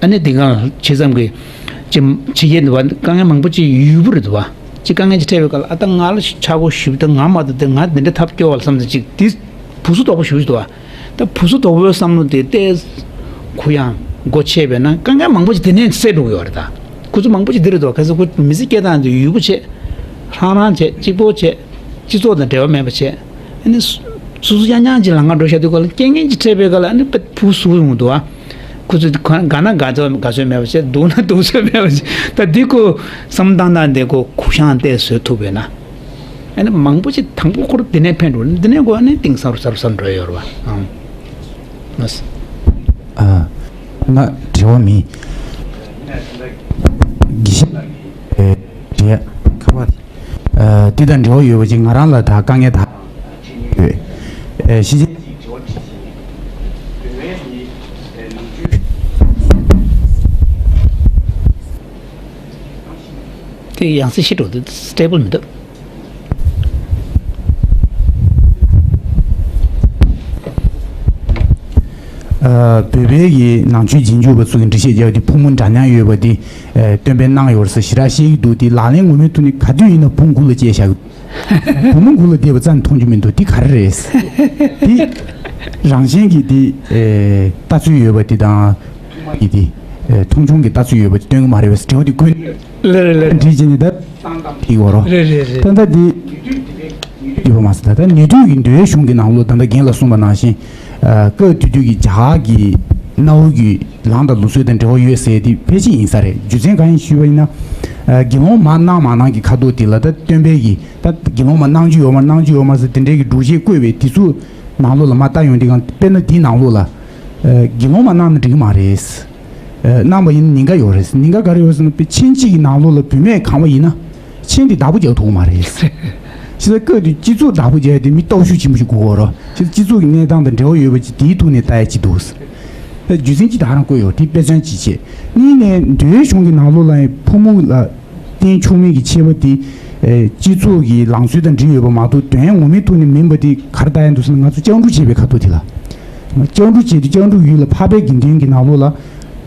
ཨ་ནི་དེ་ག་ཇི་ཙམ་གྱི་ཅིག་ཕྱི་རྒྱལ་དུ་བ་དཀའ་ངལ་མང་པོ་ཅིག་ཡོད་པ་རེད་དོ་བ། ཅིག་དཀའ་ངལ་ཅིག་འཕྲད་པའི་སྐབས་ལ་ཨ་ད་ང་ལ་ཆག་སྒོ་ཞེ་པོ་ད་ང་མ་གཏོགས་དེ་ང་འདི་འདྲ་ཐབས་སྐྱོ་བ་ལ་བསམ་ཚེ་ཅིག་དེ་བུ་སུ་དོག་པོ་ཞེ་པོ་ཞིག་འདུག་བ། ད་བུ་སུ་དོག་པོའི་བསམ་བློ་དེ་ཏོག་ཙམ་གུ་ཡངས་སྒོ་ཕྱེ་བས་ན་དཀའ་ངལ་མང་པོ་ཅིག་དེ་ནས་སེལ་འགྲོ་གི་ཡོད་རེད། ད་ཁོ་ཚོ་མང་པོ་ཅིག་འདི་རེད་འདུག་བ། གལ་སྲིད་ཁོ་མི་ཚེ་སྐྱེལ་སྟངས་དེ་ཡུལ་པོ་བྱས། ཧྲང་ཧྲང་བྱས། གཅིག་པོ་བྱས། སྤྱི་ཚོགས་དང་འབྲེལ་བ་མེད་པ་བྱས། ཨ་ནི་སོ་སོ་སོ་རྐྱང་རྐྱང་ཅིག་ལམ་ཁ་འགྲོ་བཞག་དུས་སྐབས་ལ་རྐྱེན་ངན་ཅིག་འཕྲད་པའི་སྐབས་ལ་ཨ་ནི་དཔེ་བུ་སུ་ཡོང་འདུག་བ། ཁོ་ཚོས་དགའ་ན་དགའ་ཚོད་དགའ་ཚོད་མེད་པ་བྱས། སྡུག་ན་སྡུག་ཚོད་མེད་པ་བྱས། ད་འདི་ཁོ་བསམ་བཏང་སྟངས་དེ་ཁོ་གུ་ཡངས་ཏོག་ཙམ་བཟོ་ཐུབ་པས་ན། ཨ་ནི་མང་པོ་ཅིག་དང་པོ་ཁོ་རང་འདི་ནས་ཕན་འགྲོ། འདི་ནས་གོ་ཨ་ནི་གཏིང་ཟབ་རུ་ཟབ་རུ་ཟབ་རུ་འགྲོ་ཡོད་རེད་བ། ཨང་། ལགས་སོ། ཨ། ང་དྲི་བ་མེད། དགེ་བཤེས་ལགས་ཀྱིས་དྲི་ཡ་ཁ་པར་དེ་དང་འབྲེལ་བ་ཡོད་པ་ཅིག་ང་རང་ལ་ད་དཀའ་ངལ་ད་ཡོད། ཨེ། ཤེས་བྱ། དེ་ཡང་སེ་ཤི་འགྲོ་དུས་སྟེ་བུལ་མི་འདུག་ཨ། བོད་པའི་གི་ནང་ཆོས་རྗེས་འཇུག་པ་ཚོ་གི་འགྲེལ་བཤད་རྒྱག་དུས་ཕོ་མོ་འདྲ་མཉམ་ཡོད་པ་དེ་སྟོན་པས་གནང་ཡོད་ཟེར་ཞེ་དྲག་བཤད་ཀྱི་འདུག་དེ་ལག་ལེན་ངོ་མའི་ཐོག་ནས་ག་དུས་ཡིན་ན་བུ་མགུ་ལ་སྐྱེས་བཞག་བུ་མོ་མགུ་ལ་བསྡད་པ་རྩ་ནས་མཐོང་རྒྱུ་མི་འདུག་དེ་ག་རེ་རེད། དེ་རང་བཞིན་གྱི་དེ་ལྟ་ཚུལ་ཡོད་པ་དེ་དང་། གི་དེ་མཐོང་ཆུང་གི་ལྟ་ཚུལ་ཡོད་པ་དེ་སྟོན་གྱི་མ་རེད་པས་དྲི་བ་དེ་ཀུན་ལེ་རེད་ལེ། འདྲི་བྱས་ནས་ད་དེ་གོ་རོ། རེད་རེད་རེད། ད་ལྟ་དེ་ཡོད་པ་མ་ཟད། ད་ལྟ་ནུས་མཐུ་གི་འདུལ་བའི་གཞུང་གི་ནང་ལོགས་ད་ལྟ་རྒན་ལ་གསུངས་པ་ནང་བཞིན། སྐབས་དེ་དུས་ཀྱི་རྒྱ་གར་གྱི་གནའ་བོ་གི་ལངས་དང་ལུགས་སྲོལ་དང་འབྲེལ་བ་ཡོད་ཟེར་དེ་ཕལ་ཆེར་ཡིན་ས་རེད། རྒྱུ་མཚན་གང་ཡིན་ཞུས་པ་ཡིན་ན། དགེ་སློང་མ་གནང་མ་གནང་གི་ཁ་ཐོག་དེ་ལ་ད་སྟོན་པའི་གི་ད་དགེ་སློང་མ་གནང་རྒྱུ་ཡོད་མ་གནང་རྒྱུ་ཡོད་མ་ཟེར་དེ་འདྲའི་གི་སྒྲུབ་བྱེད་བཀོད་པའི་དེ་ཚོ་ནང་ལོགས་ལ་མ་ལྟ་ཡོང་དུས་གང་དཔེར་ན་དེའི་ནང་ལོགས་ལ་དགེ་སློང་མ་གནང་ན་འགྲིག་གི་མ་རེད། གནང་བ་ཡིན་ན་ཉེན་ཁ་ཡོད་རེད། ཉེན་ཁ་ག་རེ་ཡོད་ཟེར་ན་དཔེ་ཆེན་གཅིག་གི་ནང་ལོགས་ལ་བུད་མེད་གང་བ་ཡིན་ན་ཆེན་དེ་བདག་པོ་རྒྱག་ཐུབ་ཀྱི་མ་རེད། ཕྱི་ལ་སྐབས་དེ་སྤྱི་ཚོགས་བདག་པོ་རྒྱག་ཡ་དེ་མི་སྟོབས་ཤུགས་ཆེན་པོ་ཞིག་དགོས་ཀྱི་རེད། ཕྱི་ལ་སྤྱི་ཚོགས་ཀྱི་གནས་སྟངས་དང་འབྲེལ་བ་ཡོད་པ་ཅིག་དེའི་ཐོག་ནས་ལྟ་ཡ་ཅིག་འདུག་ད་རྒྱུ་མཚན་གཅིག་ད་ཧ་རང་བཀོད་ཡོད་དེ་དཔེ་མཚོན་གཅིག་བྱས། གཉིས་ནས་མདོའི་གཞུང་གི་ནང་ལོགས་ལ་ཡང་ཕོ་མོ་ལ་བརྟེན་ཆོག་མིན་གྱི་ཁྱད་པར་དེ་ཨེ་སྤྱི་ཚོགས་ཀྱི་ལངས་ཚུལ་དང་འབྲེལ་ཡོད་པ་མ་གཏོགས་དོན་ངོ་མའི་ཐོག་ནས་མིན་པ་དེ་ག་རེ་ལྟ་ཡ་འདུག་ཟེར་ན། ང་ཚོ་སྤྱང་གྲུང་བྱས་པའི་ཁ་ཐུག་དེ་ལ། སྤྱང་གྲུང་བྱས་དུས་སྤྱང་གྲུང་ཡུལ་ལ་འཕགས་པའི་དགེ་འདུན་གྱི་ནང་ལོགས་ལ་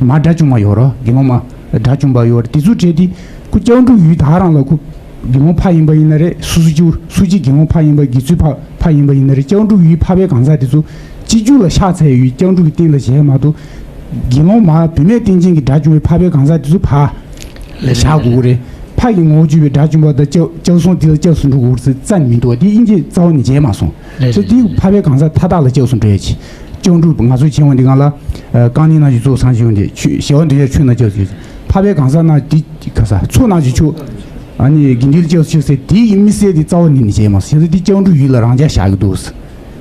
མ་དགྲ་བཅོམ་པ་ཡོད་རེད། དགེ་སློང་མ་དགྲ་བཅོམ་པ་ཡོད་རེད། དེ་ཚོ་བྲལ་ཏེ་ཁོ་སྤྱང་གྲུང་ཡུལ་ད་ག་རང་ལ་ཁོ་དགེ་སློང་ཕ་ཡིན་པ་ཡིན་ན་རེད། སུ་སུ་ཅིའུ་སུ་ཅི་དགེ་སློང་ཕ་ཡིན་པ་དགེ་ཚུལ་ཕ་ཕ་ཡིན་པ་ཡིན་ན་རེད། སྤྱང་གྲུང་ཡུལ་འཕགས་པའི་གང་ཟག་དེ་ཚོ་སྤྱི་རྒྱུ་ལ་ཤ་ཚ་ཡི་ཡུལ་སྤྱང་གྲུང་གི་སྟེང་ལ་བྱས་མ་གཏོགས་དགེ་སློང་མ་བུད་མེད་སྟེང་ཅན་གྱི་དགྲ་བཅོམ་པའི་འཕགས་པའི་གང་ཟག་དེ་ཚོ་ཕ་བཞག་དགོས་རེད། ཕ་གི་ངོ་བོ་བརྗོད་པའི་དགྲ་བཅོམ་པ་དང་སྐྱབས་སྐྱབས་སོང་དེ་ལ་སྐྱབས་སུ་འགྲོ་དགོས་རེད་ཟེར་རྩ་ནས་མི་འདུག་བ། དེ་དབྱིན་ཇིས་རྩ་བ་ནས་བརྗེད་མ་སོང་། རེད། ཟེར་དེ་འཕགས་པའི་གང་ཟག་མཐའ་དག་ལ་སྐྱབས་སུ་འགྲོ་ཡ་ཆེ། སྤྱང་གྲུང་ང་ཚོ་བྱེད་དབང་འདི་གང་ལ་རྐང་གཉིས་ནང་བཞིན་ཚོགས་བསགས་བྱེད་དབང་འདི་ཆོས་ཞི་བ་འདོད་ཆགས་ཆོས་རྣམས་སྐྱབས་སུ་འཕགས་པའི་གང་ཟག་ན་འདི་ག་ས་ཚོགས་རྣམས་ཀྱི་ཆོས་ཨ་ནི་དགེ་འདུན་ལ་སྐྱབས་སུ་མཆི་ཟེར་དེ་ཡིན་མི་སྲིད་དེ་རྩ་བ་ནས་ནས་བྱེད་མ་སོང་ཟེར། དེ་སྤྱང་གྲུང་ཡུལ་ལ་རང་འཇགས་བཞག་གི་འདུག་ཟེར།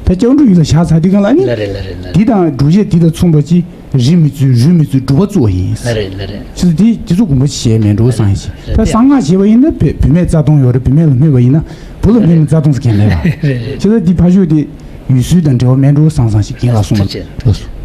ད་སྤྱང་གྲུང་ཡུལ་ལ་བཞག་ཚར་དུས་གང་ལ་ཨ་ནི་ལ་རེད་ལ་རེད་ལ་རེད། འདི་དང་སྒྲུབ་བྱེད་འདི་དང་མཚུངས་པ་ཅི་རིགས་མི་བརྩི་རུས་མི་བརྩི་སྒྲུབ་པ་བརྩི་བ་ཡིན། ལ་རེད་ལ་རེད། ཕྱི་དེ་དེ་ཚོ་དགོངས་པ་ཅི་བྱས་མེད་འགྲོ་བསམ་ཡིན་ཞིང་། ད་གསང་སྔགས་བྱེད་པ་ཡིན་ན་བུ་བུད་མེད་རྩ་སྟོང་ཡོད་རེད། བུད་མེད་ལ་སྨོད་པ་ཡིན་ན་བུ་ལ་སྨོད་ན་རྩ་སྟོང་ཟེར་མཁན་མེད་པ། ཕྱི་ད་འདི་ཕ་ཤོད་དེ་ཡུལ་སྲོལ་དང་འབྲེལ་བ་མེད་འགྲོ་བསམ་བསམ་ཞིག་རྒན་ལགས་གསུངས་པ་ཐུགས་རྗེ་ཆེ། ལགས་སོ།